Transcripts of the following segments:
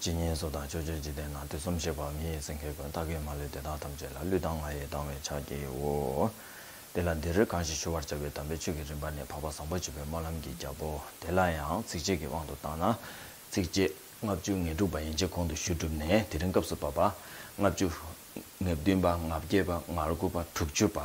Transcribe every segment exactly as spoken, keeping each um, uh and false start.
ཇི་སྙེད་སུ་དང་ཕྱོགས་བཅུའི་འཇིག་རྟེན་ན། དུས་གསུམ་གཤེགས་པ་མི་ཡི་སེང་གེ་ཀུན། བདག་གིས་མ་ལུས་དེ་དག་ཐམས་ཅད་ལ། ལུས་དང་ངག་ཡིད་དང་བས་ཕྱག་བགྱིའོ། དེ་ལ་འདིར་གང་ཞིག་ཞུ་བར་བྱ་བའི་དམ་པའི་ཆོས་ཀྱི་རིམ་པ་ནི། འཕགས་པ་བཟང་པོ་སྤྱོད་པའི་སྨོན་ལམ་གྱི་རྒྱལ་པོ། དེ་ལ་ཡང་ཚིགས་བཅད་ཀྱི་དབང་དུ་བཏང་ན། ཚིགས་བཅད་ལྔ་བཅུ་ང་དྲུག་པ་ཡན་ཆད་གོང་དུ་ཞུས་གྲུབ་ནས། དེ་རིང་སྐབས་སུ་བབ་པ་ལྔ་བཅུ་ང་བདུན་པ། ང་བརྒྱད་པ། ང་དགུ་པ། དྲུག་ཅུ་པ།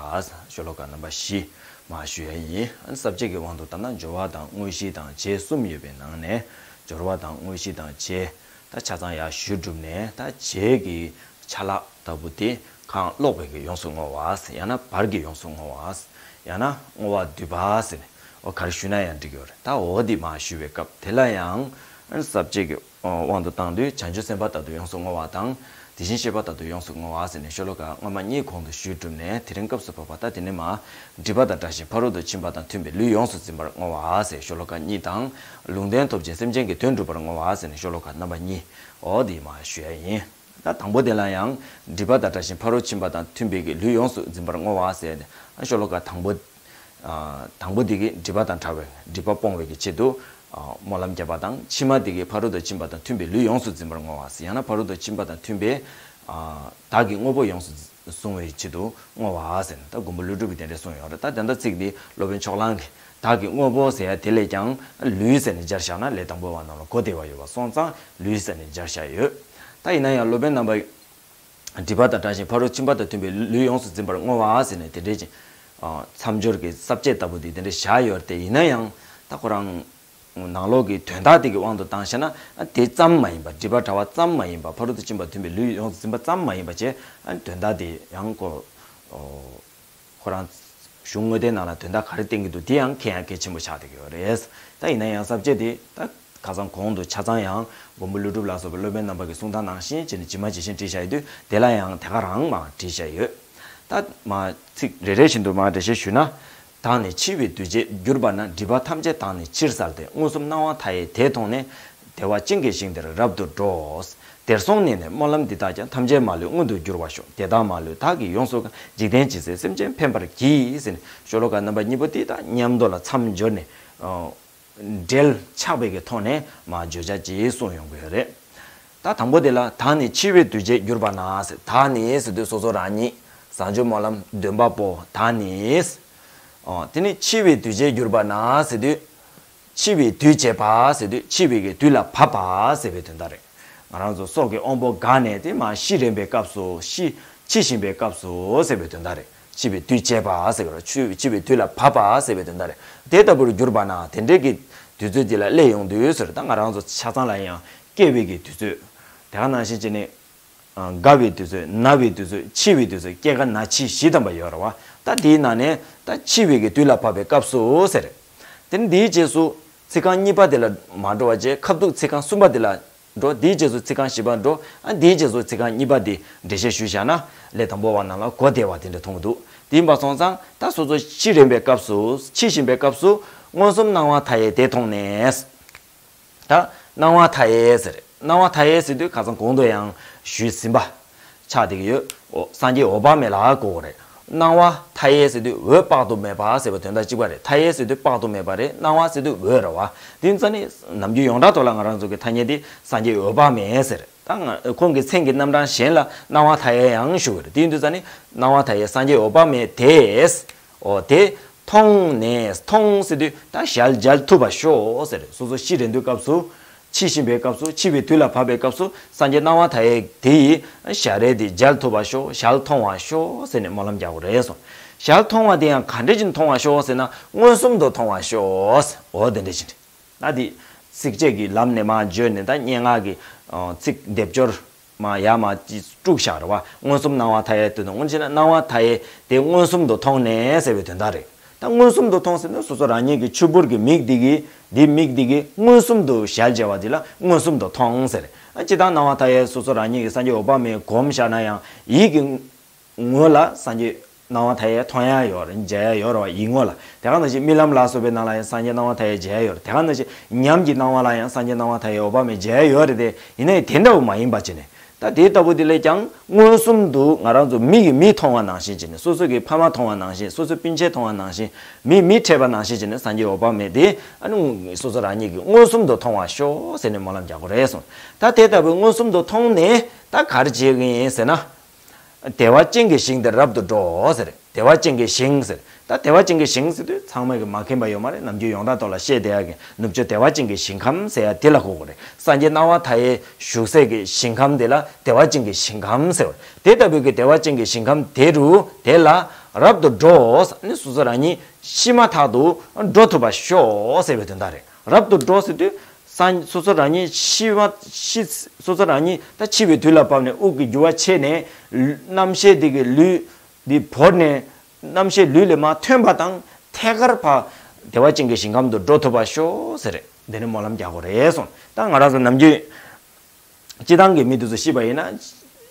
ཤོ་ལོ་ཀ་རྣམ་པ་བཞི་མར་ཞུ་ཡ་ཡིན། ཨ་ནི་ས་བཅད་ཀྱི་དབང་དུ་བཏང་ན། སྦྱོར་བ་དང་དངོས་གཞི་དང་རྗེས་གསུམ་ཡོད་པའི་ནང་ནས། སྦྱོར་བ་དང་དངོས་གཞི་དང་རྗེས། ད་ཆ་ཚང་ཡར་ཞུས་གྲུབ་ནས། ད་རྗེས་ཀྱི་ཆ་ལག་ལྟ་བུ་དེ་གང་ཀློག་པའི་གི་ཡོངས་སུ་བསྔོ་བ་ཟེར། ཡང་ན་བར་གྱི་ཡོངས་སུ་བསྔོ་བ་ཟེར། ཡང་ན་བསྔོ་བ་བསྡུས་པ་ཟེར་ནས། འོ་ག་རེ་ཞུས་ན་ཡང་འགྲིག་གི་ཡོད་རེད། ད་འོ་འདི་མར་ཞུ་བའི་སྐབས་དེ་ལ་ཡང་ཨ་ནི་ས་བཅད་ཀྱི་དབང་དུ་བཏང་དུས། བྱང་ཆུབ་སེམས་དཔའ་ལྟར་དུ་ཡོངས་སུ་བསྔོ་བ་དང་། དེ་བཞིན་གཤེགས་པ་ལྟར་དུ་ཡོངས་སུ་བསྔོ་བ་ཟེར་ནས་ཤོ་ལོ་ཀ་སྔ་མ་གཉིས་གོང་དུ་ཞུས་གྲུབ་ནས། དེ་རིང་སྐབས་སུ་བབ་པ། ད་དེ་ནས་མར་སྒྲིབ་པ་དང་བྲལ་ཞིང་ཕ་རོལ་ཏུ་ཕྱིན་པ་དང་མཐུན་པའི་ལུས་ཡོངས་སུ་འཛིན་པར་བསྔོ་བ་ཟེར་ཤོ་ལོ་ཀ་གཉིས་དང་། ལུང་བསྟན་ཐོབ་ཅིང་སེམས་ཅན་གྱི་དོན་སྒྲུབ་པར་བསྔོ་བ་ཟེར་ནས་ཤོ་ལོ་ཀ་རྣམ་པ་གཉིས། འོ་འདི་མར་ཞུ་ཡ་ཡིན། ད་དང་པོ་དེ་ལ་ཡང་སྒྲིབ་པ་དང་བྲལ་ཞིང་ཕ་རོལ་ཕྱིན་པ་དང་མཐུན་པའི་གི་ལུས་ཡོངས་སུ་འཛིན་པར་བསྔོ་བ་ཟེར་ནས། ཨ་ཤོ་ལོ་ཀ་དང་པོ། ཨ་དང་པོ་འདི་གི་སྒྲིབ་པ་དང་བྲལ་བའི་སྒྲིབ་པ་སྤོང་བའི་གི་ཆེད་དུ་ཨ་སྨོན་ལམ་བརྒྱབ་པ་དང་། ཕྱི་མ་འདི་གི་ཕ་རོལ་ཏུ་ཕྱིན་པ་དང་མཐུན་པའི་ལུས་ཡོངས་སུ་འཛིན་པར་བསྔོ་བ་ཟེར། ཡང་ན་ཕ་རོལ་ཏུ་ཕྱིན་པ་དང་མཐུན་པའི་ཨ་བདག་གི་དངོས་པོ་ཡོངས་སུ་བསྲུང་བའི་ཆེད་དུ་བསྔོ་བ་ཟེར་ནས། ད་མགོན་པོ་ཀླུ་སྒྲུབ་ཀྱིས་དེ་འདྲ་གསུངས་ཡོད་རེད། ད་དེ་འདྲ་ཚིག་འདི་སློབ་དཔོན་ཕྱོགས་གླང་གིས་བདག་གི་དངོས་པོ་ཟེར་ཡ་དེ་ལས་ཀྱང་ལུས་ཟེར་ནས་སྦྱར་བཞག་ན་ལས་དང་པོ་བ་རྣམས་ལ་གོ་བདེ་བ་ཡོད་པ་སོང་ཙང་ལུས་ཟེར་ནས་སྦྱར་བཞག་ཡོད། ད་ཡིན་ན་ཡང་སློབ་དཔོན་རྣམ་པ། སྒྲིབ་པ་དང་བྲལ་ཞིང་ཕ་རོལ་ཕྱིན་པ་དང་མཐུན་པའི་ལུས་ཡོངས་སུ་འཛིན་པར་བསྔོ་བ་ཟེར་ནས་དེ་འདྲའི་ཅིག་ཨ་མཚམས་སྦྱོར་གྱི་ས་བཅད་ལྟ་བུ་དེ་དེ་འདྲ་བཞག་ཡོད་རེད་དེ། ཡིན་ན་ཡང་ད་ཁོ་རང་ནང་ལོགས་ཀྱི་དོན་དག་དེ་གི་དབང་དུ་བཏང་བྱས་ན། ཨ་དེ་ཙམ་མ་ཡིན་པ། སྒྲིབ་པ་བྲལ་བ་ཙམ་མ་ཡིན་པ། ཕ་རོལ་ཏུ་ཕྱིན་པ་མཐུན་པའི་ལུས་ཡོངས་སུ་འཛིན་པ་ཙམ་མ་ཡིན་པ་བྱས། ཨ་དོན་དག་དེ་ཡང་ཁོ་ཨོ་ཁོ་རང་གཞུང་དངོས་བསྟན་ནང་ལ་དོན་དག་ག་རེ་བསྟན་གྱི་འདུག་དེ་ཡང་མཁྱེན་ཡ་གལ་ཆེན་པོ་ཆགས་བསྡད་ཀྱི་ཡོད་རེད། ད་ཡིན་ན་ཡང་ས་བཅད་དེ་ད་ཁ་སང་གོང་དུ་ཆ་ཚང་ཡང་མགོན་པོ་ཀླུ་སྒྲུབ་ལ་སོགས་པའི་སློབ་དཔོན་རྣམ་པ་གི་གསུང་སྟངས་ནང་བཞིན་བྱས་ནས་ཇི་མ་ཇི་བཞིན་བྲིས་བཞག་ཡོད་དུས། དེ་ལ་ཡང་དེ་ག་རང་མར་བྲིས་བཞག་ཡོད། ད་མར་ཚིག་རེ་རེ་བཞིན་དུ་མར་འགྲེལ་བཤད་ཞུས་ན། བདག་ནི་འཆི་བའི་དུས་བྱེད་གྱུར་པ་ན། སྒྲིབ་པ་ཐམས་ཅད་བདག་ནི་ཕྱིར་བསལ་ཏེ། མངོན་སུམ་སྣང་བ་མཐའ་ཡས་དེ་མཐོང་ནས། བདེ་བ་ཅན་གྱི་ཞིང་དེར་རབ་ཏུ་འགྲོ། དེར་སོང་ནས་ནི་སྨོན་ལམ་འདི་དག་ཀྱང་། ཐམས་ཅད་མ་ལུས་མངོན་དུ་འགྱུར་བར་ཤོག་དེ་དག་མ་ལུས་བདག་གིས་ཡོངས་སུ་གང་། འཇིག་རྟེན་ཇི་སྲིད་སེམས་ཅན་ཕན་པར་བགྱི། ཟེར་ནས་ཤོ་ལོ་ཀ་རྣམ་པ་གཉིས་པོ་དེ་དང་མཉམ་དུ་ལ་མཚམས་སྦྱོར་ནས། ཨ་འབྲེལ་ཆགས་པའི་གི་ཐོག་ནས་མར་བརྗོད་བྱ་ཅིག་གསུངས་ཡོང་གི་ཡོད་རེད། ད་དང་པོ་དེ་ལ་བདག་ནི་འཆི་བའི་དུས་བྱེད་གྱུར་པ་ན་ཟེར། བདག་ནི་ཟེར་དུས་སོ་སོ་རང་ཉིད་བཟང་སྤྱོད་སྨོན་ལམ་འདོན་པ་པོ་བདག་ནི། ཨོ་དེ་ནི་འཆི་བའི་དུས་བྱེད་གྱུར་པ་ན་ཟེར་དུས། འཆི་བའི་དུས་བྱེད་པ་ཟེར་དུས་འཆི་བའི་གི་དུས་ལ་བབ་པ་ཟེར་བའི་དོན་དག་རེད། ང་རང་ཚོ་སྲོག་གི་དབང་པོ་འགག་ནས་དེ་མར་ཤི་རན་པའི་སྐབས་སུ། ཤི་འཆི་བཞིན་པའི་སྐབས་སུ་ཟེར་བའི་དོན་དག་རེད། འཆི་བའི་དུས་བྱེད་པ་ཟེར་གི་རེད། འཆི་འཆི་བའི་དུས་ལ་བབ་པ་ཟེར་བའི་དོན་དག་རེད། དེ་ལྟ་བུར་གྱུར་པ་ན། དེ་འདྲའི་གི་དུས་ཚོད་དེ་ལ་སླེབས་ཡོང་དུས་ཟེར། ད་ང་རང་ཚོ་ཆ་ཚང་ལ་ཡང་སྐྱེ་བའི་གི་དུས་ཚོད། དེ་ག་ནང་བཞིན་བྱས་ནས། ཨ་རྒ་བའི་དུས་ཚོད། ན་བའི་དུས་ཚོད། འཆི་བའི་དུས་ཚོད། སྐྱེ་རྒ་ན་འཆི་བཞི་ཐམ་པ་ཡོད་རེད་བ། ད་དེའི་ནང་ནས་ད་འཆི་བའི་གི་དུས་ལ་བབ་པའི་སྐབས་སུ་ཟེར། དེ་ནི་དེའི་རྗེས་སུ་ཚིག་རྐང་གཉིས་པ་དེ་ལ་མ་འགྲོ་བ་བྱས། ཁ་ཐུག་ཚིག་རྐང་གསུམ་པ་དེ་ལ་འགྲོ། དེའི་རྗེས་སུ་ཚིག་རྐང་བཞི་པ་འགྲོ། ཨ་དེའི་རྗེས་སུ་ཚིག་རྐང་གཉིས་པ་དེ་འགྲེལ་བཤད་ཞུས་བཞག་ན། ལས་དང་པོ་བ་རྣམས་ལ་གོ་བདེ་བ་དེ་འདྲ་མཐོང་གི་འདུག་དེ་ཡིན་པ་སོང་ཙང་ད་སོ་སོ་ཤི་རན་པའི་སྐབས་སུ། འཆི་བཞིན་པའི་སྐབས་སུ་མངོན་སུམ་སྣང་བ་མཐའ་ཡས་དེ་མཐོང་ནས། ད་སྣང་བ་མཐའ་ཡས་ཟེར། སྣང་བ་མཐའ་ཡས་ཟེར་དུས་ཁ་སང་གོང་དུ་ཡང་ཞུས་ཟིན་པ་ཆགས་བསྡད་ཀྱི་ཡོད། འོ་སངས་རྒྱས་འོད་དཔག་མེད་ལ་གོ་དགོས་རེད། སྣང་བ་མཐའ་ཡས་ཟེར་དུས་འོད་དཔག་ཏུ་མེད་པ་ཟེར་བའི་དོན་དག་གཅིག་པ་རེད། མཐའ་ཡས་ཟེར་དུས་དཔག་ཏུ་མེད་པ་རེད། སྣང་བ་ཟེར་དུས་འོད་རེད་བ། དེ་ཡིན་ཙང་ནི་ནམ་རྒྱུན་ཡོངས་གྲགས་ཐོག་ལ་ང་རང་ཚོ་གི་ཐ་སྙད་དེ་སངས་རྒྱས་འོད་དཔག་མེད་ཟེར། ད་ང་ཁོང་གི་མཚན་གྱི་རྣམ་གྲངས་གཞན་ལ་སྣང་བ་མཐའ་ཡས་ཡང་ཞུ་གི་རེད། དེ་ཡིན་དུས་ཙང་ནི་སྣང་བ་མཐའ་ཡས་སངས་རྒྱས་འོད་དཔག་མེད་དེས། འོ་དེ་མཐོང་ནས། མཐོང་ཟེར་དུས་ད་ཞལ་མཇལ་ཐུབ་པར་ཤོག་ཟེར། སོ་སོ་ཤི་རན་དུས་སྐབས་སུ། འཆི་བཞིན་པའི་སྐབས་སུ། འཆི་བའི་དུས་ལ་བབ་པའི་སྐབས་སུ་སངས་རྒྱས་སྣང་བ་མཐའ་ཡས་དེ་ཡི་ཞལ་རས་དེ་མཇལ་ཐུབ་པར་ཤོག་ཞལ་མཐོང་བར་ཤོག་ཟེར་ནས་སྨོན་ལམ་རྒྱག་དགོས་རེད་གསུངས། ཞལ་མཐོང་བ་དེ་ཡང་ག་འདྲ་ཅིག་མཐོང་བར་ཤོག་ཟེར་ན། མངོན་སུམ་དུ་མཐོང་བར་ཤོག་འོ་དེ་འདྲ་ཅིག་རེད། ད་དེ་ཚིགས་བཅད་ཀྱི་ལམ་ནས་མར་བརྗོད་ནས། ད་སྙན་ངག་གི་ཚིག་སྡེབ་སྦྱོར་མར་ཡར་མར་ཅིག་དཀྲུགས་བཞག་རེད་བ། མངོན་སུམ་སྣང་བ་མཐའ་ཡས་དེ་དང་། འོ་ན་བྱས་ན་སྣང་བ་མཐའ་ཡས་དེ་མངོན་སུམ་དུ་མཐོང་ནས་ཟེར་བའི་དོན་དག་རེད། ད་མངོན་སུམ་དུ་མཐོང་ཟེར་ན་སོ་སོ་རང་ཉིད་ཀྱི་ཆུ་བུར་གྱི་མིག་འདི་གིས། འདི་མིག་འདི་གིས་མངོན་སུམ་དུ་ཞལ་མཇལ་བ་འདི་ལ་མངོན་སུམ་དུ་མཐོང་ཟེར། ཨ་སྤྱིར་བཏང་སྣང་བ་མཐའ་ཡས་སོ་སོ་རང་ཉིད་ཀྱི་སངས་རྒྱས་འོད་དཔག་མེད་སྒོམ་བཞག་ན་ཡང་། ཡིད་ཀྱི་ངོ་ལ་སངས་རྒྱས་སྣང་བ་མཐའ་ཡས་མཐོང་ཡ་ཡོད་རེད། མཇལ་ཡ་ཡོད་རེད་བ། ཡིད་ངོ་ལ། དེ་ག་ནང་བཞིན་རྨི་ལམ་ལ་སོགས་པའི་ནང་ལ་ཡང་སངས་རྒྱས་སྣང་བ་མཐའ་ཡས་མཇལ་ཡ་ཡོད་རེད། དེ་ག་ནང་བཞིན་ཉམས་ཀྱི་སྣང་བ་ལ་ཡང་སངས་རྒྱས་སྣང་བ་མཐའ་ཡས་འོད་དཔག་མེད་མཇལ་ཡ་ཡོད་རེད་དེ། ཡིན་ནའི་དེ་འདྲ་བོ་མ་ཡིན་པ་བྱས་ནས། ད་དེ་ལྟ་བུ་དེ་ལས་ཀྱང་མངོན་སུམ་དུ་ང་རང་ཚོ་མི་གིས་མི་མཐོང་བ་ནང་བཞིན་བྱས་ནས། སོ་སོ་གི་ཕ་མ་མཐོང་བ་ནང་བཞིན། སོ་སོའི་སྤུན་མཆེད་མཐོང་བ་ནང་བཞིན། མིས་མི་འཕྲད་པ་ནང་བཞིན་བྱས་ནས། སངས་རྒྱས་འོད་དཔག་མེད་དེ་ཨ་ནི་སོ་སོ་རང་ཉིད་ཀྱིས་མངོན་སུམ་དུ་མཐོང་བར་ཤོག་ཟེར་ནས་སྨོན་ལམ་རྒྱག་དགོས་རེད་གསུངས། ད་དེ་ལྟ་བུའི་མངོན་སུམ་དུ་མཐོང་ནས་ད་ག་རེ་བྱེད་ཀྱི་ཡིན་ཟེར་ན། བདེ་བ་ཅན་གྱི་ཞིང་དེར་རབ་ཏུ་འགྲོ་ཟེར། བདེ་བ་ཅན་གྱི་ཞིང་ཟེར། ད་བདེ་བ་ཅན་གྱི་ཞིང་ཟེར་དུས་ཚང་མས་ཀྱི་མ་མཁྱེན་པ་ཡོད་མ་རེད། ནམ་རྒྱུན་ཡོངས་གྲགས་ཐོག་ལ་བཤད་བསྡད་ཡག་གི་ནུབ་ཕྱོགས་བདེ་བ་ཅན་གྱི་ཞིང་ཁམས་ཟེར་ཡ་དེ་ལ་གོ་དགོས་རེད། སངས་རྒྱས་སྣང་བ་མཐའ་ཡས་བཞུགས་སའི་གི་ཞིང་ཁམས་དེ་ལ་བདེ་བ་ཅན་གྱི་ཞིང་ཁམས་ཟེར་བ་རེད། དེ་ལྟ་བུའི་གི་བདེ་བ་ཅན་གྱི་ཞིང་ཁམས་དེ་རུ་དེ་ལ་རབ་ཏུ་འགྲོ་ཟེར་ནས། སོ་སོ་རང་ཉིད་ཤི་མ་ཐག་ཏུ་འགྲོ་ཐུབ་པར་ཤོག་ཟེར་བའི་དོན་དག་རེད། རབ་ཏུ་འགྲོ་ཟེར་དུས་སང་སོ་སོ་རང་ཉིད་ཤི་བ་ཤི། སོ་སོ་རང་ཉིད་ད་འཆི་བའི་དུས་ལ་བབས་ནས་དབུགས་ཀྱི་རྒྱུ་བ་ཆད་ནས། རྣམ་ཤེས་དེ་གི་ལུས་འདི་བོར་ནས། རྣམ་ཤེས་ལུས་ལས་མར་ཐོན་པ་དང་ཐད་ཀར་ཕར་བདེ་བ་ཅན་གྱི་ཞིང་ཁམས་དུ་འགྲོ་ཐུབ་པར་ཤོག་ཟེར། འདི་ནི་སྨོན་ལམ་རྒྱག་དགོས་རེད་གསུངས། ད་ང་རང་ཚོ་ནམ་རྒྱུན་སྤྱི་བཏང་གི་མི་དེ་ཚོ་ཤི་བ་ཡིན་ན།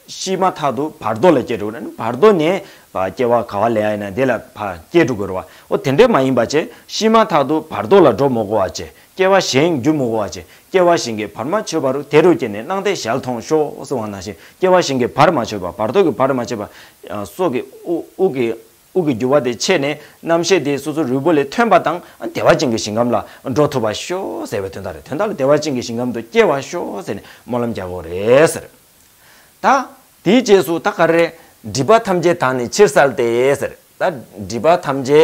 ཤི་མ་ཐག་ཏུ་བར་དོ་ལ་སྐྱེ་འགྲོ་གི་རེད། བར་དོ་ནས་ཕར་སྐྱེ་བ་ག་བ་ལེན་ཡ་ཡིན་ན་དེ་ལ་ཕར་སྐྱེ་འགྲོ་དགོས་རེད་བ། འོ་དེ་འདྲས་མ་ཡིན་པ་བྱས། ཤི་མ་ཐག་ཏུ་བར་དོ་ལ་འགྲོ་མ་དགོས་པ་བྱས། སྐྱེ་བ་གཞན་རྒྱུ་མི་དགོས་པ་བྱས། སྐྱེ་བ་གཞན་གྱིས་བར་མ་ཆོད་པ་རུ་དེ་རུ་སྐྱེས་ནས་སྣང་མཐའི་ཞལ་མཐོང་ཤོག་གསུངས་པ་ནང་བཞིན། སྐྱེ་བ་གཞན་གྱིས་བར་མ་ཆོད་པ། བར་དོ་གིས་བར་མ་ཆོད་པ། ཨ། སྲོག་གི་དབུགས་དབུགས་ཀྱི་དབུགས་ཀྱི་རྒྱུ་བ་དེ་ཆད་ནས་རྣམ་ཤེས་དེ་སོ་སོ་རུས་པ་ལས་ཐོན་པ་དང་བདེ་བ་ཅན་གྱི་ཞིང་ཁམས་ལ་འགྲོ་ཐུབ་པར་ཤོག་ཟེར་བའི་དོན་དག་རེད། དོན་དག་ལ་བདེ་བ་ཅན་གྱི་ཞིང་ཁམས་དུ་སྐྱེ་བར་ཤོག་ཟེར་ནས་སྨོན་ལམ་རྒྱག་དགོས་རེད་ཟེར། ད་དེའི་རྗེས་སུ་ད་ག་རེ། སྒྲིབ་པ་ཐམས་ཅད་དག་ནི་ཕྱིར་བསལ་ཏེ་ཟེར། ད་སྒྲིབ་པ་ཐམས་ཅད་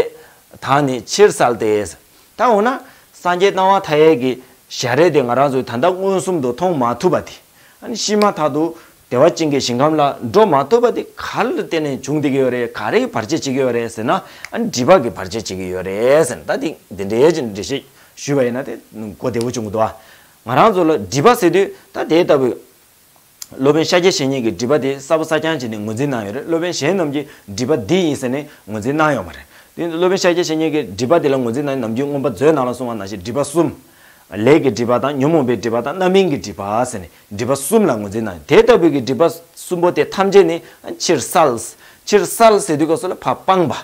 དག་ནི་ཕྱིར་བསལ་ཏེ་ཟེར། ད་འོ་ན་སངས་རྒྱས་སྣང་བ་མཐའ་ཡས་ཀྱི་ཞལ་རས་དེ་ང་རང་ཚོས་ད་ལྟ་མངོན་སུམ་དུ་མཐོང་མ་ཐུབ་པ་དེ། ཨ་ནི་ཤི་མ་ཐག་ཏུ་བདེ་བ་ཅན་གྱི་ཞིང་ཁམས་ལ་འགྲོ་མ་ཐུབ་པ་དེ་ག་ལ་བརྟེན་ནས་བྱུང་བསྡད་ཀྱི་ཡོད་རེད། ག་རེ་བར་ཆད་བྱེད་ཀྱི་ཡོད་རེད་ཟེར་ན། ཨ་ནི་སྒྲིབ་པ་གིས་བར་ཆད་བྱེད་ཀྱི་ཡོད་རེད་ཟེར་ན། ད་དེ་འདི་འདྲའི་འགྲེལ་བཤད་ཞུས་པ་ཡིན་ན་དེ་གོ་བདེ་བོ་བྱུང་གི་འདུག་ཨ། ང་རང་ཚོ་ལ་སྒྲིབ་པ་ཟེར་དུས་ད་དེ་ལྟ་བུའི་སློབ་དཔོན་ཤཱཀྱ་བཤེས་གཉེན་གྱིས་སྒྲིབ་པ་དེ་གསལ་པོ་གསལ་རྐྱང་བྱས་ནས་ངོས་འཛིན་གནང་ཡོད་རེད། སློབ་དཔོན་གཞན་རྣམས་ཀྱིས་སྒྲིབ་པ་འདི་ཡིན་ཟེར་ནས་ངོས་འཛིན་གནང་ཡོད་མ་རེད། དེ་སློབ་དཔོན་ཤཱཀྱ་བཤེས་གཉེན་གྱིས་སྒྲིབ་པ་དེ་ལ་ངོས་འཛིན་གནང་ནས་ནམ་རྒྱུན་མངོན་པ་མཛོད་ནང་ལ་གསུངས་པ་ནང་བཞིན་སྒྲིབ་པ་གསུམ། ལས་ཀྱི་སྒྲིབ་པ་དང་། ཉོན་མོངས་པའི་སྒྲིབ་པ་དང་། རྣམ་སྨིན་གྱི་སྒྲིབ་པ་ཟེར་ནས་སྒྲིབ་པ་གསུམ་ལ་ངོས་འཛིན་གནང་ཡོད། དེ་ལྟ་བུའི་གི་སྒྲིབ་པ་གསུམ་པོ་དེ་ཐམས་ཅད་ནི་ཕྱིར་བསལ། ཕྱིར་བསལ་ཟེར་དུས་སྐབས་སུ་ལ་ཕར་སྤངས་པ།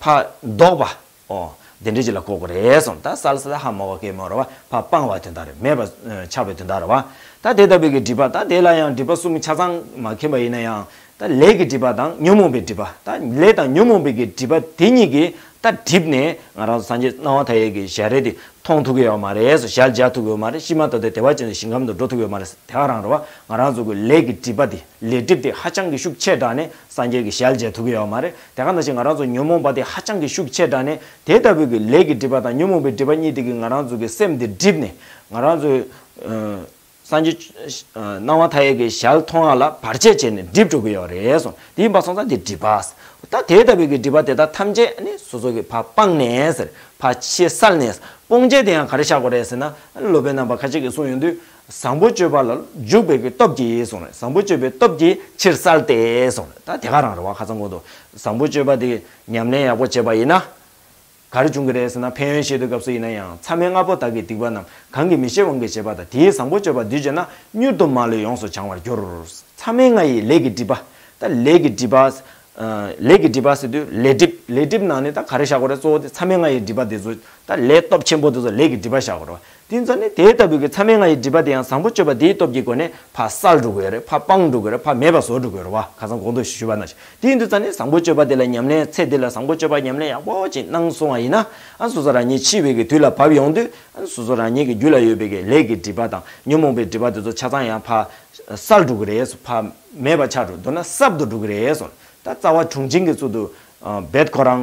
ཕར་བཟློག་པ། ཨོ། དེ་འདྲ་ཅིག་ལ་གོ་དགོས་རེད་གསུངས། ད་བསལ་ཟེར་ད་ཧ་མ་གོ་མཁན་མ་རེད་བ། ཕར་སྤངས་པ་དོན་དག་རེད། མེད་པ་ཆགས་པའི་དོན་དག་རེད་བ། ད་དེ་ལྟ་བུའི་གི་སྒྲིབ་པ། ད་དེ་ལ་ཡང་སྒྲིབ་པ་གསུམ་ཆ་ཚང་མ་མཁྱེན་པ་ཡིན་ན་ཡང་། ད་ལས་ཀྱི་སྒྲིབ་པ་དང་ཉོན་མོངས་པའི་སྒྲིབ་པ། ད་ལས་དང་ཉོན་མོངས་པའི་གི་སྒྲིབ་པ་དེ་གཉིས་ཀྱིས་ད་བསྒྲིབས་ནས་ང་རང་ཚོ་སངས་རྒྱས་སྣང་བ་མཐའ་ཡས་ཀྱི་ཞལ་རས་དེ་མཐོང་ཐུབ་ཀྱི་ཡོད་མ་རེད། ཞལ་མཇལ་ཐུབ་ཀྱི་ཡོད་མ་རེད། ཤི་མ་ཐག་ཏུ་བདེ་བ་ཅན་གྱི་ཞིང་ཁམས་དུ་འགྲོ་ཐུབ་ཀྱི་ཡོད་མ་རེད། དེ་ག་རང་རེད་བ། ང་རང་ཚོ་གི་ལས་ཀྱི་སྒྲིབ་པ་དེ། ལས་སྒྲིབ་དེ་ཧ་ཅང་གི་ཤུགས་ཆེ་དྲགས་ནས་སངས་རྒྱས་ཀྱི་ཞལ་མཇལ་ཐུབ་ཀྱི་ཡོད་མ་རེད། དེ་ག་ནང་བཞིན་ང་རང་ཚོ་ཉོན་མོངས་པ་དེ་ཧ་ཅང་གི་ཤུགས་ཆེ་དྲགས་ནས། དེ་ལྟ་བུའི་གི་ལས་ཀྱི་སྒྲིབ་པ་དང་ཉོན་མོངས་པའི་སྒྲིབ་པ་གཉིས་དེ་གིས་ང་རང་ཚོ་གི་སེམས་དེ་བསྒྲིབས་ནས། ང་རང་ཚོའི་ཨ་སངས་རྒྱས་ཨ་སྣང་བ་མཐའ་ཡས་ཀྱི་ཞལ་མཐོང་བ་ལ་བར་ཆད་བྱས་ནས་བསྒྲིབས་འགྲོ་གི་ཡོད་རེད་གསུངས། དེ་ཡིན་པ་སོང་ཙང་དེ་སྒྲིབ་པ། ད་དེ་ལྟ་བུའི་གི་སྒྲིབ་པ་དེ་དག་ཐམས་ཅད་ནི་སོ་སོ་གི་ཕར་སྤངས་ནས་ཟེར། ཕར་ཕྱིར་བསལ་ནས། སྤོང་བྱེད་དེ་ཡང་ག་རེ་བཞག་དགོས་རེད་ཟེར་ན། སློབ་དཔོན་རྣམ་པ་ཁ་ཅིག་གིས་གསུངས་ཡོང་དུས། བཟང་པོ་སྤྱོད་པ་ལ་འཇུག་པའི་གི་སྟོབས་ཀྱིས་གསུངས་རེད། བཟང་པོ་སྤྱོད་པའི་སྟོབས་ཀྱིས་ཕྱིར་བསལ་ཏེ་གསུངས་རེད། ད་དེ་ག་རང་རེད་བ། ཁ་སང་གོང་དུ་བཟང་པོ་སྤྱོད་པ་དེ་ཉམས་ལེན་ཡག་པོ་བྱས་པ་ཡིན་ན། ག་རེ་འབྱུང་གི་རེད་ཟེར་ན། ཕན་ཡོན་བཤད་དུས་སྐབས་སུ་ཡིན་ན་ཡང་། མཚམས་མེད་ལྔ་པོ་དག་གི་སྡིག་པ་རྣམས། གང་གིས་མི་ཤེས་དབང་གིས་བྱས་པ་དག་དེའི་བཟང་པོ་སྤྱོད་པ་འདུས་བྱས་ན། མྱུར་དུ་མ་ལུས་ཡོངས་སུ་བྱང་བར་འགྱུར། མཚམས་མེད་ལྔ་ཡི་ལས་ཀྱི་སྒྲིབ་པ། ད་ལས་ཀྱི་སྒྲིབ་པ། ཨ་ལས་ཀྱི་སྒྲིབ་པ་ཟེར་དུས་ལས་སྒྲིབ། ལས་སྒྲིབ་ནང་ནས་ད་ག་རེ་བཞག་དགོས་རེད། གཙོ་བོ་དེ་མཚམས་མེད་ལྔ་ཡི་སྒྲིབ་པ་དེ་ཚོ། ད་ལས་སྟོབས་ཆེན་པོ་དེ་ཚོ་ལས་ཀྱི་སྒྲིབ་པ་བཞག་དགོས་རེད་བ། དེ་ཡིན་ཙང་ནི་དེ་ལྟ་བུའི་གི་མཚམས་མེད་ལྔ་ཡི་སྒྲིབ་པ་དེ་ཡང་བཟང་པོ་སྤྱོད་པ་དེའི་སྟོབས་ཀྱི་སྒོ་ནས་ཕར་བསལ་འགྲོ་གི་ཡོད་རེད། ཕར་སྤངས་འགྲོ་གི་ཡོད་རེད། ཕར་མེད་པ་བཟོ་འགྲོ་གི་ཡོད་རེད་བ། ཁ་སང་གོང་དུ་ཞུས་པ་ནང་བཞིན། དེ་ཡིན་དུས་ཙང་ནི་བཟང་པོ་སྤྱོད་པ་དེ་ལ་ཉམས་ལེན། ཚེ་འདི་ལ་བཟང་པོ་སྤྱོད་པ་ཉམས་ལེན་ཡག་པོ་ཅིག་གནང་སོང་བ་ཡིན་ན། ཨ་སོ་སོ་རང་ཉིད་འཆི་བའི་གི་དུས་ལ་བབ་ཡོང་དུས། ཨ་སོ་སོ་རང་ཉིད་ཀྱི་རྒྱུད་ལ་ཡོད་པའི་གི་ལས་ཀྱི་སྒྲིབ་པ་དང་ཉོན་མོངས་པའི་སྒྲིབ་པ་དེ་ཚོ་ཆ་ཚང་ཡང་ཕར་བསལ་འགྲོ་གི་རེད་གསུངས། ཕར་མེད་པ་ཆགས་འགྲོ། མདོར་ན་སྲབ་ཏུ་འགྲོ་གི་རེད་གསུངས། ད་རྩ་བ་དྲུང་འབྱིན་གྱི་ཚུལ་དུ། ཨ་རྦད་ཁོ་རང་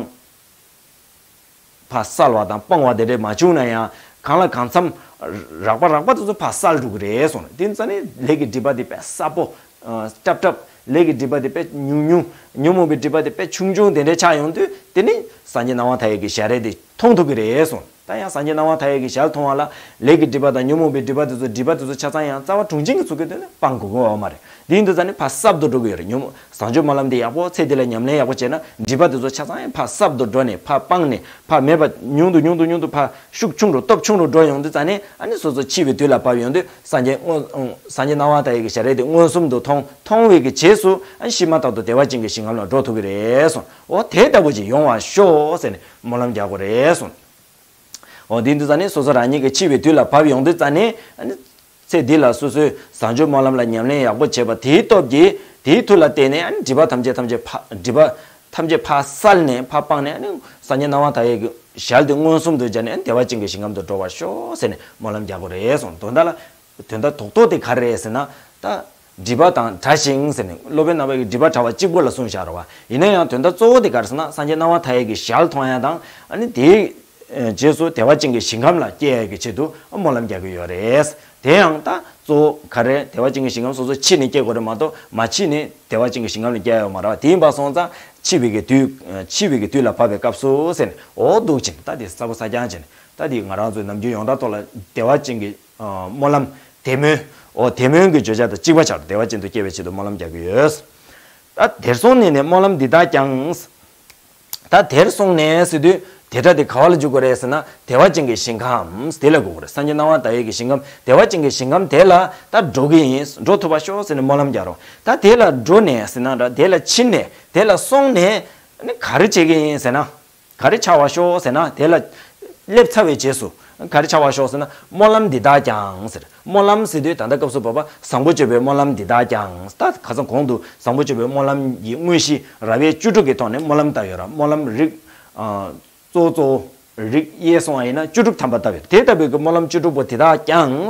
ཕར་བསལ་བ་དང་སྤོང་བ་དེ་འདྲས་མ་བྱུང་ན་ཡང་། གང་ལ་གང་འཚམ་རགས་པ་རགས་པ་དེ་ཚོ་ཕར་བསལ་འགྲོ་གི་རེད་གསུངས། དེ་ཡིན་ཙང་ནི་ལས་ཀྱི་སྒྲིབ་པ་དེ་དཔེ་སྲབ་པོ། ཨ་སྲབ་སྲབ། ལས་ཀྱི་སྒྲིབ་པ་དེ་དཔེ་ཉུང་ཉུང་། ཉོན་མོངས་པའི་སྒྲིབ་པ་དེ་དཔེ་ཆུང་ཆུང་དེ་འདྲས་ཆགས་ཡོང་དུས། དེ་ནི་སངས་རྒྱས་སྣང་བ་མཐའ་ཡས་ཀྱི་ཞལ་རས་དེ་མཐོང་ཐུབ་ཀྱི་རེད་གསུངས། ད་ཡང་སངས་རྒྱས་སྣང་བ་མཐའ་ཡས་ཀྱི་ཞལ་མཐོང་བ་ལ། ལས་ཀྱི་སྒྲིབ་པ་དང་ཉོན་མོངས་པའི་སྒྲིབ་པ་དེ་ཚོ། སྒྲིབ་པ་དེ་ཚོ་ཆ་ཚང་ཡང་རྩ་བ་དྲུང་འབྱིན་གྱི་ཚུལ་གྱིས་དེ་ནི་སྤང་དགོས་ཀྱི་ཡོད་མ་རེད། དེ་ཡིན་དུས་ཙང་ནི་ཕར་སྲབ་ཏུ་འགྲོ་གི་ཡོད་རེད། ཉོན་མོངས་བཟང་སྤྱོད་སྨོན་ལམ་དེ་ཡག་པོ་ཚེ་འདི་ལ་ཉམས་ལེན་ཡག་པོ་བྱས་ན། སྒྲིབ་པ་དེ་ཚོ་ཆ་ཚང་ཡང་ཕར་སྲབ་ཏུ་འགྲོ་ནས། ཕར་སྤངས་ནས། ཕར་མེད་པ་ཉུང་དུ་ཉུང་དུ་ཉུང་དུ། ཕར་ཤུགས་ཆུང་རུ་སྟོབས་ཆུང་རུ་འགྲོ་ཡོང་དུས་ཙང་ནི། ཨ་ནི་སོ་སོ་འཆི་བའི་དུས་ལ་བབ་ཡོང་དུས། སངས་རྒྱས་སྔོན། སངས་རྒྱས་སྣང་བ་མཐའ་ཡས་ཀྱི་ཞལ་རས་དེ་མངོན་སུམ་དུ་མཐོང་། མཐོང་བའི་གི་རྗེས་སུ། ཨ་ནི་ཤི་མ་ཐག་ཏུ་བདེ་བ་ཅན་གྱི་ཞིང་ཁམས་ལ་འགྲོ་ཐུབ་ཀྱི་རེད་གསུངས། འོ་དེ་ལྟ་བུ་ཅིག་ཡོང་བར་ཤོག་ཟེར་ནས་སྨོན་ལམ་རྒྱག་དགོས་རེད་གསུངས། འོ་དེ་ཡིན་དུས་ཙང་ནི་སོ་སོ་རང་ཉིད་ཀྱི་འཆི་བའི་དུས་ལ་བབ་ཡོང་དུས་ཙང་ནི། ཨ་ནི་ ཚེ་འདི་ལ་སོ་སོའི་བཟང་སྤྱོད་སྨོན་ལམ་ལ་ཉམས་ལེན་ཡག་པོ་བྱས་པ་དེའི་སྟོབས་ཀྱིས་དེའི་མཐུ་ལ་བརྟེན་ནས་ཨ་ནི་སྒྲིབ་པ་ཐམས་ཅད་ཐམས་ཅད་ཕ་སྒྲིབ་པ་ཐམས་ཅད་ཕར་བསལ་ནས་ཕར་སྤངས་ནས་ཨ་ནི་སངས་རྒྱས་སྣང་བ་མཐའ་ཡས་ཀྱི་ཞལ་དེ་མངོན་སུམ་དུ་མཇལ་ནས་ཨ་ནི་བདེ་བ་ཅན་གྱི་ཞིང་ཁམས་དུ་འགྲོ་བར་ཤོག་ཟེར་ནས་སྨོན་ལམ་རྒྱག་དགོས་རེད་གསུངས། དོན་དག་ལ་དོན་དག་རྡོག་རྡོག་དེ་ག་རེ་རེད་ཟེར་ན། ད་སྒྲིབ་པ་དང་བྲལ་ཞིང་ཟེར་ནས་སློབ་དཔོན་རྣམ་པ་ཡིས་སྒྲིབ་པ་བྲལ་བ་གཅིག་པུ་ལ་གསུངས་བཞག་རེད་བ། ཡིན་ན་ཡང་དོན་དག་གཙོ་བོ་དེ་ག་རེ་ཟེར་ན་སངས་རྒྱས་སྣང་བ་མཐའ་ཡས་ཀྱི་ཞལ་མཐོང་ཡ་དང་ཨ་ནི་དེའི་རྗེས་སུ་བདེ་བ་ཅན་གྱི་ཞིང་ཁམས་ལ་སྐྱེ་ཡ་གི་ཆེད་དུ་སྨོན་ལམ་རྒྱག་གི་ཡོད་རེད། དེ་ཡང་ད་གཙོ་བོ་ག་རེ་བདེ་བ་ཅན་གྱི་ཞིང་ཁམས་སོ་སོ་འཆི་ནས་སྐྱེ་དགོས་རེད་མ་གཏོགས་མ་འཆི་ནས་བདེ་བ་ཅན་གྱི་ཞིང་ཁམས་ལ་སྐྱེ་ཡ་ཡོད་མ་རེད་བ། དེ་ཡིན་པ་སོང་ཙང་འཆི་བའི་གི་དུས་འཆི་བའི་གི་དུས་ལ་བབ་པའི་སྐབས་སུ་ཟེར་ནས་འོ་འདུག་ཅིང་ད་དེ་ས་བོ་ས་རྐྱང་བྱས་ནས་ད་དེ་ང་རང་ཚོའི་ནམ་རྒྱུན་ཡོངས་གྲགས་ཐོག་ལ་བདེ་བ་ཅན་གྱི་སྨོན་ལམ་དེ་སྨོན། འོ་དེ་སྨོན་གྱི་བརྗོད་བྱ་དང་གཅིག་པ་ཆགས་བདེ་བ་ཅན་དུ་སྐྱེ་བའི་ཆེད་དུ་སྨོན་ལམ་རྒྱག་གི་ཡོད། ད་དེར་སོང་ནས་ནི་སྨོན་ལམ་འདི་དག་ཀྱང་། ད་དེར་སོང་ནས་ཟེར་དུས་དེ་སྒྲ་དེ་ག་བ་ལ་འཇུག་དགོས་རེད་ཟེར་ན་བདེ་བ་ཅན་གྱི་ཞིང་ཁམས་དེ་ལ་གོ་དགོས་རེད། སངས་རྒྱས་སྣང་བ་མཐའ་ཡས་ཀྱི་ཞིང་ཁམས་བདེ་བ་ཅན་གྱི་ཞིང་ཁམས་དེ་ལ་ད་འགྲོ་གི་ཡིན། འགྲོ་ཐུབ་པ་ཤོག་ཟེར་ནས་སྨོན་ལམ་རྒྱག་རོགས། ད་དེ་ལ་འགྲོ་ནས་ཟེར་ན་འདྲ་དེ་ལ་ཕྱིན་ནས་དེ་ལ་སོང་ནས་ནི་ག་རེ་བྱེད་ཀྱི་ཡིན་ཟེར་ན། ག་རེ་ཆགས་པ་ཤོག་ཟེར་ན་དེ་ལ་སླེབས་ཚར་བའི་རྗེས་སུ་ག་རེ་ཆགས་པ་ཤོག་ཟེར་ན་སྨོན་ལམ་འདི་དག་ཀྱང་ཟེར། སྨོན་ལམ་ཟེར་དུས་ད་ལྟ་སྐབས་སུ་བབ་པ་བཟང་པོ་སྤྱོད་པའི་སྨོན་ལམ་འདི་དག་ཀྱང་ད་ཁ་སང་གོང་དུ་བཟང་པོ་སྤྱོད་པའི་སྨོན་ལམ་གྱི་དངོས་གཞི་ར་བའི་བཅུ་དྲུག་གི་ཐོག་ནས་སྨོན་ལམ་བཏབ་ཡོད་ར། སྨོན་ལམ་རིགས་གཙོ་གཙོ་རིགས་དབྱེ་སོང་བ་ཡིན་ན་བཅུ་དྲུག་ཐམ་པ་བཏབ་ཡོད། དེ་ལྟ་བུའི་གི་སྨོན་ལམ་བཅུ་དྲུག་པོ་དེ་དག་ཀྱང་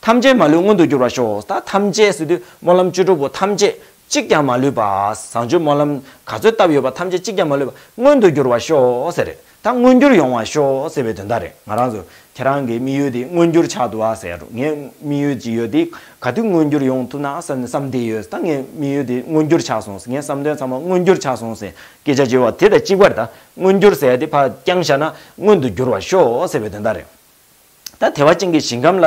ཐམས་ཅད་མ་ལུས་མངོན་དུ་གྱུར་བར་ཤོག་ད་ཐམས་ཅད་ཟེར་དུས་སྨོན་ལམ་བཅུ་དྲུག་པོ་ཐམས་ཅད་གཅིག་ཀྱང་མ་ལུས་པ། བཟང་སྤྱོད་སྨོན་ལམ་ག་ཚོད་བཏབ་ཡོད་པ་ཐམས་ཅད་གཅིག་ཀྱང་མ་ལུས་པ་མངོན་དུ་འགྱུར་བར་ཤོག་ཟེར་རེད། ད་མངོན་འགྱུར་ཡོང་བར་ཤོག་ཟེར་བའི་དོན་དག་རེད། ང་རང་ཚོ་ཁྱེད་རང་གི་དམིགས་ཡུལ་དེ་མངོན་འགྱུར་ཆགས་འདུག་ཨ་ཟེར་ཡ་འགྲོ། ངའི་དམིགས་ཡུལ་ཅིག་ཡོད་དེ་ག་དུས་མངོན་འགྱུར་ཡོང་ཐུབ་ན་བསམ་ནས་བསམ་བསྡད་ཡོད། ད་ངའི་དམིགས་ཡུལ་དེ་མངོན་འགྱུར་ཆགས་སོང་ཟེར། ངའི་བསམ་དོན་ཚང་མ་མངོན་འགྱུར་ཆགས་སོང་ཟེར་སྐད་ཆ་བརྗོད་པ་དེ་དང་གཅིག་པ་རེད། ད་མངོན་འགྱུར་ཟེར་ཡ་དེ་ཕར་བརྐྱངས་བཞག་ན་མངོན་དུ་འགྱུར་བར་ཤོག་ཟེར་བའི་དོན་དག་རེད། ད་བདེ་བ་ཅན་གྱི་ཞིང་ཁམས་ལ་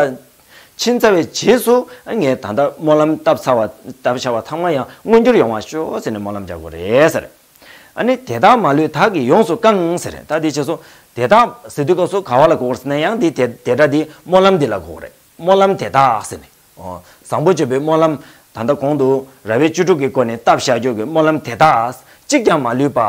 ཕྱིན་ཚར་བའི་རྗེས་སུ་ངས་ད་ལྟ་སྨོན་ལམ་བཏབ་ཚར་བ་བཏབ་བཞག་པ་ཚང་མ་ཡང་མངོན་འགྱུར་ཡོང་བར་ཤོག་ཟེར་ནས་སྨོན་ལམ་རྒྱག་དགོས་རེད་ཟེར། ཨ་ནི་དེ་དག་མ་ལུས་བདག་གིས་ཡོངས་སུ་བཀང་ཟེར། ད་དེ་རྗེས་སུ་དེ་དག་ཟེར་དུས་སྐབས་སུ་ག་བ་ལ་གོ་དགོས་ཟེར་ན་ཡང་འདི་དེ་དེ་སྒྲ་འདི་སྨོན་ལམ་འདི་ལ་གོ་དགོས་རེད། སྨོན་ལམ་དེ་དག་ཟེར་ནས། ཨོ། བཟང་པོ་སྤྱོད་པའི་སྨོན་ལམ་ད་ལྟ་གོང་དུ་ར་བའི་བཅུ་དྲུག་གི་སྒོ་ནས་བཏབ་བཞག་རྒྱུ་གི་སྨོན་ལམ་དེ་དག་གཅིག་ཀྱང་མ་ལུས་པ།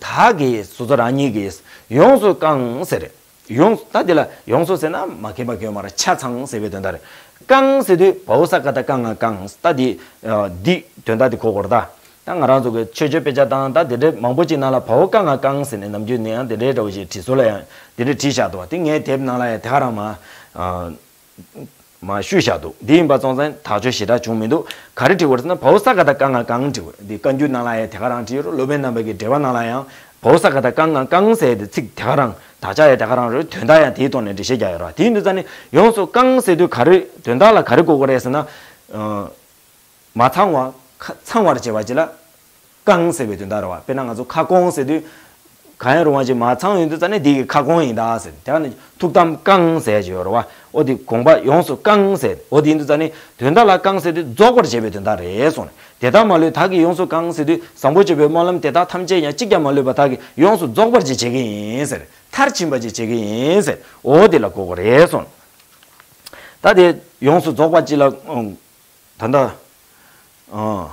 བདག་གིས་སོ་སོ་རང་ཉིད་ཀྱིས་ཡོངས་སུ་བཀང་ཟེར། ཡོངས་ད་འདི་ལ་ཡོངས་སུ་ཟེར་ན་མ་མཁས་པ་གི་ཡོད་མ་རེད། ཆ་ཚང་ཟེར་བའི་དོན་དག་རེད། བཀང་ཟེར་དུས་བའོ་ས་ག་ད་བཀང་ང་བཀང་ད་འདི་འདི་དོན་དག་འདི་གོ་དགོས་རེད་ད། ད་ང་རང་ཚོ་གི་ཆོས་སྤྱོད་དཔེ་ཆ་དང་ད་འདི་འདྲའི་མང་པོ་ཅིག་ནང་ལ་བའོ་བཀང་ང་བཀང་ཟེར་ནས་ནམ་རྒྱུན་ནས་ཡང་འདི་འདྲའི་འདྲ་བོ་ཞིག་བྲིས་སྲོལ་ལ་ཡང་འདི་འདྲའི་བྲིས་བཞག་འདུག་བ། དེ་ངའི་དེབ་ནང་ལ་ཡང་དེ་ག་རང་མ། མ་ཞུས་བཞག་འདུག་འདི་ཡིན་པ་སོང་ཙང་དག་བཅོས་ཞེ་དྲག་བྱུང་མི་འདུག་ག་རེ་བྲིས་པ་རེད་ཟེར་ན་བའོ་ས་ག་ད་བཀང་ང་བཀང་བྲིས་པ་རེད། འདི་བཀའ་འགྱུར་ནང་ལ་ཡང་དེ་ག་རང་བྲིས་ཡོད་རེད། སློབ་དཔོན་རྣམ་པ་གི་འགྲེལ་པ་ནང་ལ་ཡང་བའོ་ས་ག་ད་བཀང་ང་བཀང་ཟེར་དེ་ཚིག་དེ་ག་རང་དག་ཆ་ཡང་དེ་ག་རང་རེད། དོན་དག་ཡང་དེའི་ཐོག་ནས་འགྲེལ་བཤད་རྒྱག་ཡོད་རེད། དེ་ཡིན་དུས་ཙང་ནི་ཡོངས་སུ་བཀང་ཟེར་དུས་ག་རེ་དོན་དག་ལ་ག་རེ་གོ་དགོས་རེད་ཟེར་ན། མ་ཚང་བ་ཁ་ཚང་བར་བྱེད་པ་ཅིག་ལ་བཀང་ཟེར་བའི་དོན་དག་རེད་བ། དཔེར་ན་ང་ཚོ་ཁ་སྐོང་ཟེར་དུས་གང་ཡང་རུང་བ་ཅིག་མ་ཚང་ཡོང་དུས་ཙ་ནས་འདི་གི་ཁ་སྐོང་ཡིན་ད་ཟེར། དེ་ནི་ཐུགས་དམ་བསྐང་ཟེར་ཅིག་ཡོད་རེད་བ། འོ་དེ་དགོངས་པ་ཡོངས་སུ་བསྐང་ཟེར། འོ་དེ་ཡིན་དུས་ཙ་ནས་དོན་དག་ལ་བསྐང་ཟེར་དུས་རྫོགས་པར་བྱེད་པའི་དོན་དག་རེད་གསུངས་ནས། དེ་དག་མ་ལུས་བདག་གིས་ཡོངས་སུ་བསྐང་ཟེར་དུས་བཟང་པོ་སྤྱོད་པའི་སྨོན་ལམ་དེ་དག་ཐམས་ཅད་ཡང་གཅིག་ཀྱང་མ་ལུས་པ་བདག་གིས་ཡོངས་སུ་རྫོགས་པར་ཅིག་བྱེད་ཀྱི་ཡིན་ཟེར། མཐར་ཕྱིན་པ་ཅིག་བྱེད་ཀྱི་ཡིན་ཟེར། འོ་དེ་ལ་གོ་དགོས་རེད་གསུངས། ད་དེ་ཡོངས་སུ་རྫོགས་པ་ཅིག་ལ། ད་ལྟ། ཨ།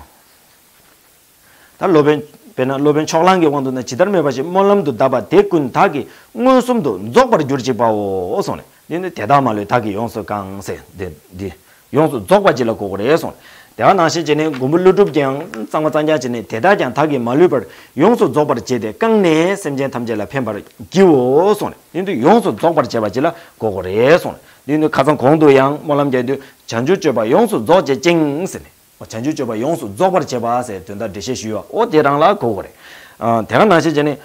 ད་སློབ་དཔོན། དཔེར་ན་སློབ་དཔོན་ཕྱོགས་གླང་གི་དབང་དུ་ན་ཇི་ལྟར་སྨྲས་པ་བཞིན་སྨོན་ལམ་དུ་གདབ་པ་དེ་ཀུན་བདག་གིས་མངོན་སུམ་དུ་རྫོགས་པར་གྱུར་ཅིག་པའོ་གསུངས་ནས། འདི་ནི་དེ་དག་མ་ལུས་བདག་གིས་ཡོངས་སུ་བསྐང་ཟེར་འདི་འདི་ཡོངས་སུ་རྫོགས་པ་ཅིག་ལ་གོ་དགོས་རེད་གསུངས། དེ་ག་ནང་བཞིན་བྱས་ནས་མགོན་པོ་ཀླུ་སྒྲུབ་ཀྱིས་ཡང་གཙང་མ་གཙང་རྐྱང་བྱས་ནས་དེ་དག་ཀྱང་བདག་གིས་མ་ལུས་པར་ཡོངས་སུ་རྫོགས་པར་བྱས་ཏེ་བསྐངས་ནས་སེམས་ཅན་ཐམས་ཅད་ལ་ཕན་པར་བགྱིའོ་གསུངས་ནས། འདི་ནི་ཡོངས་སུ་རྫོགས་པར་བྱེད་པ་ཅིག་ལ་གོ་དགོས་རེད་གསུངས་ནས། འདི་ནི་ཁ་སང་གོང་དུ་ཡང་སྨོན་ལམ་རྒྱག་དུས་བྱང་ཆུབ་སྤྱོད་པ་ཡོངས་སུ་རྫོགས་བྱེད་ཅིང་ཟེར་ནས། བྱང་ཆུབ་སྤྱོད་པ་ཡོངས་སུ་རྫོགས་པར་བྱེད་པ་ཟེར་དོན་དག་འགྲེལ་བཤད་ཞུས་པ་འོ་དེ་རང་ལ་གོ་དགོས་རེད། ཨ། དེ་ག་ནང་བཞིན་བྱས་ནས།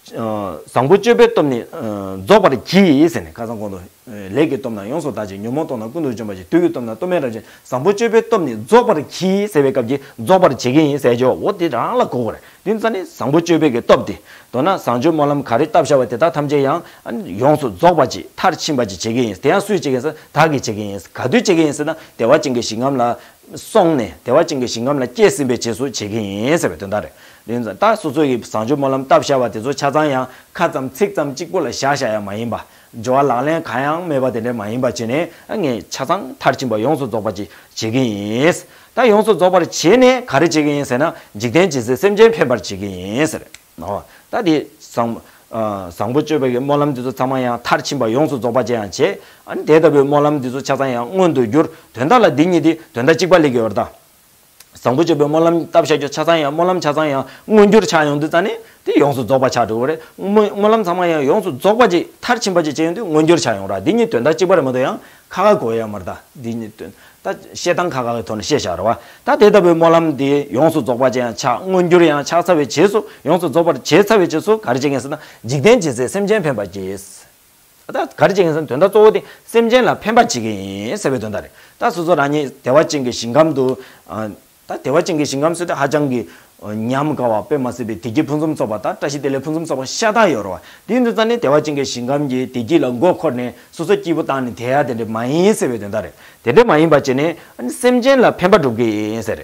ཨ། བཟང་པོ་སྤྱོད་པའི་སྟོབས་ནི། ཨ། རྫོགས་པར་བགྱི་ཟེར་ནས་ཁ་སང་གོང་དུ། ཨ། ལས་ཀྱི་སྟོབས་རྣམས་ཡོངས་སུ་དག་ཅིང་ཉོན་མོངས་སྟོབས་རྣམས་ཀུན་ཏུ་འཇོམས་པ་ཞིག་དུས་ཀྱི་སྟོབས་རྣམས་གཏོར་མས་རབ་བྱིན་བཟང་པོ་སྤྱོད་པའི་སྟོབས་ནི་རྫོགས་པར་བགྱི་ཟེར་བའི་སྐབས་ཀྱི་རྫོགས་པར་བྱེད་ཀྱི་ཡིན་ཟེར་ཅོག་འོ་དེ་རང་ལ་གོ་དགོས་རེད། དེ་ཙ་ནི་བཟང་པོ་སྤྱོད་པའི་གི་སྟོབས་དེ། མདོར་ན་བཟང་སྤྱོད་སྨོན་ལམ་ག་རེ་བཏབ་བཞག་པ་དེ་དག་ཐམས་ཅད་ཡང་ཡོངས་སུ་རྫོགས་པ་ཅིག་མཐར་ཕྱིན་པ་ཅིག་བྱེད་ཀྱི་ཡིན། དེ་ཡང་སུས་བྱེད་ཀྱི་ཡིན་ཟེར་བདག་གིས་བྱེད་ཀྱི་ཡིན། ག་དུས་བྱེད་ཀྱི་ཡིན་ཟེར་ན་བདེ་བ་ཅན་གྱི་ཞིང་ཁམས་ལ་སོང་ནས་བདེ་བ་ཅན་གྱི་ཞིང་ཁམས་ལ་སྐྱེས་ཟིན་པའི་རྗེས་སུ་བྱེད་ཀྱི་ཡིན་ཟེར་བའི་དོན་དག་རེད། དེ་ཡིན་ཙང་ད་སོ་སོ་ཡི་བཟང་སྤྱོད་སྨོན་ལམ་བཏབ་བཞག་པ་དེ་ཚོ་ཆ་ཚང་ཡང་ཁ་ཙམ་ཚིག་ཙམ་གཅིག་པོ་ལ་བཞག་བཞག་ཡ་མ་ཡིན་པ། སྦྱོར་བ་ལག་ལེན་གང་ཡང་མེད་པ་དེ་འདྲ་མ་ཡིན་པ་བྱས་ནས་ངས་ཆ་ཚང་མཐར་ཕྱིན་པ་ཡོངས་སུ་རྫོགས་པ་ཅིག་བྱེད་ཀྱི་ཡིན། ད་ཡོངས་སུ་རྫོགས་པར་བྱས་ནས་ག་རེ་བྱེད་ཀྱི་ཡིན་ཟེར་ན་འཇིག་རྟེན་ཇི་སྲིད་སེམས་ཅན་ཕན་པར་བྱེད་ཀྱི་ཡིན་ཟེར། ཨོ། ད་དེ་བཟང་ བཟང་པོ་སྤྱོད་པའི་གི་སྨོན་ལམ་འདི་ཚོ་ཚང་མ་ཡང་མཐར་ཕྱིན་པ་ཡོངས་སུ་རྫོགས་པ་ཅན་ཡང་བྱེད། ཨ་ནི་དེ་ལྟ་བུའི་སྨོན་ལམ་འདི་ཚོ་ཆ་ཚང་ཡང་མངོན་དུ་གྱུར། དོན་དག་ལ་འདི་གཉིས་དེ་དོན་དག་གཅིག་པ་སླེབས་ཀྱི་ཡོད་རེད་ད། བཟང་པོ་སྤྱོད་པའི་སྨོན་ལམ་བཏབ་བཞག་རྒྱུ་ཆ་ཚང་ཡང་སྨོན་ལམ་ཆ་ཚང་ཡང་མངོན་གྱུར་ཆགས་ཡོང་དུས་ཙ་ནི་དེ་ཡོངས་སུ་རྫོགས་པ་ཆགས་འགྲོ་གི་རེད། སྨོན་སྨོན་ལམ་ཚང་མ་ཡང་ཡོངས་སུ་རྫོགས་པ་ཅིག་མཐར་ཕྱིན་པ་ཅིག་བྱས་ཡོང་དུས་མངོན་གྱུར་ཆགས་ཡོང་ར། འདི་གཉིས་དོན་དག་གཅིག་པ་རེད་མ་གཏོགས་ཡང་ཁ་ཁ་གོ་ཡ་མ་རེད་ད། འདི་གཉིས་དོན་ད་བཤད་སྟངས་ཁ་ཁ་གི་ཐོག་ནས་བཤད་བཞག་རེད་བ། ད་དེ་ལྟ་བུའི་སྨོན་ལམ་འདི་ཡོངས་སུ་རྫོགས་པ་ཅན་ཡང་ཆགས། མངོན་གྱུར་ཡང་ཆགས་ཚར་བའི་རྗེས་སུ། ཡོངས་སུ་རྫོགས་པར་བྱས་ཚར་བའི་རྗེས་སུ་ག་རེ་བྱེད་ཀྱི་ཡིན་ཟེར་ན། འཇིག་རྟེན་ཇི་སྲིད་སེམས་ཅན་ཕན་པར་བགྱི། ད་ག་རེ་བྱེད་ཀྱི་ཡིན་ཟེར་ན་དོན་དག་གཙོ་བོ་དེ་སེམས་ཅན་ལ་ཕན་པ་བྱེད་ཀྱི་ཡིན་ཟེར་བའི་དོན་དག་རེད། ད་སོ་སོ་རང་ཉིད་བདེ་བ་ཅན་གྱི་ཞིང་ཁམས་དུ། ཨ། ད་བདེ་བ་ཅན་གྱི་ཞིང་ཁམས་ཟེར་དུས་ཧ་ཅང་གི་ཉམས་དགའ་བ་དཔེ་མ་སྲིད་པའི་བདེ་སྐྱིད་ཕུན་སུམ་ཚོགས་པ་དང་བཀྲ་ཤིས་བདེ་ལེགས་ཕུན་སུམ་ཚོགས་པ་ཤ་སྟག་ཡོད་རེད་བ། དེ་འདི་ཙ་ནི་བདེ་བ་ཅན་གྱི་ཞིང་ཁམས་ཀྱི་བདེ་སྐྱིད་ལ་མགོ་འཁོར་ནས་སོ་སོ་སྐྱིད་པོ་བཏང་ནས་བསྡད་ཡ་དེ་འདྲ་མ་ཡིན་ཟེར་བའི་དོན་དག་རེད། དེ་འདྲ་མ་ཡིན་པ་བྱས་ནས་ཨ་ནི་སེམས་ཅན་ལ་ཕན་པ་སྒྲུབ་ཀྱི་ཡིན་ཟེར།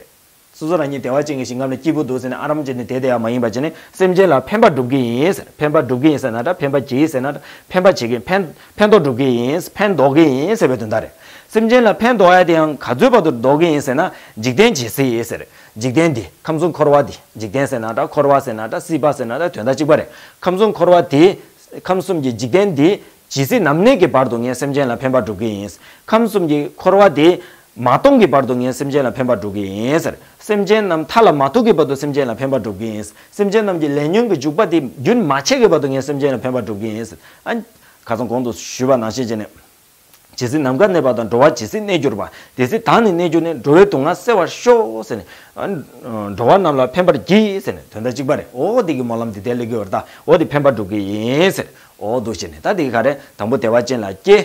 སོ་སོ་རང་ཉིད་བདེ་བ་ཅན་གྱི་ཞིང་ཁམས་ནས་སྐྱིད་པོ་འདུག་ཟེར་ནས་ཨ་རམ་བྱས་ནས་བསྡད་བསྡད་ཡ་མ་ཡིན་པ་བྱས་ནས་སེམས་ཅན་ལ་ཕན་པ་སྒྲུབ་ཀྱི་ཡིན་ཟེར། ཕན་པ་སྒྲུབ་ཀྱི་ཡིན་ཟེར་ན་འདྲ། ཕན་པ་བྱེད་ཟེར་ན་འདྲ། ཕན་པ་བྱེད་ཀྱི་ཕན་ཕན་ཐོགས་སྒྲུབ་ཀྱི་ཡིན། ཕན་འདོགས་ཀྱི་ཡིན་ཟེར་བའི་དོན་དག་རེད། སེམས་ཅན་ལ་ཕན་འདོགས་ཡ་དེ་ཡང་ག་ཚོད་བར་དུ་འདོགས་ཀྱི་ཡིན་ཟེར་ན། འཇིག་རྟེན་ཇི་སྲིད་ཟེར། འཇིག་རྟེན་འདི་ཁམས་གསུམ་འཁོར་བ་འདི། འཇིག་རྟེན་ཟེར་ན་འདྲ། འཁོར་བ་ཟེར་ན་འདྲ། སྲིད་པ་ཟེར་ན་འདྲ། དོན་དག་གཅིག་པ་རེད། ཁམས་གསུམ་འཁོར་བ་འདི། ཁམས་གསུམ་གྱི་འཇིག་རྟེན་འདི། ཇི་སྲིད་ནམ་གནས་ཀྱི་བར་དུ་ངས་སེམས་ཅན་ལ་ཕན་པ་སྒྲུབ་ཀྱི་ཡིན། ཁམས་གསུམ་གྱི་འཁོར་བ་འདི་མ་སྟོངས་ཀྱི་བར་དུ་ངས་སེམས་ཅན་ལ་ཕན་པ་སྒྲུབ་ཀྱི་ཡིན་ཟེར། སེམས་ཅན་རྣམས་མཐའ་ལ་མ་ཐུག་གི་བར་དུ་སེམས་ཅན་ལ་ཕན་པ་སྒྲུབ་ཀྱི་ཡིན། སེམས་ཅན་རྣམས་ཀྱི་ལས་ཉོན་གྱི་འཇུག་པ་དེ་རྒྱུན་མ་ཆད་ཀྱི་བར་དུ་ངས་སེམས་ཅན་ལ་ཕན་པ་སྒྲུབ་ཀྱི་ཡིན་ཟེར། ཨ། ཁ་སང་གོང་དུ་ཞུས་པ་ནང་བཞིན་བྱས་ནས། ཇི་སྲིད་ནམ་མཁའ་གནས་པ་དང་། འགྲོ་བ་ཇི་སྲིད་གནས་གྱུར་པ། དེ་སྲིད་བདག་ནི་གནས་གྱུར་ནས། འགྲོ་བའི་སྡུག་བསྔལ་སེལ་བར་ཤོག་ཟེར་ནས། ཨ། འགྲོ་བ་རྣམས་ལ་ཕན་པར་བགྱི་ཟེར་ནས་དོན་དག་གཅིག་པ་རེད། འོ་དེ་གི་སྨོན་ལམ་འདི་དེ་སླེབས་ཀྱི་ཡོད་རེད་ད། འོ་དེ་ཕན་པ་སྒྲུབ་ཀྱི་ཡིན་ཟེར། འོ་འདུག་བྱས་ནས་ད་དེ་ག་རེ། དང་པོ་བདེ་བ་ཅན་ལ་སྐྱེ།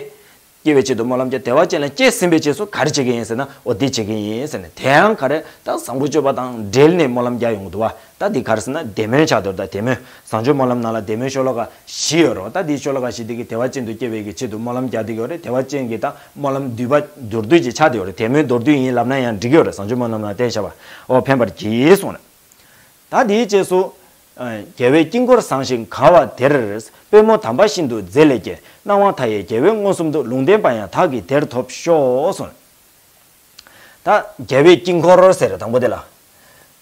སྐྱེ་བའི་ཆེད་དུ་སྨོན་ལམ་རྒྱག་བདེ་བ་ཅན་ལ་སྐྱེས་ཟིན་པའི་རྗེས་སུ་ག་རེ་བྱེད་ཀྱི་ཡིན་ཟེར་ན། འོ་འདི་བྱེད་ཀྱི་ཡིན་ཟེར་ནས། དེ་ཡང་ག་རེ། ད་བཟང་པོ་སྤྱོད་པ་དང་འབྲེལ་ནས་སྨོན་ལམ་རྒྱག་ཡོང་གི་འདུག་བ། ད་འདི་ག་རེ་ཟེར་ན་བདེ་སྨོན་ཆགས་འདུག་ད། བདེ་སྨོན། བཟང་སྤྱོད་སྨོན་ལམ་ནང་ལ་བདེ་སྨོན་ཤོ་ལོ་ཀ་བཞི་ཡོད་རེད་བ། ད་འདི་ཤོ་ལོ་ཀ་བཞི་འདི་གི་བདེ་བ་ཅན་དུ་སྐྱེ་བའི་གི་ཆེད་དུ་སྨོན་ལམ་རྒྱག་བསྡད་ཀྱི་ཡོད་རེད། བདེ་བ་ཅན་གྱི་ད་སྨོན་ལམ་བསྡུས་པ་མདོར་བསྡུས་ཅིག་ཆགས་བསྡད་ཡོད་རེད། བདེ་སྨོན་མདོར་བསྡུས་ཡིན་ལབ་ན་ཡང་འགྲིག་གི་ཡོད་རེད། བཟང་སྤྱོད་སྨོན་ལམ་ནང་བསྟན་བཞག་པ། འོ་ཕན་པར་བགྱི་གསུངས་རེད། ད་དེའི་རྗེས་སུ། རྒྱལ་བའི་དཀྱིལ་འཁོར་བཟང་ཞིང་ག་བ་དེར། པུས་མོ་དམ་པ་ཤིན་ཏུ་མཛེས་ལས་སྐྱེས། སྣང་བ་མཐའ་ཡས་རྒྱལ་བས་མངོན་སུམ་དུ། ལུང་བསྟན་པ་ཡང་བདག་གིས་དེར་ཐོབ་ཤོག་གསུངས། ད་རྒྱལ་བའི་དཀྱིལ་འཁོར་ཟེར་དང་པོ་དེ་ལ།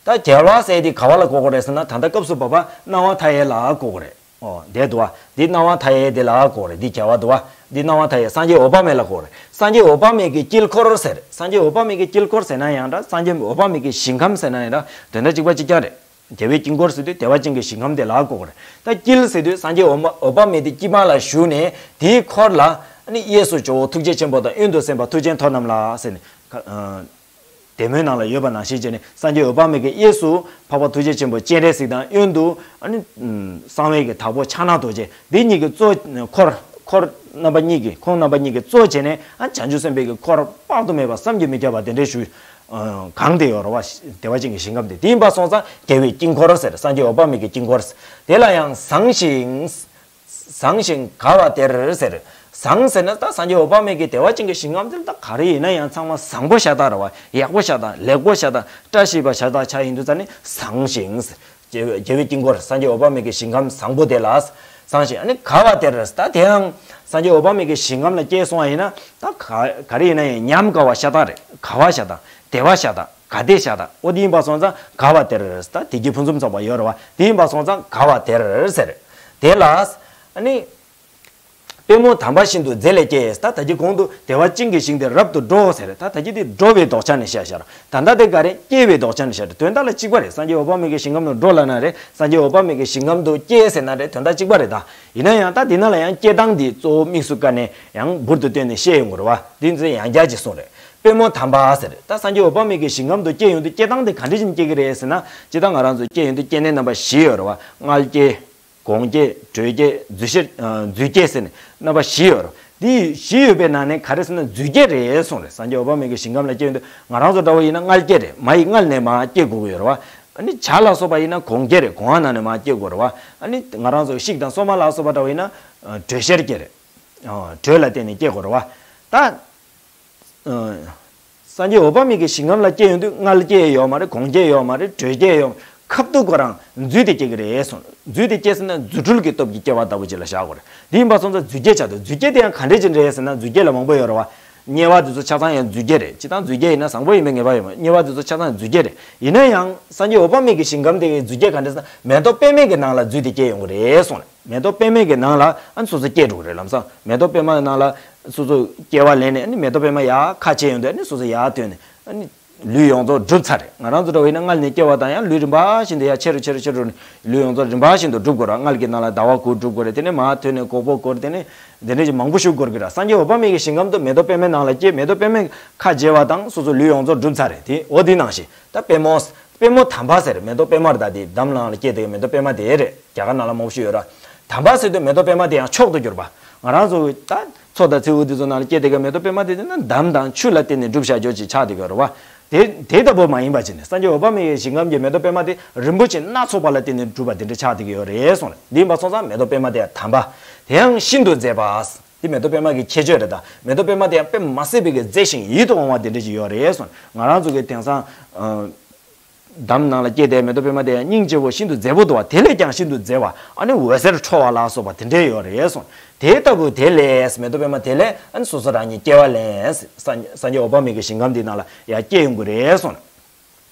ད་རྒྱལ་བ་ཟེར་དེ་ག་བ་ལ་གོ་དགོས་རེད་ཟེར་ན། ད་ལྟ་སྐབས་སུ་བབ་པ་སྣང་བ་མཐའ་ཡས་ལ་གོ་དགོས་རེད། ཨོ་དེ་འདུག་བ། འདི་སྣང་བ་མཐའ་ཡས་དེ་ལ་གོ་དགོས་རེད། འདི་རྒྱལ་བ་འདུག་བ། འདི་སྣང་བ་མཐའ་ཡས་སངས་རྒྱས་འོད་དཔག་མེད་ལ་གོ་དགོས་རེད། སངས་རྒྱས་འོད་དཔག་མེད་ཀྱི་དཀྱིལ་འཁོར་ཟེར། སངས་རྒྱས་འོད་དཔག་མེད་ཀྱི་དཀྱིལ་འཁོར་ཟེར་ན་ཡང་འདྲ། སངས་རྒྱས་འོད་དཔག་མེད་ཀྱི་ཞིང་ཁམས་ཟེར་ན་ཡང་འདྲ། དོན་དག་གཅིག་པ་གཅིག་རྐྱང་རེད། རྒྱལ་བའི་དཀྱིལ་འཁོར་ཟེར་དུས་བདེ་བ་ཅན་གྱི་ཞིང་ཁམས་དེ་ལ་གོ་དགོས་རེད། ད་དཀྱིལ་ཟེར་དུས་སངས་རྒྱས་འོད་དཔག་མེད་དེ་དཀྱིལ་མ་ལ་བཞུགས་ནས་དེའི་འཁོར་ལ་ཨ་ནི་གཡས་སུ་ཇོ་བོ་ཐུགས་རྗེ་ཆེན་པོ་དང་གཡོན་དུ་སེམས་དཔའ་མཐུ་ཆེན་ཐོབ་རྣམས་ལ་ཟེར་ནས། བདེ་སྨོན་ནང་ལ་ཡོད་པ་ནང་བཞིན་བྱས་ནས་སངས་རྒྱས་འོད་དཔག་མེད་ཀྱི་གཡས་སུ་འཕགས་པ་ཐུགས་རྗེ་ཆེན་པོ་སྤྱན་རས་གཟིགས་དང་། གཡོན་དུ་ཨ་ནི་གསང་བའི་གི་བདག་པོ་ཕྱག་ན་རྡོ་རྗེ། འདི་གཉིས་ཀྱི་གཙོ། འཁོར། འཁོར་རྣམ་པ་གཉིས་ཀྱི། ཁོང་རྣམ་པ་གཉིས་ཀྱི་གཙོ་བྱས་ནས་ཨ་བྱང་ཆུབ་སེམས་དཔའི་གི་འཁོར་དཔག་ཏུ་མེད་པ་བསམ་གྱིས་མི་ཁྱབ་པ་དེ་འདྲའི་ཞུ། གང་དེ་ཡོད་རེད་བ། བདེ་བ་ཅན་གྱི་ཞིང་ཁམས་དེ། དེ་ཡིན་པ་སོང་ཙང་རྒྱལ་བའི་དཀྱིལ་འཁོར་ཟེར། སངས་རྒྱས་འོད་དཔག་མེད་ཀྱི་དཀྱིལ་འཁོར་ཟེར། དེ་ལ་ཡང་བཟང་ཞིང་། བཟང་ཞིང་ག་བ་དེར་ཟེར། བཟང་ཟེར་ན་ད་སངས་རྒྱས་འོད་དཔག་མེད་ཀྱི་བདེ་བ་ཅན་གྱི་ཞིང་ཁམས་དེ་ལ་ད་ག་རེ་ཡིན་ན་ཡང་ཚང་མ་བཟང་པོ་ཤ་སྟག་རེད་བ། ཡག་པོ་ཤ་སྟག། ལེགས་པོ་ཤ་སྟག། བཀྲ་ཤིས་པ་ཤ་སྟག་ཆགས་ཡིན་དུས་ཙ་ནི་བཟང་ཞིང་ཟེར། རྒྱལ་བའི་རྒྱལ་བའི་དཀྱིལ་འཁོར་སངས་རྒྱས་འོད་དཔག་མེད་ཀྱི་ཞིང་ཁམས་བཟང་པོ་དེ་ལ་བཟང་ཞིང་། ཨ་ནི་ག་བ་དེར་ད་དེའང་སངས་རྒྱས་འོད་དཔག་མེད་ཀྱི་ཞིང་ཁམས་ལ་སྐྱེས་སོང་བ་ཡིན་ན་ད་ག་ག་རེ་ཡིན་ན་ཡང་ཉམས་དགའ་བ་ཤ་སྟག་རེད། ག་བ་ཤ་སྟག། བདེ་བ་ཤ་སྟག། ག་བདེ་ཤ་སྟག། འོ་དེ་ཡིན་པ་སོང་ཙང་ག་བ་དེར་ད་བདེ་སྐྱིད་ཕུན་སུམ་ཚོགས་པ་ཡོད་རེད་བ། དེ་ཡིན་པ་སོང་ཙང་ག་བ་དེར་ཟེར། དེ་ལ་ཨ་ནི། པུས་མོ་དམ་པ་ཤིན་ཏུ་མཛེས་ལས་སྐྱེས། ད་ད་ཅི་གོང་དུ་བདེ་བ་ཅན་གྱི་ཞིང་དེར་རབ་ཏུ་འགྲོ་ཟེར། ད་ད་ཅི་དེ་འགྲོ་བའི་ལྡོག་ཆ་ནས་བཤད་བཞག། ད་ལྟ་དེ་ག་རེ། སྐྱེ་བའི་ལྡོག་ཆ་ནས་བཤད། དོན་དག་ལ་གཅིག་པ་རེད། སངས་རྒྱས་འོད་དཔག་མེད་ཀྱི་ཞིང་ཁམས་དུ་འགྲོ་ལབ་ན་རེད། སངས་རྒྱས་འོད་དཔག་མེད་ཀྱི་ཞིང་ཁམས་དུ་སྐྱེ་ཟེར་ན་རེད། དོན་དག་གཅིག་པ་རེད་ད། ཡིན་ན་ཡང་ད་འདི་ནང་ལ་ཡང་སྐྱེ་སྟངས་འདི་གཙོ་བོ་དམིགས་སུ་བཀར་ནས་ཡང་འབུར་དུ་བཏོན་ནས་བཤད་ཡོང་གི་རེད་བ། འདི་ཚོ་ཡང་བསྐྱར་ཅིག་གསུངས་རེད། པུས་མོ་དམ་པ་ཟེར། ད་སངས་རྒྱས་འོད་དཔག་མེད་ཀྱི་ཞིང་ཁམས་དུ་སྐྱེ་ཡོང་དུས་སྐྱེ་སྟངས་དེ་ག་འདྲ་ཞིག་སྐྱེ་གི་རེད་ཟེར་ན། སྤྱིར་བཏང་ང་རང་ཚོ་སྐྱེ་ཡོང་དུས་སྐྱེ་གནས་རྣམ་པ་བཞི་ཡོད་རེད་བ། མངལ་སྐྱེ། གོང་སྐྱེ། དྲོད་སྐྱེ། རྫུས་སྐྱེ། ཨ། རྫུས་སྐྱེ་ཟེར་ནས་རྣམ་པ་བཞི་ཡོད་རེད། འདི་བཞི་ཡོད་པའི་ནང་ནས་ག་རེ་ཟེར་ན་རྫུས་སྐྱེ་རེད་གསུངས་རེད། སངས་རྒྱས་འོད་དཔག་མེད་ཀྱི་ཞིང་ཁམས་ལ་སྐྱེ་ཡོང་དུས་ང་རང་ཚོ་འདྲ་བོ་ཡིན་ན་མངལ་སྐྱེ་རེད། མ་ཡི་མངལ་ནས་མར་སྐྱེ་དགོས་ཀྱི་ཡོད་རེད་བ། ཨ་ནི་བྱ་ལ་སོགས་པ་ཡིན་ན་གོང་སྐྱེ་རེད། གོང་བ་ནང་ནས་མར་སྐྱེ་དགོས་རེད་བ། ཨ་ནི་ང་རང་ཚོ་ཤིག་དང་སོ་མ་ལ་སོགས་པ་འདྲ་བོ་ཡིན་ན་དྲོད་གཤེར་སྐྱེ་རེད། དྲོད་ལ་བརྟེན་ནས་སྐྱེ་དགོས་རེད་བ། ད། སངས་རྒྱས་འོད་དཔག་མེད་ཀྱི་ཞིང་ཁམས་ལ་སྐྱེ་ཡོང་དུས་མངལ་སྐྱེ་ཡོད་མ་རེད། གོང་སྐྱེ་ཡོད་མ་རེད། དྲོད་སྐྱེ་ཡོད། ཁ་ཐུག་ཁོ་རང་རྫུས་ཏེ་སྐྱེ་གི་རེད་གསུངས། རྫུས་ཏེ་སྐྱེ་ཟེར་ན་རྫུ་འཕྲུལ་གྱི་སྟོབས་ཀྱིས་སྐྱེ་བ་ལྟ་བུ་ཅིག་ལ་བཞག་དགོས་རེད། འདི་ཡིན་པ་སོང་ཙང་རྫུས་སྐྱེ་ཆགས་འདུག། རྫུས་སྐྱེ་དེ་ཡང་ག་འདྲས་ཅིག་རེད་ཟེར་ན་རྫུས་སྐྱེ་ལ་མང་པོ་ཡོད་རེད་བ། དམྱལ་བ་དེ་ཚོ་ཆ་ཚང་ཡང་རྫུས་སྐྱེས་རེད། སྤྱིར་བཏང་རྫུས་སྐྱེས་ཡིན་ན་བཟང་པོ་ཡིན་པའི་ངེས་པ་ཡོད་མ་རེད། དམྱལ་བ་དེ་ཚོ་ཆ་ཚང་རྫུས་སྐྱེས་རེད། ཡིན་ན་ཡང་སངས་རྒྱས་འོད་དཔག་མེད་ཀྱི་ཞིང་ཁམས་དེ་གའི་རྫུས་སྐྱེས་ག་འདྲ་ཟེར་ན་མེ་ཏོག་པད་མའི་གི་ནང་ལ་རྫུས་ཏེ་སྐྱེས་ཡོང་གི་རེད་གསུངས་རེད། མེ་ཏོག་པད་མའི་གི་ནང་ལ་ཨ་ནི་སོ་སོ་སྐྱེས་འགྲོ་གི་རེད། ལམ་སང་མེ་ཏོག་པད་མ་ནང་ལ་སོ་སོ་སྐྱེ་བ་ལེན་ནས་ཨ་ནི་མེ་ཏོག་པད་མ་ཡར་ཁ་ཕྱེ་ཡོང་དུས་ཨ་ནི་སོ་སོ་ཡར་ཐོན་ནས་ཨ་ནི། ལུས་ཡོངས་རྫོགས་གྲུབ་ཚར་རེད། ང་རང་ཚོ་འདྲ་བོ་ཡིན་ན་མངལ་ནས་སྐྱེ་བ་དང་ཡང་ལུས་རིམ་པ་བཞིན་དུ་ཡང་ཆེ་རུ་ཆེ་རུ་ཆེ་རུ་ལུས་ཡོངས་རྫོགས་རིམ་པ་བཞིན་དུ་གྲུབ་དགོས་ར། མངལ་གྱི་ནང་ལ་ཟླ་བ་དགུ་གྲུབ་དགོས་རེད། དེ་ནས་མར་ཐོན་ནས་གོག་པོ་འགོར། དེ་ནས་དེ་འདྲ་ཞིག་མང་པོ་ཞིག་འགོར་གི་ར། སངས་རྒྱས་འོད་དཔག་མེད་ཀྱི་ཞིང་ཁམས་དུ་མེ་ཏོག་པད་མའི་ནང་ལ་སྐྱེས། མེ་ཏོག་པད་མའི་ཁ་བྱེ་བ་དང་སོ་སོ་ལུས་ཡོངས་རྫོགས་གྲུབ་ཚར་རེད། དེ་འོ་དེ་ནང་བཞིན་ད་པད་མོ། པད་མོ་དམ་པ་ཟེར། མེ་ཏོག་པད་མ་རེད། ད་དེ་འདམ་ནང་ལ་སྐྱེས་དེ་མེ་ཏོག་པད་མ་དེ་རེད། རྒྱ་གར་ནང་ལ་མང་པོ་ཞིག་ཡོད་ར། དམ་པ་ཟེར་དུས་མེ་ཏོག་པད་མ་དེ་ཡང་མཆོག་ཏུ་གྱུར་པ། ང་རང་ཚོ་ད་མཚོ་དང་མཚེའུ་དེ་ཚོ་ནང་ལ་སྐྱེས་དེ་ག་མེ་ཏོག་པད་མ་དེ་དེ་ན་འདམ་དང་ཆུ་ལ་བརྟེན་ནས་གྲུབ་བཞག་རྒྱུ་ཅིག་ཆགས་དེ་ག་རེད་བ། དེ་དེ་ལྟ་བུ་མ་ཡིན་པ་ཅིག་ནས་སངས་རྒྱས་འོད་དཔག་མེད་ཀྱི་ཞིང་ཁམས་ཀྱི་མེ་ཏོག་པད་མ་དེ་རིན་པོ་ཆེ་སྣ་ཚོགས་པ་ལ་བརྟེན་ནས་གྲུབ་པ་དེ་འདྲ་ཆགས་དེ་ག་ཡོད་རེད་གསུངས་རེད། འདི་ཡིན་པ་སོང་ཙང་མེ་ཏོག་པད་མ་དེ་ཡང་དམ་པ། དེ་ཡང་ཤིན་ཏུ་མཛེས་པ། འདི་མེ་ཏོག་པད་མ་གི་ཁྱད་ཆོས་རེད། ད་མེ་ཏོག་པད་མ་དེ་ཡང་དཔེ་མ་སྲིད་པའི་གི་མཛེས་ཤིང་ཡིད་དུ་འོང་བ་དེ་འདྲ་ཞིག་ཡོད་རེད་གསུངས། ང་རང་ཚོ་གི་དེང་སང་འདམ་ནང་ལ་སྐྱེས་དེ་མེ་ཏོག་པད་མ་དེ་ཡང་སྙིང་རྗེ་བོ་ཤིན་ཏུ་མཛེས་པོ་འདུག་བ། དེ་ལས་ཀྱང་ཤིན་ཏུ་མཛེས་པ། ཨ་ནི་འོད་ཟེར་འཕྲོ་བ་ལ་སོགས་པ་དེ་འདྲས་ཡོད་རེད་གསུངས། དེ་ལྟ་བུ་དེ་ལས་མེ་ཏོག་པད་མ་དེ་ལས་ཨ་ནི་སོ་སོ་རང་ཉིད་སྐྱེ་བ་ལེན། སངས་སངས་རྒྱས་འོད་དཔག་མེད་ཀྱི་ཞིང་ཁམས་འདི་ནང་ལ་ཡང་སྐྱེ་ཡོང་གི་རེད་གསུངས།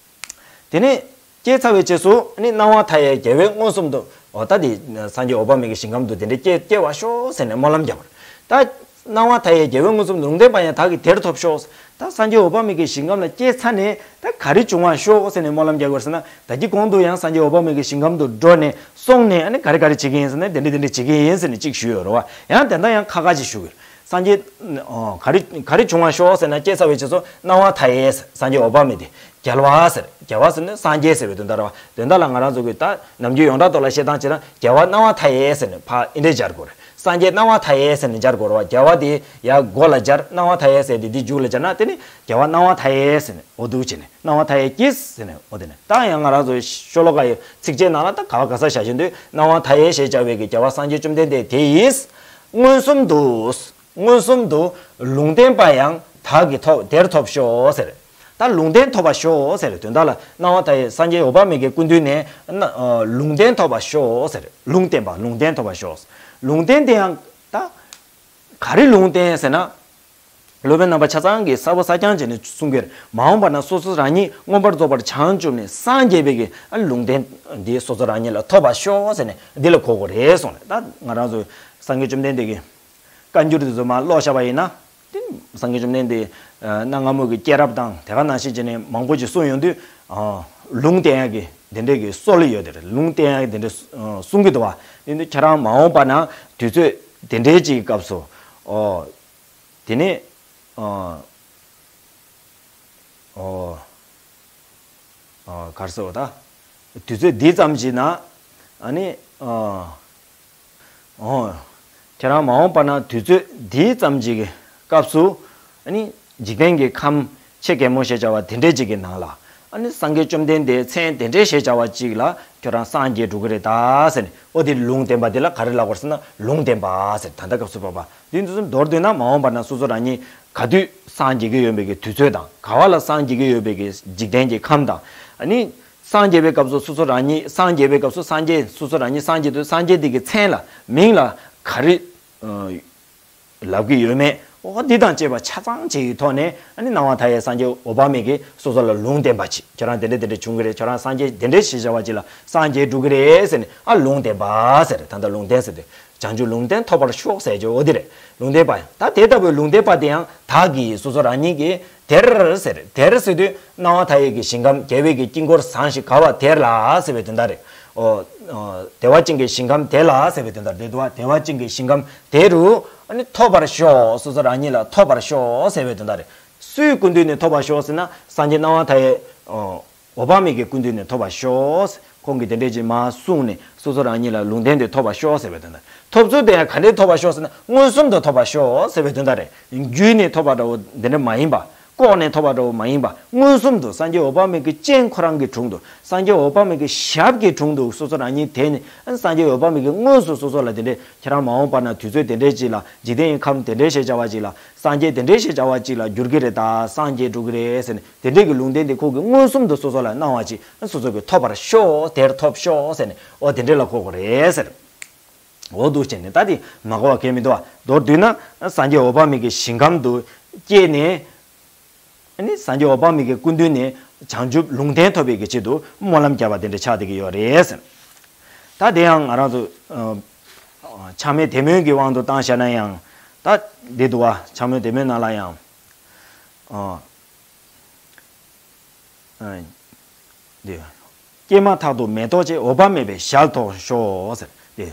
དེ་ནས་སྐྱེས་ཚར་བའི་རྗེས་སུ་ནི་སྣང་བ་མཐའ་ཡས་རྒྱལ་བའི་མངོན་སུམ་དུ། འོ་ད་དེ་སངས་རྒྱས་འོད་དཔག་མེད་ཀྱི་ཞིང་ཁམས་དུ་དེ་འདྲའི་སྐྱེ་སྐྱེ་བར་ཤོག་ཟེར་ནས་སྨོན་ལམ་བརྒྱབ་པ་རེད། ད་སྣང་བ་མཐའ་ཡས་རྒྱལ་བའི་མངོན་སུམ་དུ་ལུང་བསྟན་པ་ཡང་བདག་གིས་དེར་ཐོབ་ཤོག། ད་སངས་རྒྱས་འོད་དཔག་མེད་ཀྱི་ཞིང་ཁམས་ལ་སྐྱེས་ཚར་ནས་ད་ག་རེ་བྱུང་བར་ཤོག་ཟེར་ནས་སྨོན་ལམ་རྒྱག་དགོས་ཟེར་ན། ད་གི་གོང་དུ་ཡང་སངས་རྒྱས་འོད་དཔག་མེད་ཀྱི་ཞིང་ཁམས་དུ་འགྲོ་ནས་སོང་ནས་ཨ་ནི་ག་རེ་ག་རེ་བྱེད་ཀྱི་ཡིན་ཟེར་ན་དེ་འདྲ་དེ་འདྲ་བྱེད་ཀྱི་ཡིན་ཟེར་ནས་གཅིག་ཞུས་ཡོད་རེད་བ། ཡང་དེ་འདྲ་ཡང་ཁ་ཁ་ཅིག་ཞུ་གི་རེད། སངས་རྒྱས། ཨོ། ག་རེ་ག་རེ་བྱུང་བར་ཤོག་ཟེར་ན་སྐྱེས་ཚར་བའི་རྗེས་སུ་སྣང་བ་མཐའ་ཡས་སངས་རྒྱས་འོད་དཔག་མེད་དེ། རྒྱལ་བ་ཟེར། རྒྱལ་བ་ཟེར་ནས་སངས་རྒྱས་ཟེར་བའི་དོན་དག་རེད་བ། དོན་དག་ལ་ང་རང་ཚོ་གི་ད་ནམ་རྒྱུན་ཡོངས་གྲགས་ཐོག་ལ་བཤད་སྟངས་བྱས་ན་རྒྱལ་བ་སྣང་བ་མཐའ་ཡས་ཟེར་ནས་ཕར་ཨེ་འདྲས་སྦྱར་དགོས་རེད། སངས་རྒྱས་སྣང་བ་མཐའ་ཡས་ཟེར་ནས་སྦྱར་དགོས་རེད་བ། རྒྱལ་བ་དེ་ཡར་མགོ་ལ་སྦྱར། སྣང་བ་མཐའ་ཡས་ཟེར་དེ་འདི་མཇུག་ལ་སྦྱར་ན་དེ་ནི་རྒྱལ་བ་སྣང་བ་མཐའ་ཡས་ཟེར་ནས་འོ་འདུག་བྱས་ནས་སྣང་བ་མཐའ་ཡས་ཀྱིས་ཟེར་ནས་འོ་དེ་ནས་ད་ཡང་ང་རང་ཚོ་ཤོ་ལོ་ཀ་ཡི་ཚིགས་བཅད་ནང་ལ་ད་ག་བ་ག་ས་བཞག་བཞིན་དུ་སྣང་བ་མཐའ་ཡས་ཞེས་བྱ་བའི་གི་རྒྱལ་བ་སངས་རྒྱས་བཅོམ་ལྡན་འདས་དེ་ཡིས་མངོན་སུམ་དུ། མངོན་སུམ་དུ་ལུང་བསྟན་པ་ཡང་བདག་གིས་ཐོབ། དེར་ཐོབ་ཤོག་ཟེར། ད་ལུང་བསྟན་ཐོབ་པར་ཤོག་ཟེར་དོན་དག་ལ་སྣང་བ་མཐའ་ཡས་སངས་རྒྱས་འོད་དཔག་མེད་ཀྱི་སྐུ་མདུན་ནས་ན་ཨ་ལུང་བསྟན་ཐོབ་པར་ཤོག་ཟེར། ལུང་བསྟན་པ་ལུང་བསྟན་ཐོབ་པར་ཤོག། ལུང་བསྟན་དེ་ཡང་ད་ག་རེ་ལུང་བསྟན་ཟེར་ན། སློབ་དཔོན་རྣམ་པ་ཆ་ཚང་གིས་གསལ་པོ་གསལ་རྐྱང་བྱས་ནས་གསུང་གི་རེད། མ་འོངས་པ་ན་སོ་སོ་རང་ཉིད་མངོན་པར་རྫོགས་པར་བྱང་ཆུབ་ནས་སངས་རྒྱས་པའི་གི་ཨ་ལུང་བསྟན་འདི་སོ་སོ་རང་ཉིད་ལ་ཐོབ་པར་ཤོག་ཟེར་ནས་འདི་ལ་གོ་དགོས་རེད་གསུངས་ནས། ད་ང་རང་ཚོ་སངས་རྒྱས་བཅོམ་ལྡན་འདས་ཀྱི་བཀའ་འགྱུར་དེ་ཚོ་མར་ཀློག་བཞག་པ་ཡིན་ན། དེ་སངས་རྒྱས་བཅོམ་ལྡན་འདས་གནའ་སྔ་མོ་གི་སྐྱེས་རབས་དང་དེ་ག་ནང་བཞིན་བྱས་ནས་མང་པོ་ཅིག་གསུངས་ཡོང་དུས་ལུང་བསྟན་ཡག་གི་དེ་འདྲས་ཀྱི་སྲོལ་ཡོད་དེ་རེད། ལུང་བསྟན་ཡག་གི་དེ་འདྲས་གསུང་གི་འདུག་བ། དེ་འདི་ཁྱེད་རང་མ་འོངས་པ་ན་དུས་ཚོད་དེ་འདྲས་ཅིག་གི་སྐབས་སུ། དེ་ནས་ཨོ། ཨོ། ཨོ། ག་རེ་ཟེར་བ་ད། དུས་ཚོད་འདི་ཙམ་ཞིག་ན། ཨ་ནི། ཨོ། ཨོ། ཁྱེད་རང་མ་འོངས་པ་ན་དུས་ཚོད་འདི་ཙམ་ཞིག་གི་སྐབས་སུ། ཨ་ནི། འཇིག་རྟེན་གྱི་ཁམས་ཆེ་གེ་མོ་ཞེས་བྱ་བ་དེ་འདྲས་ཅིག་གི་ནང་ལ། ཨ་ནི་སངས་རྒྱས་བཅོམ་ལྡན་འདས་མཚན་དེ་འདྲས་ཞེས་བྱ་བ་ཅིག་ལ་ཁྱོད་རང་སངས་རྒྱས་འགྲོ་གི་རེད་ད་ཟེར་ནས། ཨོ་དེ་ལུང་བསྟན་པ་དེ་ལ་ག་རེ་ལབ་དགོས་ཟེར་ན་ལུང་བསྟན་པ་ཟེར། ད་ལྟ་སྐབས་སུ་བབ་པ་འདི་ཚོ་མདོར་བསྡུས་ན་མ་འོངས་པ་ན་སོ་སོ་རང་ཉིད་ག་དུས་སངས་རྒྱས་ཀྱི་ཡོད་པའི་གི་དུས་ཚོད་དང་། ག་བ་ལ་སངས་རྒྱས་ཀྱི་ཡོད་པའི་གི་འཇིག་རྟེན་གྱི་ཁམས་དང་། ཨ་ནི་སངས་རྒྱས་པའི་སྐབས་སུ་སོ་སོ་རང་ཉིད་སངས་རྒྱས་པའི་སྐབས་སུ་སངས་རྒྱས་སོ་སོ་རང་ཉིད་སངས་རྒྱས་དུས་སངས་རྒྱས་དེ་གི་མཚན་ལ་མིང་ལ་ག་རེ། ལབ་ཀྱི་ཡོད་མེད། འོ་འདི་དང་བཅས་པ་ཆ་ཚང་བྱེད་ཀྱི་ཐོག་ནས། ཨ་ནི་སྣང་བ་མཐའ་ཡས་སངས་རྒྱས་འོད་དཔག་མེད་ཀྱིས་སོ་སོ་ལ་ལུང་བསྟན་པ་ཅིག་ཁྱོད་རང་དེ་འདྲ་དེ་འདྲ་བྱུང་གི་རེད། ཁྱོད་རང་སངས་རྒྱས་དེ་འདྲ་ཞེས་བྱ་བ་ཅིག་ལ་སངས་རྒྱས་འགྲོ་གི་རེད་ཟེར་ནས། ཨ་ལུང་བསྟན་པ་ཟེར། ད་ལྟ་ལུང་བསྟན་ཟེར་དུས་བྱང་ཆུབ་ལུང་བསྟན་ཐོབ་པར་ཤོག་ཟེར་རྒྱུ་འོ་དེ་རེད། ལུང་བསྟན་པ་ཡང་ད་དེ་ལྟ་བུའི་ལུང་བསྟན་པ་དེ་ཡང་བདག་གིས་སོ་སོ་རང་ཉིད་ཀྱིས། དེར་ཟེར། དེར་ཟེར་དུས་སྣང་བ་མཐའ་ཡས་ཀྱི་ཞིང་ཁམས་རྒྱལ་བའི་གི་དཀྱིལ་འཁོར་བཟང་ཞིང་ག་བ་དེར་ལ་ཟེར་བའི་དོན་དག་རེད། ཨོ། ཨོ། བདེ་བ་ཅན་གྱི་ཞིང་ཁམས་དེ་ལ་ཟེར་བའི་དོན་དག་རེད་དོ། བདེ་བ་ཅན་གྱི་ཞིང་ཁམས་དེ་རུ་ཨ་ནི་ཐོབ་པར་ཤོག། སོ་སོ་རང་ཉིད་ལ་ཐོབ་པར་ཤོག་ཟེར་བའི་དོན་དག་རེད། སུའི་སྐུ་མདུན་ནས་ཐོབ་པར་ཤོག་ཟེར་ན་སངས་རྒྱས་སྣང་བ་མཐའ་ཡས། ཨོ། འོད་དཔག་མེད་ཀྱི་སྐུ་མདུན་ནས་ཐོབ་པར་ཤོག། ཁོང་གིས་དེ་འདྲས་ཅིག་མར་གསུངས་ནས་སོ་སོ་རང་ཉིད་ལ་ལུང་བསྟན་དེ་ཐོབ་པར་ཤོག་ཟེར་བའི་དོན་དག་ཐོབ་ཚུལ་དེ་ཡང་ག་འདྲས་ཐོབ་པར་ཤོག་ཟེར་ན་མངོན་སུམ་དུ་ཐོབ་པར་ཤོག་ཟེར་བའི་དོན་དག་རེད། རྒྱུད་ནས་ཐོབ་པ་འདྲ་བོ་འདི་འདྲ་མ་ཡིན་པ། ལྐོག་ནས་ཐོབ་པ་འདྲ་བོ་མ་ཡིན་པ། མངོན་སུམ་དུ་སངས་རྒྱས་འོད་དཔག་མེད་ཀྱི་སྤྱན་ཁོ་རང་གི་དྲུང་དུ། སངས་རྒྱས་འོད་དཔག་མེད་ཀྱི་ཞབས་ཀྱི་དྲུང་དུ་སོ་སོ་རང་ཉིད་དེ་ནི་སངས་རྒྱས་འོད་དཔག་མེད་ཀྱི་དངོས་སུ་སོ་སོ་ལ་དེ་འདྲས་ཁྱེད་རང་མ་འོངས་པ་ན་དུས་ཚོད་དེ་འདྲས་ཅིག་ལ་འཇིག་རྟེན་གྱི་ཁམས་དེ་འདྲས་ཞེས་བྱ་བ་ཅིག་ལ་སངས་རྒྱས་དེ་འདྲས་ཞེས་བྱ་བ་ཅིག་ལ་འགྱུར་གྱི་རེད་ད། སངས་རྒྱས་འགྲོ་གི་རེད་ཟེར་ནས། དེ་འདྲའི་གི་ལུང་བསྟན་དེ་ཁོ་གིས་མངོན་སུམ་དུ་སོ་སོ་ལ་གནང་བ་ཅིག་སོ་སོ་གིས་ཐོབ་པར་ཤོག། དེར་ཐོབ་ཤོག་ཟེར་ནས། འོ་དེ་འདྲའི་ལ་གོ་དགོས་རེད་ཟེར། འོ་འདུག་བྱས་ནས་ད་དེ་མ་གོ་བ་གལ་མི་འདུག་བ། མདོར་བསྡུས་ན་སངས་རྒྱས་འོད་དཔག་མེད་ཀྱི་ཞིང་ཁམས་དུ་ སྐྱེས་ནས། ཨ་ནི་སངས་རྒྱས་འོད་དཔག་མེད་ཀྱི་སྐུ་མདུན་ནས་བྱང་ཆུབ་ལུང་བསྟན་ཐོབ་པའི་གི་ཆེད་དུ་སྨོན་ལམ་བརྒྱབ་པ་དེ་འདྲ་ཆགས་བསྡད་ཀྱི་ཡོད་རེད། ད་དེ་ཡང་ང་རང་ཚོ་ཨ་ཕྱག་མའི་དེད་མོས་ཀྱི་དབང་དུ་བཏང་བཞག་ན་ཡང་། ད་འདི་འདུག་བ། ཕྱག་མའི་དེད་མོས་ནང་ལ་ཡང་། ཨ། ཨ། འདི། སྐྱེས་མ་ཐག་ཏུ་མེ་ཏོག་ཆེ། འོད་དཔག་མེད་པའི་ཞལ་མཐོང་ཤོག་ཟེར། འདི།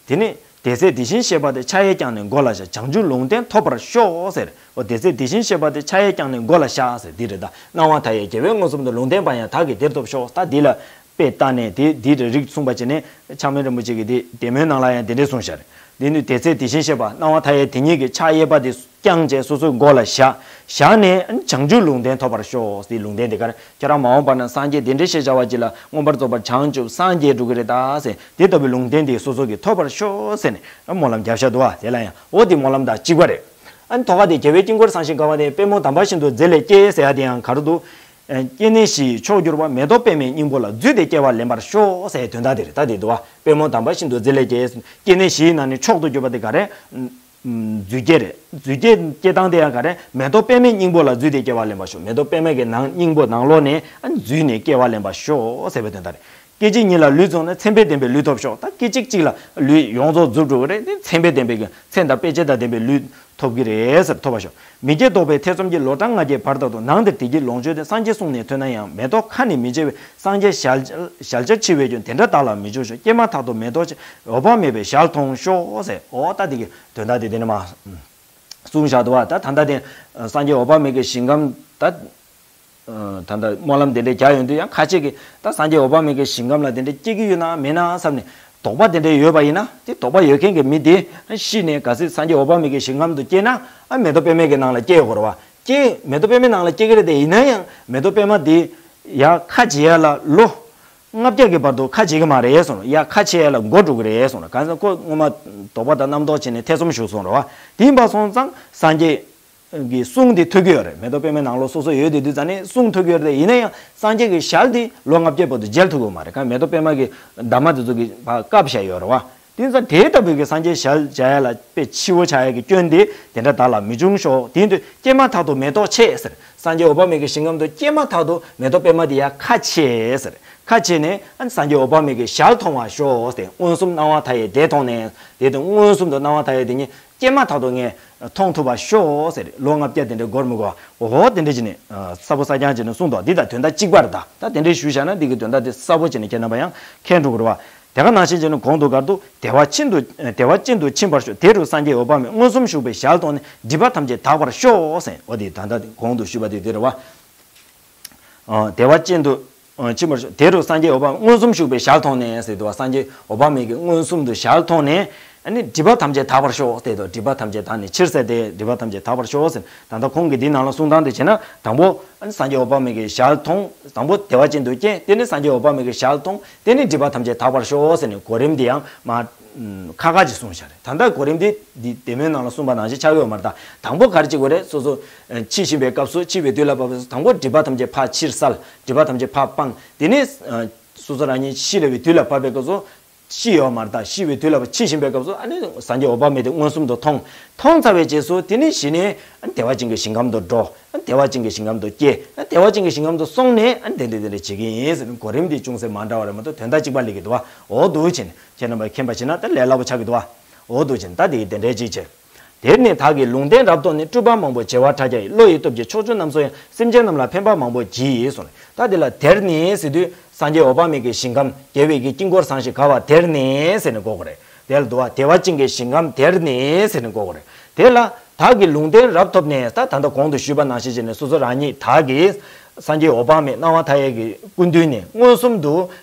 དེ་ནས་དེ་ཚེ་དེ་བཞིན་གཤེགས་པ་དེ། ཕྱག་གཡས་བརྐྱངས་ནས་མགོ་ལ་བཞག་བྱང་ཆུབ་ལུང་བསྟན་ཐོབ་པར་ཤོག་ཟེར། འོ་དེ་ཚེ་དེ་བཞིན་གཤེགས་པ་དེ། ཕྱག་གཡས་བརྐྱངས་ནས་མགོ་ལ་བཞག་ཟེར། འདི་རེད་ད། སྣང་བ་མཐའ་ཡས་རྒྱལ་བས་མངོན་སུམ་དུ། ལུང་བསྟན་པ་ཡང་བདག་གིས་འདིར་ཐོབ་ཤོག་ད་འདི་ལ་དཔེ་བལྟས་ནས་དེ་འདི་རེ་རིགས་གསུངས་པ་བྱས་ནས། ཕྱག་མའི་རིན་པོ་ཆེ་གི་དེ་དེད་མོས་ནང་ལ་ཡང་དེ་འདྲས་གསུངས་ཤག་འདི་ནི་དེ་ཚེ་དེ་བཞིན་གཤེགས་པ། སྣང་བ་མཐའ་ཡས་དེ་ཉིད་ཀྱི་ཕྱག་གཡས་པ་དེ་བརྐྱངས་བྱས་སོ་སོའི་མགོ་ལ་བཞག་བཞག་ནས་བྱང་ཆུབ་ལུང་བསྟན་ཐོབ་པར་ཤོག་དེ་ལུང་བསྟན་དེ་ག་རེ། ཁྱེད་རང་མ་འོངས་པ་ན་སངས་རྒྱས་དེ་འདྲས་ཞེས་བྱ་བ་ཅིག་ལ་མངོན་པར་རྫོགས་པར་བྱང་ཆུབ་སངས་རྒྱས་འགྲོ་གི་རེད་ད་ཟེར། དེ་ལྟ་བུའི་ལུང་བསྟན་དེ་སོ་སོ་གིས་ཐོབ་པར་ཤོག་ཟེར་ནས་སྨོན་ལམ་བརྒྱབ་བཞག་འདུག་བ། དེ་ལ་ཡང་འོ་དེ་སྨོན་ལམ་དང་གཅིག་པ་རེད། ཨ་ནི་ཐོག་ཁ་དེ་རྒྱལ་བའི་དཀྱིལ་འཁོར་བཟང་ཞིང་དགའ་བ་དེ། པདྨོ་དམ་པ་བཞིན་དུ་མཛེས་ལས་སྐྱེས་ཟེར་ཡ་དེ་ཡང་ག་རེ་འདུག་སྐྱེས་ནས་ཞི་ཡི་མཆོག་གྱུར་པ། མེ་ཏོག་པདྨའི་སྙིང་པོ་ལ། བརྫུས་ཏེ་སྐྱེ་བ་ལེན་པར་ཤོག་ཟེར་དོན་དག་དེ་རེད། ད་དེ་འདུག་བ། པདྨོ་དམ་པ་བཞིན་དུ་མཛེས་ལས་སྐྱེས། སྐྱེས་ནས་ཞི་ཡི་ནང་ནས་མཆོག་ཏུ་གྱུར་པ་དེ་ག་རེ། ཨ། རྫུས་སྐྱེས་རེད། རྫུས་སྐྱེས་སྐྱེ་སྟངས་དེ་ཡང་ག་རེ། མེ་ཏོག་པདྨའི་སྙིང་པོ་ལ། བརྫུས་ཏེ་སྐྱེ་བ་ལེན་པར་ཤོག་མེ་ཏོག་པདྨ་གི་ནང་སྙིང་པོ་ནང་ལོགས་ནས་ཨ་ནི་བརྫུས་ནས་སྐྱེ་བ་ལེན་པར་ཤོག་ཟེར་བའི་དོན་དག་རེད། སྐད་ཅིག་ཉིད་ལ་ལུས་རྫོགས་ནས། མཚན་དཔེ་ལྡན་པའི་ལུས་ཐོབ་ཤོག་ད་སྐད་ཅིག་གཅིག་ལ་ལུས་ཡོངས་རྫོགས་རྫོགས་འགྲོ་གི་རེད། དེ་མཚན་དཔེ་ལྡན་པའི་གི་མཚན་དང་དཔེ་བྱད་དང་ལྡན་པའི་ལུས་ཐོབ་ཀྱི་རེད་ཟེར། ཐོབ་པར་ཤོག་མི་བརྗེད་རྟོགས་པའི་ཐེ་ཚོམ་གྱིས། ལོ་གྲངས་ལྔ་བརྒྱའི་བར་དག་ཏུ། ནང་དེར་བདེ་སྐྱིད་ལོངས་སྤྱོད་དེ། སངས་རྒྱས་གསུང་ནི་ཐོས་ན་ཡང་། མེ་ཏོག་ཁ་ནི་མི་བརྗེད་པའི། སངས་རྒྱས་ཞལ་ཞལ་བཅར་མཆི་བས་ཀྱང་། དེ་འདྲ་བདག་ལ་མི་འབྱུང་ཤོག་སྐྱེས་མ་ཐག་ཏུ་མེ་ཏོག་ཆེ། འོད་དཔག་མེད་པའི་ཞལ་མཐོང་ཤོག་ཟེར། འོ་ད་དེ་གི་དོན་དག་དེ་དེ་ནས་མ་གསུངས་བཞག་འདུག་བ། ད་ད་ལྟ་དེ་སངས་རྒྱས་འོད་དཔག་མེད་ཀྱི་ཞིང་ཁམས་ད། ད་ལྟ་སྨོན་ལམ་དེ་འདྲ་རྒྱག་ཡོང་དུས་ཡང་ཁ་ཅིག་གིས་ད་སངས་རྒྱས་འོད་དཔག་མེད་ཀྱི་ཞིང་ཁམས་ལ་དེ་འདྲ་སྐྱེ་གི་ཡོད་ན་མེད་ན་བསམ་ནས་དོགས་པ་དེ་འདྲ་ཡོད་པ་ཡིན་ན། དེ་དོགས་པ་ཡོད་མཁན་གྱི་མི་དེ་ཤི་ནས་གལ་སྲིད་སངས་རྒྱས་འོད་དཔག་མེད་ཀྱི་ཞིང་ཁམས་དུ་སྐྱེས་ན། ཨ་མེ་ཏོག་པད་མའི་གི་ནང་ལ་སྐྱེ་དགོས་རེད་བ། སྐྱེ་མེ་ཏོག་པད་མའི་ནང་ལ་སྐྱེ་གི་རེད་དེ། ཡིན་ན་ཡང་མེ་ཏོག་པད་མ་དེ་ཡར་ཁ་འབྱེད་ཡ་ལ་ལོ་ལྔ་བརྒྱ་གི་བར་དུ་ཁ་འབྱེད་གི་མ་རེད་གསུངས། ཡར་ཁ་ཕྱེ་ཡ་ལ་འགོར་འགྲོ་གི་རེད་གསུངས། གང་ཟེར་ཁོ་སྔོན་མ་དོགས་པ་དང་རྣམ་རྟོག་བྱས་ནས་ཐེ་ཚོམ་ཞུགས་སོང་རེད་བ། དེ་ཡིན་པ་སོང་ཙང་སངས་རྒྱས་གི་གསུང་དེ་ཐོས་ཀྱི་ཡོད་རེད། མེ་ཏོག་པད་མའི་ནང་ལོགས་སོ་སོ་ཡོད་དེ་དུས་ཙ་ནས་གསུང་ཐོས་ཀྱི་ཡོད་རེད། ཡིན་ན་ཡང་སངས་རྒྱས་ཀྱི་ཞལ་དེ་ལོ་ལྔ་བརྒྱའི་བར་དུ་མཇལ་ཐུབ་ཀྱི་མ་རེད། གང་མེ་ཏོག་པད་མ་གི་འདབ་མ་དེ་ཚོ་གི་ཕར་བཀབ་བཞག་ཡོད་རེད་བ། དེ་ཙང་དེ་ལྟ་བུའི་གི་སངས་རྒྱས་ཞལ་མཇལ་ཡ་ལ་དཔེ་ཕྱི་བོ་ཆགས་ཡ་གི་སྐྱོན་དེ་དེ་འདྲ་བདག་ལ་མི་འབྱུང་ཤོག་དེ་ཡིན་དུས་སྐྱེས་མ་ཐག་ཏུ་མེ་ཏོག་ཆེ་ཟེར། སངས་རྒྱས་འོད་དཔག་མེད་ཀྱི་ཞིང་ཁམས་དུ་སྐྱེས་མ་ཐག་ཏུ་མེ་ཏོག་པད་མ་དེ་ཡར་ཁ་ཕྱེ་ཟེར། ཁ་ཕྱེ་ནས་ཨ་ནི་སངས་རྒྱས་འོད་དཔག་མེད་ཀྱི་ཞལ་མཐོང་བར་ཤོག་ཟེར། མངོན་སུམ་སྣང་བ་མཐའ་ཡས་དེ་མཐོང་ནས། དེ་དུས་མངོན་སུམ་དུ་སྣང་བ་མཐའ་ཡས་དེ་ཉིད་སྐྱེས་མ་ཐག་ཏུ་ངས་མཐོང་ཐུབ་པར་ཤོག་ཟེར། ལོ་ལྔ་བརྒྱ་དེ་འདྲའི་འགོར་མི་དགོས། འོ་དེ་འདྲ་བྱས་ནས་ཨ་གསལ་པོ་གསལ་རྐྱང་བྱས་ནས་གསུངས་འདུག་འདི་དང་དོན་དག་གཅིག་པ་རེད། ད་ད་དེ་འདྲའི་ཞུས་བཞག་ན་འདི་གི་དོན་དག་དེ་གསལ་པོ་བྱས་ནས་ཁྱེད་རྣམ་པ་ཡང་མཁྱེན་འགྲོ་གི་རེད་བ། དེ་ག་ནང་བཞིན་བྱས་ནས་གོང་དུ་བཀར་འདུག་བདེ་བ་ཅན་དུ་བདེ་བ་ཅན་དུ་ཕྱིན་པར་ཤོག་དེ་རུ་སངས་རྒྱས་འོད་དཔག་མེད། མངོན་སུམ་བཞུགས་པའི་ཞལ་མཐོང་ནས། སྒྲིབ་པ་ཐམས་ཅད་དག་པར་ཤོག་ཟེར། འོ་དེ་ད་ལྟ་གོང་དུ་ཞུས་པ་དེ་དེ་རེད་བ། ཨ་བདེ་བ་ཅན་དུ་ཨ་ཕྱིན་པར་ཤོག་དེ་རུ་སངས་རྒྱས་འོད་དཔག་མངོན་སུམ་བཞུགས་པའི་ཞལ་མཐོང་ནས་ཟེར་འདུག་བ། སངས་རྒྱས་འོད་དཔག་མེད་ཀྱིས་མངོན་སུམ་དུ་ཞལ་མཐོང་ནས། ཨ་ནི་སྒྲིབ་པ་ཐམས་ཅད་དག་པར་ཤོག་ཟེར་འདུག་སྒྲིབ་པ་ཐམས་ཅད་དག་ནས་ཕྱིར་གསལ་ཏེ། སྒྲིབ་པ་ཐམས་ཅད་དག་པར་ཤོག་ཟེར། ད་ལྟ་ཁོང་གིས་འདི་ནང་ལ་གསུང་སྟངས་དེ་བྱས་ན། དང་པོ་ཨ་ནི་སངས་རྒྱས་འོད་དཔག་མེད་ཀྱི་ཞལ་མཐོང་། དང་པོ་བདེ་བ་ཅན་དུ་སྐྱེ། དེ་ནས་སངས་རྒྱས་འོད་དཔག་མེད་ཀྱི་ཞལ་མཐོང་། དེ་ནས་སྒྲིབ་པ་ཐམས་ཅད་དག་པར་ཤོག་ཟེར་ནས་གོ་རིམ་འདི་ཡང་མ་ཁ་ཁ་ཅིག་གསུངས་བཞག་རེད། ད་ལྟ་གོ་རིམ་འདི་འདི་བདེ་སྨོན་ནང་ལ་གསུངས་པ་ནང་བཞིན་ཆགས་ཡོད་མ་རེད། ད་དང་པོ་ག་རེ་བྱེད་དགོས་རེད། སོ་སོ་ཨ་འཆི་བཞིན་པའི་སྐབས་སུ། འཆི་བའི་དུས་ལ་བབ་པའི་སྐབས་སུ་དང་པོ་སྒྲིབ་པ་ཐམས་ཅད་ཕར་ཕྱིར་བསལ། སྒྲིབ་པ་ཐམས་ཅད་ཕར་སྤངས། དེ་ནས་ཨ་སོ་སོ་རང་ཉིད་ཤི་རེ་བའི་དུས་ལ་བབ་པའི་སྐབས་སུ། ཤི་ཡོད་མ་རེད། ད་ཤི་བའི་དུས་ལ་བབ། འཆི་བཞིན་པའི་སྐབས་སུ་ཨ་ནི་སངས་རྒྱས་འོད་དཔག་མེད་དེ་མངོན་སུམ་དུ་མཐོང་། མཐོང་ཚར་བའི་རྗེས་སུ་དེ་ནས་གཞི་ནས་ཨ་བདེ་བ་ཅན་གྱི་ཞིང་ཁམས་དུ་འགྲོ། ཨ་བདེ་བ་ཅན་གྱི་ཞིང་ཁམས་དུ་སྐྱེ། ཨ་བདེ་བ་ཅན་གྱི་ཞིང་ཁམས་དུ་སོང་ནས་ཨ་དེ་འདྲ་དེ་འདྲ་བྱེད་ཀྱི་ཡིན་ཟེར་ནས་གོ་རིམ་འདི་ཅུང་ཟད་མ་འདྲ་བ་རེད་མ་གཏོགས་དོན་དག་གཅིག་པ་སླེབས་ཀྱི་འདུག་བ། འོ་འདུག་བྱས་ནས་ཁྱེད་རྣམ་པས་མཁྱེན་པ་བྱས་ན་ད་ལས་སླ་པོ་ཆགས་ཀྱི་འདུག་བ། འོ་འདུག་བྱས་ནས་ད་དེ་གི་དེ་འདྲའི་ཅིག་བྱས། དེར་ནི་བདག་གིས་ལུང་བསྟན་རབ་ཐོབ་ནས། སྤྲུལ་པ་མང་པོ་བྱེ་བ་ཕྲག་བརྒྱ་ཡིས། བློ་ཡིས་སྟོབས་ཀྱིས་ཕྱོགས་བཅུ་རྣམས་སུ་ཡང་། སེམས་ཅན་རྣམས་ལ་ཕན་པ་མང་པོ་བགྱིས་གསུངས། ད་དེ་ལ་དེར་ནི་ཟེར་དུས་སངས་རྒྱས་འོད་དཔག་མེད་ཀྱི་ཞིང་ཁམས། རྒྱལ་བའི་གི་དཀྱིལ་འཁོར་བཟང་ཞིང་དགའ་བ་དེར་ནི་ཟེར་ནས་གོ་དགོས་རེད། དེ་ལ་འདུག་བ། བདེ་བ་ཅན་གྱི་ཞིང་ཁམས་དེར་ནི་ཟེར་ནས་གོ་དགོས་རེད། དེ་ལ་བདག་གིས་ལུང་བསྟན་རབ་ཐོབ་ནས། ད་ད་ལྟ་གོང་དུ་ཞུས་པ་ནང་བཞིན་བྱས་ནས་སོ་སོ་རང་ཉིད་བདག་གིས་སངས་རྒྱས་འོད་དཔག་མེད་སྣང་བ་མཐའ་ཡས་ཀྱི་སྐུ་མདུན་ནས་མངོན་སུམ་དུ་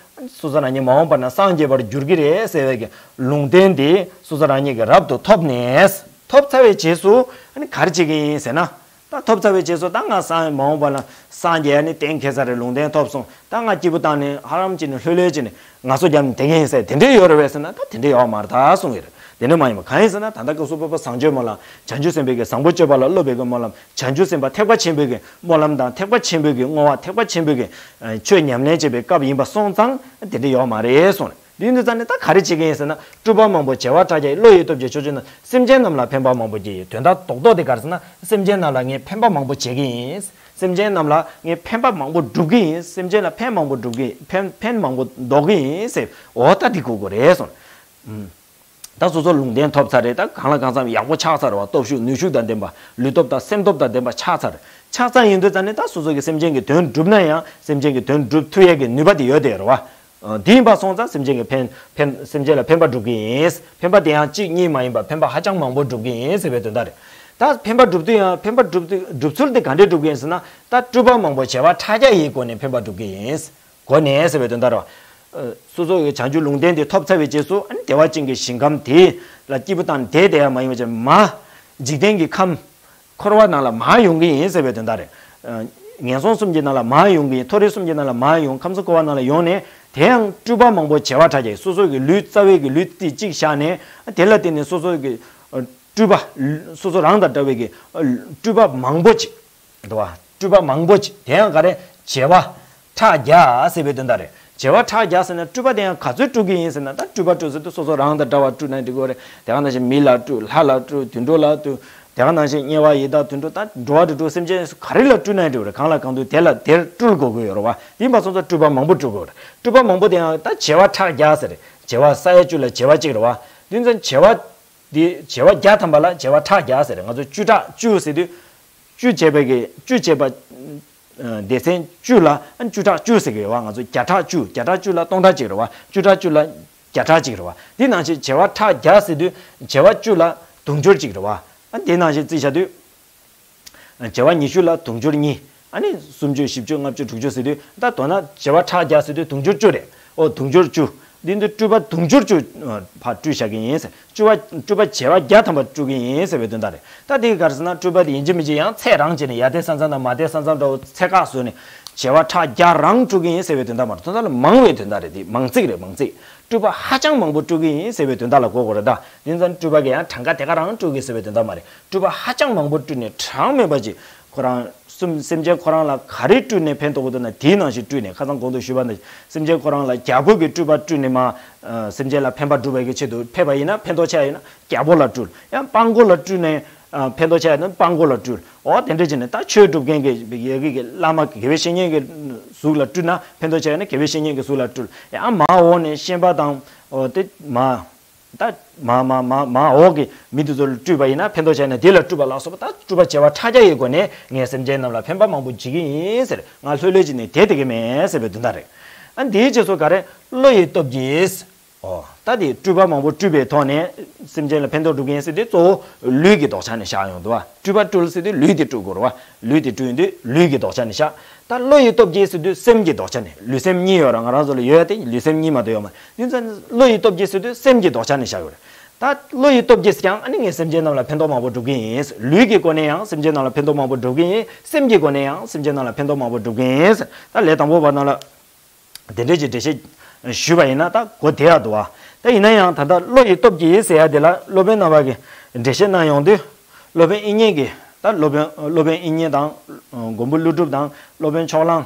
སོ་སོ་རང་ཉིད་མ་འོངས་པ་ན་སངས་རྒྱས་པར་འགྱུར་གྱི་རེད་ཟེར་བའི་གི་ལུང་བསྟན་དེ་སོ་སོ་རང་ཉིད་ཀྱིས་རབ་ཏུ་ཐོབ་ནས། ཐོབ་ཚར་བའི་རྗེས་སུ་ཨ་ནི་ག་རེ་བྱེད་ཀྱི་ཡིན་ཟེར་ན། ད་ཐོབ་ཚར་བའི་རྗེས་སུ་ད་ང་སངས་མ་འོངས་པ་ན་སངས་རྒྱས་ནི་གཏན་འཁེལ་ས་རེད། ལུང་བསྟན་ཐོབ་སོང་། ད་ང་སྐྱིད་པོ་བཏང་ནས་ཧ་རམ་བྱས་ནས་ལྷོད་ལྷོད་བྱས་ནས་ངལ་གསོ་བརྒྱབ་ནས་བསྡད་ཀྱི་ཡིན་ཟེར་དེ་འདྲས་ཡོད་རེད་པས་ཟེར་ན། ད་དེ་འདྲས་ཡོད་མ་རེད་ད་གསུངས་ཡོད་རེད། དེ་འདྲས་མ་ཡིན་པ་གང་ཡིན་ཟེར་ན། ད་ལྟ་སྐབས་སུ་བབ་པ་བཟང་སྤྱོད་སྨོན་ལམ། བྱང་ཆུབ་སེམས་དཔའི་གི་བཟང་པོ་སྤྱོད་པ་ལ་སློབ་པའི་གི་སྨོན་ལམ། བྱང་ཆུབ་སེམས་དཔའ་ཐེག་པ་ཆེན་པོའི་གི་སྨོན་ལམ་དང་། ཐེག་པ་ཆེན་པོའི་གི་བསྔོ་བ། ཐེག་པ་ཆེན་པོའི་གི་ཆོས་ཉམས་ལེན་བྱེད་པའི་སྐབས་ཡིན་པ་སོང་ཙང་དེ་འདྲས་ཡོད་མ་རེད་གསུངས་རེད། དུས་འདི་ཙམ་ནས་ད་ག་རེ་བྱེད་ཀྱི་ཡིན་ཟེར་ན། སྤྲུལ་པ་མང་པོ་བྱེ་བ་ཕྲག་བརྒྱ་ཡིས། བློ་ཡི་སྟོབས་ཀྱིས་ཕྱོགས་བཅུ་ན། སེམས་ཅན་རྣམས་ལ་ཕན་པ་མང་པོ་བགྱིད་ཡོད། དོན་དག་རྡོག་རྡོག་དེ་ག་རེ་ཟེར་ན། སེམས་ཅན་རྣམས་ལ་ངས་ཕན་པ་མང་པོ་བྱེད་ཀྱི་ཡིན། སེམས་ཅན་རྣམས་ལ་ངས་ཕན་པ་མང་པོ་སྒྲུབ་ཀྱི་ཡིན། སེམས་ཅན་ལ་ཕན་མང་པོ་སྒྲུབ་ཀྱི་ཕན་ཕན་མང་པོ་འདོགས་ཀྱི་ཡིན་ཟེར། འོ་ད་འདི་གོ་དགོས་རེད་གསུངས། ཨུམ། ད་སོ་སོ་ལུང་བསྟན་ཐོབ་ཚར་རེད། ད་གང་ལ་གང་འཚམ་ཡག་པོ་ཆགས་ཚར་བ། སྟོབས་ཤུགས་ནུས་ཤུགས་དང་ལྡན་པ། ལུས་སྟོབས་དང་སེམས་སྟོབས་དང་ལྡན་པ་ཆགས་ཚར། ཆགས་ཚར་ཡིན་དུས་ཙང་ནས་ད་སོ་སོ་གི་སེམས་ཅན་གྱི་དོན་སྒྲུབ་ན་ཡང་སེམས་ཅན་གྱི་དོན་སྒྲུབ་ཐུབ་ཡས་ཀྱི་ནུས་པ་དེ་ཡོད་དེ་རེད་བ། ཨ། དེ་ཡིན་པ་སོང་ཙང་སེམས་ཅན་གྱི་ཕན་ཕན་སེམས་ཅན་ལ་ཕན་པ་སྒྲུབ་ཀྱི་ཡིན། ཕན་པ་དེ་ཡང་གཅིག་གཉིས་མ་ཡིན་པར་ཕན་པ་ཧ་ཅང་མང་པོ་སྒྲུབ་ཀྱི་ཡིན་ཟེར་བའི་དོན་དག་རེད། ད་ཕན་པ་སྒྲུབ་དུས་ཡང་ཕན་པ་སྒྲུབ་དུས་སྒྲུབ་ཚུལ་དེ་ག་འདྲས་སྒྲུབ་ཀྱི་ཡིན་ཟེར་ན། ད་སྤྲུལ་པ་མང་པོ་བྱེ་བ་ཕྲག་བརྒྱ་ཡི་སྒོ་ནས་ཕན་པ་སྒྲུབ་ཀྱི་ཡིན། སྒོ་ནས་ཟེར་བའི་དོན་དག་རེད། ཨ། སོ་སོ་གི་བྱང་ཆུབ་ལུང་བསྟན་དེ་ཐོབ་ཚར་བའི་རྗེས་སུ། ཨ་ནི་བདེ་བ་ཅན་གྱི་ཞིང་ཁམས་དེ་ལ་སྐྱིད་པོ་བཏང་ནས་དེ་བསྡད་ཡ་མ་ཡིན་པ་བྱས། མར་འཇིག་རྟེན་གྱི་ཁམས་འཁོར་བ་ནང་ལ་མར་ཡོང་གི་ཡིན་ཟེར་བའི་དོན་དག་རེད། ཨ། ངན་སོང་གསུམ་གྱི་ནང་ལ་མར་ཡོང་གི་ཡིན། མཐོ་རིས་གསུམ་གྱི་ནང་ལ་མར་ཡོང་། ཁམས་གསུམ་འཁོར་བ་ནང་ལ་ཡོང་ནས། དེ་ཡང་སྤྲུལ་པ་མང་པོ་བྱེ་བ་ཕྲག་བརྒྱ་ཡིས། སོ་སོ་གི་ལུས་རྩ་བའི་གི་ལུས་རྩིས་གཅིག་བཞག་ནས། དེ་ལ་བརྟེན་ནས་སོ་སོ་གི་ཨ་སྤྲུལ་པ། སོ་སོ་རང་དང་འདྲ་བའི་གི་ཨ་སྤྲུལ་པ་མང་པོ་ཅིག་འདུག་བ། སྤྲུལ་པ་མང་པོ་ཅིག། དེ་ཡང་ག་རེ། བྱེ་བ་ཕྲག་བརྒྱ་ཟེར་བའི་དོན་དག་རེད། བྱེ་བ་ཕྲག་བརྒྱ་ཟེར་ན་སྤྲུལ་པ་དེ་ཡང་ག་ཚོད་སྤྲུལ་གྱི་ཡིན་ཟེར་ན། ད་སྤྲུལ་པ་སྤྲུལ་ཟེར་དུས་སོ་སོ་རང་དང་འདྲ་བ་སྤྲུལ་ན་འགྲིག་གི་རེད། དེ་ག་ནང་བཞིན་མི་ལ་སྤྲུལ། ལྷ་ལ་སྤྲུལ། དུད་འགྲོ་ལ་སྤྲུལ། དེ་ག་ནང་བཞིན་དམྱལ་བ་ཡི་དྭགས་དུད་འགྲོ། ད་འགྲོ་བ་རིགས་དྲུག་སེམས་ཅན་ག་རེ་ལ་སྤྲུལ་ན་འགྲིག་གི་རེད། གང་ལ་གང་འདུལ་དེ་ལ་དེར་སྤྲུལ་དགོས་ཀྱི་ཡོད་རེད་བ། དེ་ཡིན་པ་སོང་ཙང་སྤྲུལ་པ་མང་པོ་སྤྲུལ་དགོས་རེད། སྤྲུལ་པ་མང་པོ་དེ་ཡང་ད་བྱེ་བ་ཕྲག་བརྒྱ་ཟེར་རེད། བྱེ་བ་ས་ཡ་བཅུ་ལ་བྱེ་བ་གཅིག་རེད་བ། དེ་ཡིན་ཙང་བྱེ་བ། འདི་བྱེ་བ་བརྒྱ་ཐམ་པ་ལ་བྱེ་བ་ཕྲག་བརྒྱ་ཟེར་རེད། ང་ཚོ་བཅུ་ཕྲག་བཅུ་ཟེར་དུས། བཅུ་བྱས་པའི་གི་བཅུ་བྱས་པ། ཨ། སྡེ་ཚན་བཅུ་ལ་ཨ་བཅུ་ཕྲག་བཅུ་ཟེར་གི་རེད་བ། ང་ཚོ་བརྒྱ་ཕྲག་བཅུ། བརྒྱ་ཕྲག་བཅུ་ལ་སྟོང་ཕྲག་གཅིག་རེད་བ། བཅུ་ཕྲག་བཅུ་ལ་བརྒྱ་ཕྲག་གཅིག་རེད་བ། འདི་ནང་བཞིན་བྱེ་བ་ཕྲག་བརྒྱ་ཟེར་དུས་བྱེ་བ་བཅུ་ལ་དུང་ཕྱུར་གཅིག་རེད་བ། ཨ། འདི་ནང་བཞིན་རྩིས་བྱ་དུས། བྱེ་བ་ཉི་ཤུ་ལ་དུང་ཕྱུར་གཉིས། ཨ་ནི་སུམ་ཅུ། བཞི་བཅུ། ལྔ་བཅུ། དྲུག་ཅུ་ཟེར་དུས། ད་མདོར་ན་བྱེ་བ་ཕྲག་བརྒྱ་ཟེར་དུས་དུང་ཕྱུར་བཅུ་རེད། ཨོ། དུང་ཕྱུར་བཅུ། འདི་འདི་སྤྲུལ་པ་དུང་ཕྱུར་བཅུ་ཕར་སྤྲུལ་བཞག་གི་ཡིན་ཟེར། སྤྲུལ་པ་སྤྲུལ་པ་བྱེ་བ་བརྒྱ་ཐམ་པ་སྤྲུལ་གི་ཡིན་ཟེར་བའི་དོན་དག་རེད། ད་དེ་ག་རེ་ཟེར་ན། སྤྲུལ་པ་དེ་ཡིན་གཅིག་མིན་གཅིག་ཡང་ཚད་རང་བྱས་ནས། ཡར་ལྡན་ས་མཚམས་དང་མར་ལྡན་ས་མཚམས་འདྲ་བོ་ཚད་བཀག་བཟོས་ནས་བྱེ་བ་ཕྲག་བརྒྱ་རང་སྤྲུལ་གི་ཡིན་ཟེར་བའི་དོན་དག་མ་རེད། དོན་དག་ལ་མང་བའི་དོན་དག་རེད། དེ་མང་ཚིག་རེད། མང་ཚིག། སྤྲུལ་པ་ཧ་ཅང་མང་པོ་སྤྲུལ་གི་ཡིན་ཟེར་བའི་དོན་དག་ལ་གོ་དགོས་རེད། ད་དེ་ཙམ་སྤྲུལ་པ་གི་ཡང་གྲངས་ཀ་དེ་ག་རང་སྤྲུལ་གི་ཟེར་བའི་དོན་དག་མ་རེད། སྤྲུལ་པ་ཧ་ཅང་མང་པོ་སྤྲུལ་ནས་གྲངས་མེད་པ་ཅིག་ཁོ་རང་སེམས་སེམས་ཅན་ཁོ་རང་ལ་ག་རེ་སྤྲུལ་ནས་ཕན་ཐོགས་ཀྱི་འདུག་ན། དེའི་ནང་བཞིན་སྤྲུལ་ནས། ཁ་སང་གོང་དུ་ཞུས་པ་ནང་བཞིན་སེམས་ཅན་ཁོ་རང་ལ་རྒྱལ་པོ་གི་སྤྲུལ་པ་སྤྲུལ་ནས་མར། ཨ། སེམས་ཅན་ལ་ཕན་པ་སྒྲུབ་པའི་གི་ཆེད་དུ་ཕེབས་པ་ཡིན་ན། ཕན་ཐོགས་ཆེ་བ་ཡིན་ན་རྒྱལ་པོ་ལ་སྤྲུལ། ཡང་དཔང་པོ་ལ་སྤྲུལ་ནས། ཨ། ཕན་ཐོགས་ཆེ་བ་ཡིན་ན་དཔང་པོ་ལ་སྤྲུལ། འོ་དེ་འདྲ་བྱས་ནས་ད་ཆོས་སྒྲུབ་མཁན་གྱི་ཡ་གི་གི་བླ་མ་དགེ་བའི་བཤེས་གཉེན་གྱི་གཟུགས་ལ་སྤྲུལ་ན། ཕན་ཐོགས་ཆེ་བ་ཡིན་ན་དགེ་བའི་བཤེས་གཉེན་གྱི་གཟུགས་ལ་སྤྲུལ། ཡང་མར་འོག་ནས་ཤན་པ་དང་། འོ་དེ་མར། ད་མར་མར་མར་མར་འོག་གི་མི་དེ་ཚོ་ལ་སྤྲུལ་པ་ཡིན་ན། ཕན་ཐོགས་ཆེ་ན་དེ་ལ་སྤྲུལ་པ་ལ་སོགས་པ། ད་སྤྲུལ་པ་བྱེ་བ་ཕྲག་བརྒྱ་ཡི་སྒོ་ནས་ངས་སེམས་ཅན་རྣམས་ལ་ཕན་པ་མང་པོ་བྱེད་ཀྱི་ཡིན་ཟེར། ང་ལྷོད་ལྷོད་ཅིག་ནས་བསྡད་བསྡད་ཀྱི་མེད་ཟེར་བའི་དོན་དག་རེད། ཨ། འདིའི་རྗེས་སུ་ག་རེ། བློ་ཡི་སྟོབས་ཀྱིས། ཨོ། ད་དེ་སྤྲུལ་པ་མང་པོ་སྤྲུལ་པའི་ཐོག་ནས་སེམས་ཅན་ལ་ཕན་ཐོགས་སྒྲུབ་མཁན་ཟེར་དུས་གཙོ་བོ་ལུས་ཀྱི་ལྡོག་ཆ་ནས་བཞག་ཡོང་འདུག་བ། སྤྲུལ་པ་སྤྲུལ་ཟེར་དུས་ལུས་དེ་སྤྲུལ་དགོས་རེད་བ། ལུས་དེ་སྤྲུལ་དུས་ལུས་ཀྱི་ལྡོག་ཆ་ནས་བཞག། ད་བློ་ཡི་སྟོབས་ཀྱིས་ཟེར་དུས་སེམས་ཀྱི་ལྡོག་ཆ་ནས། ལུས་སེམས་གཉིས་ཡོད་ར། ང་རང་ཚོ་ལ་ཡོད་དེ་ལུས་སེམས་གཉིས་མ་གཏོགས་ཡོད་མ་རེད། དེ་ཚོ་བློ་ཡི་སྟོབས་ཀྱིས་ཟེར་དུས་སེམས་ཀྱི་ལྡོག་ཆ་ནས་བཞག་ཡོད་རེད། ད་བློ་ཡི་སྟོབས་ཀྱིས་ཀྱང་ཨ་ནི་ངས་སེམས་ཅན་རྣམས་ལ་ཕན་ཐོགས་མང་པོ་སྒྲུབ་ཀྱི་ཡིན། ལུས་ཀྱི་སྒོ་ནས་ཡང་སེམས་ཅན་རྣམས་ལ་ཕན་ཐོགས་མང་པོ་སྒྲུབ་ཀྱི་ཡིན། སེམས་ཀྱི་སྒོ་ནས་ཡང་སེམས་ཅན་རྣམས་ལ་ཕན་ཐོགས་མང་པོ་སྒྲུབ་ཀྱི་ཡིན། ད་ལས་དང་པོ་པ་རྣམས་ལ། དེ་འདྲ་ཅིག་འགྲེལ་བཤད་ཞུས་པ་ཡིན་ན། ད་གོ་བདེ་ཡག་འདུག་བ། ད་ཡིན་ན་ཡང་ད་ལྟ་བློ་ཡི་སྟོབས་ཀྱིས་ཟེར་ཡ་དེ་ལ་སློབ་དཔོན་རྣམ་པ་གིས་འགྲེལ་བཤད་གནང་ཡོང་དུས། སློབ་དཔོན་དབྱིག་གཉེན་གྱིས། ད་སློབ་དཔོན་སློབ་དཔོན་དབྱིག་གཉེན་དང་། མགོན་པོ་ཀླུ་སྒྲུབ་དང་སློབ་དཔོན་ཕྱོགས་གླང་།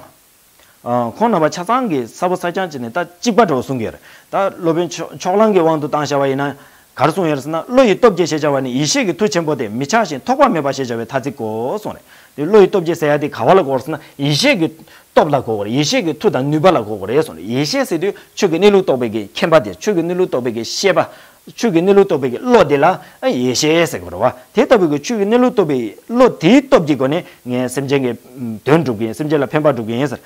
ཁོང་རྣམ་པ་ཆ་ཚང་གིས་ས་ཕོ་ས་རྐྱང་བྱས་ནས་ད་གཅིག་པ་འདྲ་བོ་གསུང་གི་ཡོད་རེད། ད་སློབ་དཔོན་ཕྱོགས་ཕྱོགས་གླང་གི་དབང་དུ་བཏང་བཞག་པ་ཡིན་ན། ག་རེ་གསུངས་ཡོད་རེད་ཟེར་ན། བློ་ཡི་སྟོབས་ཀྱིས་ཞེས་བྱ་བ་ནི་ཡེ་ཤེས་ཀྱི་མཐུ་ཆེན་པོ་སྟེ། མི་ཆགས་ཤིང་ཐོགས་པ་མེད་པ་ཞེས་བྱ་བའི་ཐ་ཚིག་གོ་གསུངས་རེད། དེ་བློ་ཡི་སྟོབས་ཀྱིས་ཟེར་ཡ་དེ་ག་བ་ལ་གོ་དགོས་རེད་ཟེར་ན། ཡེ་ཤེས་ཀྱི་སྟོབས་ལ་གོ་དགོས་རེད། ཡེ་ཤེས་ཀྱི་མཐུ་དང་ནུས་པ་ལ་གོ་དགོས་རེད་གསུངས་རེད། ཡེ་ཤེས་ཟེར་དུས་ཆོས་ཀྱི་གནས་ལུགས་རྟོགས་པའི་གི་མཁྱེན་པ་དེ། ཆོས་ཀྱི་གནས་ལུགས་རྟོགས་པའི་གི་ཤེས་པ། ཆོས་ཀྱི་གནས་ལུགས་རྟོགས་པའི་གི་བློ་དེ་ལ་ཡེ་ཤེས་ཟེར་དགོས་རེད་བ། དེ་ལྟ་བུའི་གི་ཆོས་ཀྱི་གནས་ལུགས་རྟོགས་པའི་བློ་དེའི་སྟོབས་ཀྱི་སྒོ་ནས་ངས་སེམས་ཅན་གྱི་དོན་སྒྲུབ་ཀྱི་ཡིན། སེམས་ཅན་ལ་ཕན་པ་སྒྲུབ་ཀྱི་ཡིན་ཟེར།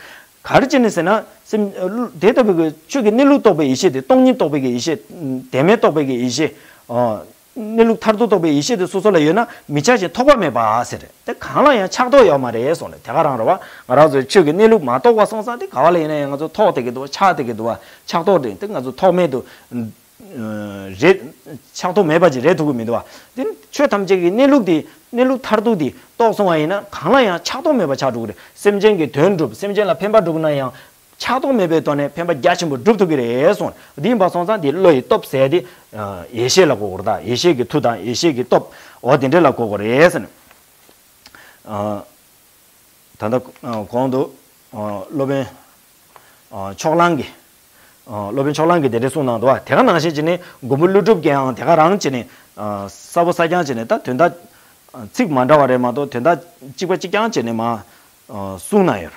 ག་རེ་བྱས་ནས་ཟེར་ན། སེམས། དེ་ལྟ་བུའི་གི་ཆོས་ཀྱི་གནས་ལུགས་རྟོགས་པའི་ཡེ་ཤེས་དེ། སྟོང་ཉིད་རྟོགས་པའི་གི་ཡེ་ཤེས། དོན་མེད་རྟོགས་པའི་གི་ཡེ་ཤེས། ཨ། གནས་ལུགས་མཐར་ཐུག་རྟོགས་པའི་ཡེ་ཤེས་དེ་སོ་སོ་ལ་ཡོད་ན། མི་ཆགས་ཤིང་ཐོགས་པ་མེད་པ་ཟེར། དེ་གང་ལ་ཡང་ཆགས་རྟོག་ཡོད་མ་རེད་གསུངས་ནས། དེ་ག་རང་རེད་བ། ང་རང་ཚོའི་ཆོས་ཀྱི་གནས་ལུགས་མ་རྟོགས་པ་སོང་ཙང་། དེ་ག་བ་ལ་ཡིན་ན་ཡང་ང་ཚོ་ཐོགས་བསྡད་ཀྱི་འདུག་བ། ཆགས་བསྡད་ཀྱི་འདུག་བ། ཆགས་རྟོག་དེ་དེ་ང་ཚོ་ཐོགས་མེད་དུ། རེད། ཆགས་རྟོག་མེད་པ་ཅིག་རེད་ཐུབ་ཀྱི་མི་འདུག་བ། དེ་ཆོས་ཐམས་ཅད་ཀྱི་གནས་ལུགས་དེ། གནས་ལུགས་མཐར་ཐུག་དེ་རྟོགས་སོང་བ་ཡིན་ན། གང་ལ་ཡང་ཆགས་རྟོག་མེད་པ་ཆགས་འགྲོ་གི་རེད། སེམས་ཅན་གྱི་དོན་སྒྲུབ། སེམས་ཅན་ལ་ཕན་པ་སྒྲུབ་ན་ཡང་། ཆགས་རྟོག་མེད་པའི་ཐོག་ནས་ཕན་པ་རྒྱ་ཆེན་པོ་སྒྲུབ་ཐུབ་ཀྱི་རེད་གསུངས། དེ་ཡིན་པ་སོང་ཙང་དེ་བློ་ཡི་སྟོབས་ཟེར་དེ། ཡེ་ཤེས་ལ་གོ་དགོས་རེད། ད་ཡེ་ཤེས་ཀྱི་མཐུ་དང་ཡེ་ཤེས་ཀྱི་སྟོབས། འོ་དེ་འདྲ་ལ་གོ་དགོས་རེད་ཟེར་ནས། ད་ལྟ་གོང་དུ་སློབ་དཔོན་ཕྱོགས་གླང་གིས། སློབ་དཔོན་ཕྱོགས་གླང་གིས་དེ་འདྲ་གསུངས་གནང་འདུག་བ། དེ་ག་ནང་བཞིན་བྱས་ནས་མགོན་པོ་ཀླུ་སྒྲུབ་ཀྱིས་ཡང་དེ་ག་རང་བྱས་ནས་གསལ་པོ་གསལ་རྐྱང་བྱས་ནས་ད་དོན་དག་ཚིག་མ་འདྲ་བ་རེད་མ་གཏོགས་དོན་དག་གཅིག་པ་གཅིག་རྐྱང་བྱས་ནས་མ་གསུངས་གནང་ཡོད།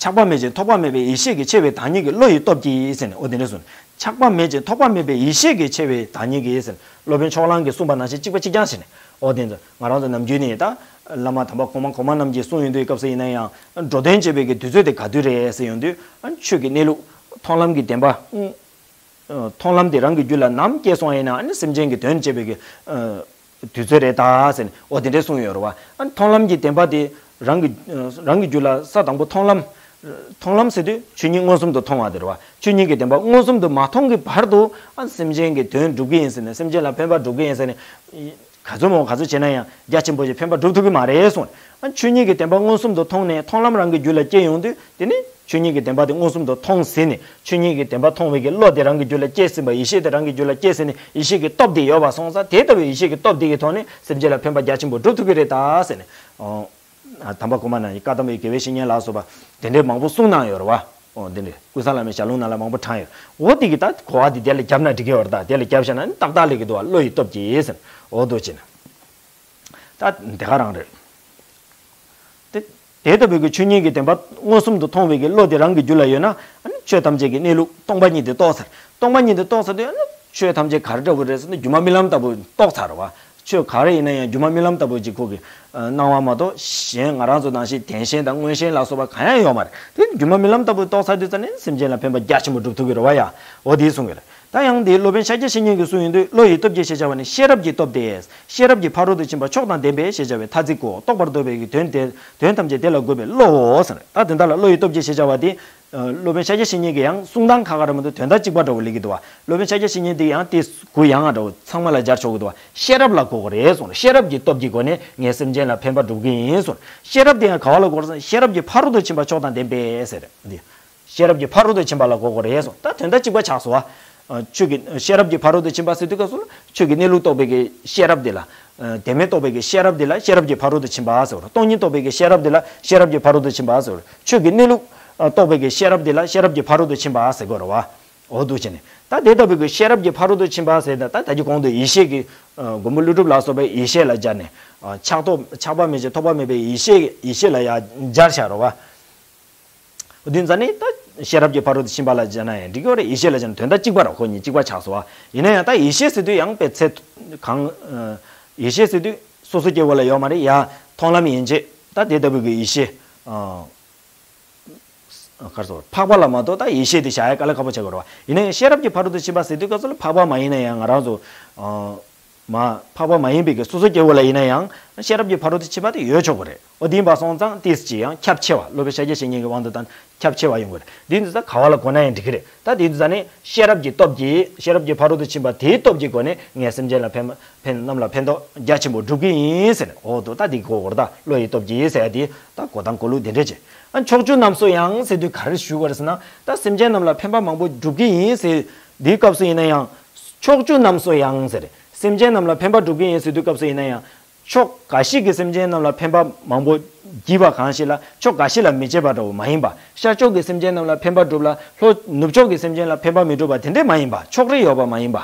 ཆགས་པ་མེད་ཅིང་ཐོགས་པ་མེད་པའི་ཡེ་ཤེས་ཀྱི་ཆེ་བའི་བདག་ཉིད་ཀྱི་བློ་ཡི་སྟོབས་ཀྱིས་ཟེར་ནས་འོ་དེ་འདྲ་གསུངས། ཆགས་པ་མེད་ཅིང་ཐོགས་པ་མེད་པའི་ཡེ་ཤེས་ཀྱི་ཆེ་བའི་བདག་ཉིད་ཀྱིས་ཟེར་ནས་སློབ་དཔོན་ཕྱོགས་གླང་གིས་གསུངས་པ་ནང་བཞིན་གཅིག་པ་གཅིག་རྐྱང་བྱས་ནས་འོ་དེ་ཚོ་ང་རང་ཚོ་ནམ་རྒྱུན་ནས་ད་བླ་མ་དམ་པ་གོང་མ་གོང་མ་རྣམས་ཀྱིས་གསུངས་ཡོང་དུས་སྐབས་སུ་ཡིན་ན་ཡང་འགྲོ་དོན་བྱེད་པའི་གི་དུས་ཚོད་དེ་ག་དུས་རེད་ཟེར་ཡོང་དུས་ཆོས་ཀྱི་གནས་ལུགས་མཐོང་ལམ་གྱི་བདེན་པ། མཐོང་ལམ་དེ་རང་གི་རྒྱུད་ལ་ནམ་སྐྱེས་སོང་ཡིན་ན་ཨ་ནི་སེམས་ཅན་གྱི་དོན་བྱེད་པའི་གི་དུས་ཚོད་རེད་ད་ཟེར་ནས་འོ་དེ་འདྲས་གསུངས་ཡོད་རེད་བ། ཨ་ནི་མཐོང་ལམ་གྱི་བདེན་པ་དེ་རང་གི་རང་གི་རྒྱུད་ལ་ས་དང་པོ་མཐོང་ལམ། མཐོང་ལམ་ཟེར་དུས་ཆོས་ཉིད་མངོན་སུམ་དུ་མཐོང་བ་དེ་རེད་བ། ཆོས་ཉིད་ཀྱི་བདེན་པ་མངོན་སུམ་དུ་མ་མཐོང་གི་བར་དུ་ཨ་ནི་སེམས་ཅན་གྱི་དོན་སྒྲུབ་ཀྱི་ཡིན་ཟེར་ནས་སེམས་ཅན་ལ་ཕན་པ་སྒྲུབ་ཀྱི་ཡིན་ཟེར་ནས། ག་ཚོད་མང་ག་ཚོད་བྱས་ན་ཡང་རྒྱ་ཆེན་པོ་ཞིག་ཕན་པ་སྒྲུབ་ཐུབ་ཀྱི་མ་རེད་གསུངས། ཨ་ཆོས་ཉིད་ཀྱི་བདེན་པ་མངོན་སུམ་དུ་མཐོང་ནས་མཐོང་ལམ་རང་གི་རྒྱུད་ལ་སྐྱེ་ཡོང་དུས་དེ་ནི་ཆོས་ཉིད་ཀྱི་བདེན་པ་དེ་མངོན་སུམ་དུ་མཐོང་ཟིན་ནས་ཆོས་ཉིད་ཀྱི་བདེན་པ་མཐོང་བའི་གི་བློ་དེ་རང་གི་རྒྱུད་ལ་སྐྱེས་ཟིན་པ་ཡེ་ཤེས་དེ་རང་གི་རྒྱུད་ལ་སྐྱེས་ཟིན་ནས་ཡེ་ཤེས་ཀྱི་སྟོབས་དེ་ཡོད་པ་སོང་ཙང་དེ་ལྟ་བུའི་ཡེ་ཤེས་ཀྱི་སྟོབས་དེ་གི་ཐོག་ནས་སེམས་ཅན་ལ་ཕན་པ་རྒྱ་ཆེན་པོ་སྒྲུབ་ཐུབ་ཀྱི་རེད་ད་ཟེར་ནས། དམ་པ་གོང་མ་རྣམས་ཀྱིས་བཀའ་གདམས་པའི་དགེ་བའི་བཤེས་གཉེན་ལ་སོགས་པ་དེ་འདྲའི་མང་པོ་གསུངས་གནང་ཡོད་རེད་བ། འོ་འདི་འདྲའི་ཀུན་བཟང་བླ་མའི་ཞལ་ལུང་ནང་ལ་མང་པོ་དྲངས་ཡོད། འོ་དེ་གི་ད་གོ་བ་འདི་དེ་ལ་བརྒྱབ་ན་འགྲིག་གི་ཡོད་རེད་ད། དེ་ལ་བརྒྱབ་བཞག་ན་ནི་ཏག་ཏག་ལེགས་ཀྱི་འདུག་བ། བློ་ཡི་སྟོབས་ཀྱིས་ཟེར། འོ་འདུག་བྱས་ན། ད་དེ་ག་རང་རེད། དེ་དེ་ལྟ་བུའི་གི་ཆོས་ཉིད་ཀྱི་བདེན་པ་མངོན་སུམ་དུ་མཐོང་བའི་གི་བློ་དེ་རང་གི་རྒྱུད་ལ་ཡོད་ན་ཨ་ནི་ཆོས་ཐམས་ཅད་ཀྱི་གནས་ལུགས་སྟོང་པ་ཉིད་དེ་རྟོགས་ཚར། སྟོང་པ་ཉིད་དེ་རྟོགས་ཚར་དུས་ཨ་ནི་ཆོས་ཐམས་ཅད་ག་རེ་འདྲ་བོ་རེད་ཟེར་ན་སྒྱུ་མ་རྨི་ལམ་ལྟ་བུ་རྟོགས་ཚར་བ། ཆོས་ག་རེ་ཡིན་ན་ཡང་སྒྱུ་མ་རྨི་ལམ་ལྟ་བུ་ཅིག་ཁོ་གི་སྣང་བ་མ་གཏོགས་གཞན་ང་རང་ཚོ་ནང་བཞིན་བདེན་ཞེན་དང་མངོན་ཞེན་ལ་སོགས་པ་གང་ཡང་ཡོད་མ་རེད། དེ་སྒྱུ་མ་རྨི་ལམ་ལྟ་བུ་རྟོགས་ཚར་དུས་ཙ་ནས་སེམས་ཅན་ལ་ཕན་པ་རྒྱ་ཆེན་པོ་སྒྲུབ་ཐུབ་ཀྱི་རེད་བ་ཡ། འོ་དེ་གསུང་གི་རེད། ད་ཡང་དེའི་སློབ་དཔོན་ཤཱཀྱ་བཤེས་གཉེན་གྱིས་གསུངས་ཡོང་དུས་བློ་ཡི་སྟོབས་ཀྱིས་ཞེས་བྱ་བ་ནི་ཤེས་རབ་ཀྱི་སྟོབས་ཏེ། ཤེས་རབ་ཀྱི་ཕ་རོལ་ཏུ་ཕྱིན་པ་མཆོག་དང་ལྡན་པས་ཞེས་བྱ་བའི་ཐ་ཚིག་གོ། རྟོགས་པར་འདོད་པའི་དོན་དེ་དོན་ཐམས་ཅད་དེ་ལ་འགོད་པའི་བློའོ་ཟེར། ད་དེ་འདྲ་ལ་བློ་ཡི་སྟོབས་ཀྱིས་ཞེས་བྱ་བ་དེ། སློབ་དཔོན་ཤཱཀྱ་བཤེས་གཉེན་གྱི་ཡང་གསུང་སྟངས་ཁ་ཁ་རེད་མ་གཏོགས་དོན་དག་གཅིག་པ་འདྲ་བོ་སླེབས་ཀྱི་འདུག་བ། སློབ་དཔོན་ཤཱཀྱ་བཤེས་གཉེན་དེ་ཡང་དེ་གུ་ཡངས་འདྲ་བོ་ཚང་མ་ལ་སྦྱར་ཆོག་གི་འདུག་བ། ཤེས་རབ་ལ་གོ་དགོས་རེད་གསུངས། ཤེས་རབ་ཀྱི་སྟོབས་ཀྱི་སྒོ་ནས་ངས་སེམས་ཅན་ལ་ཕན་པ་སྒྲུབ་ཀྱི་ཡིན་གསུངས། ཤེས་རབ་དེ་ཡང་ག་བ་ལ་གོ་རེད་ཟེར་ན་ཤེས་རབ་ཀྱི་ཕ་རོལ་ཏུ་ཕྱིན་པ་མཆོག་དང་ལྡན་པས་ཟེར། འདི། ཤེས་རབ་ཀྱི་ཕ་རོལ་ཏུ་ཕྱིན་པ་ལ་གོ་དགོས་རེད་གསུངས། ད་དོན་དག་གཅིག་པ་ཆགས་སོང་བ། ཆོས་ཀྱི་ཤེས་རབ་ཀྱི་ཕ་རོལ་ཏུ་ཕྱིན་པ་ཟེར་དུས་སྐབས་སུ་ཆོས་ཀྱི་གནས་ལུགས་རྟོགས་པའི་གི་ཤེས་རབ་དེ་ལ། བདེན་མེད་རྟོགས་པའི་གི་ཤེས་རབ་དེ་ལ་ཤེས་རབ་ཀྱི་ཕ་རོལ་ཏུ་ཕྱིན་པ་ཟེར། སྟོང་ཉིད་རྟོགས་པའི་གི་ཤེས་རབ་དེ་ལ་ཤེས་རབ་ཀྱི་ཕ་རོལ་ཏུ་ཕྱིན་པ་ཟེར། ཆོས་ཀྱི་གནས་ལུགས་རྟོགས་པའི་གི་ཤེས་རབ་དེ་ལ་ཤེས་རབ་ཀྱི་ཕ་རོལ་ཏུ་ཕྱིན་པ་ཟེར་དགོས་རེད་བ། འོ་འདུག་བྱས་ནས་ད་དེ་ལྟ་བུའི་གི་ཤེས་རབ་ཀྱི་ཕ་རོལ་ཏུ་ཕྱིན་པ་ཟེར་ད་ད་ད་ཀྱི་གོང་དུ་ཡེ་ཤེས་ཀྱི་མགོན་པོ་ཀླུ་སྒྲུབ་ལ་སོགས་པའི་ཡེ་ཤེས་ལ་སྦྱར་ནས། ཆགས་རྟོག་ཆགས་པ་མེད་ཅིང་ཐོགས་པ་མེད་པའི་ཡེ་ཤེས་ཡེ་ཤེས་ལ་ཡང་སྦྱར་བཞག་རེད་བ། འོ་དེ་ཙ་ནི་ད་ཤེས་རབ་ཀྱི་ཕ་རོལ་ཏུ་ཕྱིན་པ་ལ་སྦྱར་ན་ཡང་འགྲིག་གི་རེད། ཡེ་ཤེས་ལ་སྦྱར་ན་དོན་དག་གཅིག་པ་རེད། ཁོ་གཉིས་གཅིག་པ་ཆགས་སོང་བ། ཡིན་ན་ཡང་ད་ཡེ་ཤེས་ཟེར་དུས་ཡང་དཔེ་ཚད་གང་། ཡེ་ཤེས་ཟེར་དུས་སོ་སོ་སྐྱེ་བོ་ལ་ཡོད་མ་རེད་ཡ། མཐོང་ལམ་ཡན་ཆད་ད་དེ་ལྟ་བུ་གི་ཡེ་ཤེས། ག་རེ་ཟེར་འཕགས་པ་ལ་མ་གཏོགས་ད་ཡེ་ཤེས་དེ་བཞག་ཡ་དཀའ་ལས་ཁག་པོ་ཆགས་ཀྱི་རེད་བ། ཡིན་ན་ཡང་ཤེས་རབ་ཀྱི་ཕ་རོལ་ཏུ་ཕྱིན་པ་ཟེར་དུས་སྐབས་སུ་ལ་འཕགས་པ་མ་ཡིན་ན་ཡང་ང་རང་ཚོ། མ། འཕགས་པ་མ་ཡིན་པའི་གི་སོ་སོ་སྐྱེ་བོ་ལ་ཡིན་ན་ཡང་ཤེས་རབ་ཀྱི་ཕ་རོལ་ཏུ་ཕྱིན་པ་དེ་ཡོད་ཆོག་གི་རེད། འོ་དེ་ཡིན་པ་སོང་ཙང་ཏིས་ཀྱི་ཡང་ཁྱབ་ཆེ་བ། སློབ་དཔོན་ཤཱཀྱ་བཤེས་གཉེན་གྱི་དབང་དུ་བཏང་ཁྱབ་ཆེ་བ་ཡོང་གི་རེད། དེ་ཡིན་དུས་ད་ག་བ་ལ་གོ་ན་ཡང་འགྲིག་གི་རེད། ད་དེ་ཡིན་དུས་ད་ནི་ཤེས་རབ་ཀྱི་སྟོབས་ཀྱིས་ཤེས་རབ་ཀྱི་ཕ་རོལ་ཏུ་ཕྱིན་པ་དེའི་སྟོབས་ཀྱི་སྒོ་ནས་ངས་སེམས་ཅན་ལ་ཕན་ཕན་རྣམས་ལ་ཕན་ཐོགས་རྒྱ་ཆེན་པོ་སྒྲུབ་ཀྱི་ཡིན་ཟེར། འོ་དོ་ད་དེ་གོ་གོ་རེད། ད་བློ་ཡི་སྟོབས་ཀྱིས་ཟེར་ཡ་དེ་ད་གོ་སྟངས་གོ་ལུགས་དེ་འདྲས་བྱས། ཨ་ཕྱོགས་བཅུ་རྣམས་སུ་ཡང་ཟེར་དུས་ག་རེ་ཞུ་དགོས་རེད་ཟེར་ན་ད་སེམས་ཅན་རྣམས་ལ་ཕན་པ་མང་པོ་སྒྲུབ་ཀྱི་ཡིན་ཟེར། དེའི་སྐབས་སུ་ཡིན་ན་ཡང་། ཕྱོགས་བཅུ་རྣམས་སུ་ཡང་ཟེར། སེམས་ཅན་རྣམས་ལ་ཕན་པ་སྒྲུབ་ཀྱི་ཡིན་ཟེར་དུས་སྐབས་སུ་ཡིན་ན་ཡང་། ཕྱོགས་འགའ་ཞིག་གི་སེམས་ཅན་རྣམས་ལ་ཕན་པ་མང་པོ་བགྱིས་པ་གང་ཞིག་ལ་ཕྱོགས་འགའ་ཞིག་ལ་མི་བྱེད་པ་འདྲ་བོ་མ་ཡིན་པ། ཤར་ཕྱོགས་ཀྱི་སེམས་ཅན་རྣམས་ལ་ཕན་པ་སྒྲུབ་ལ་ལྷོ་ནུབ་ཕྱོགས་ཀྱི་སེམས་ཅན་ལ་ཕན་པ་མི་སྒྲུབ་པ་དེ་འདྲས་མ་ཡིན་པ། ཕྱོགས་རིས་ཡོད་པ་མ་ཡིན་པ།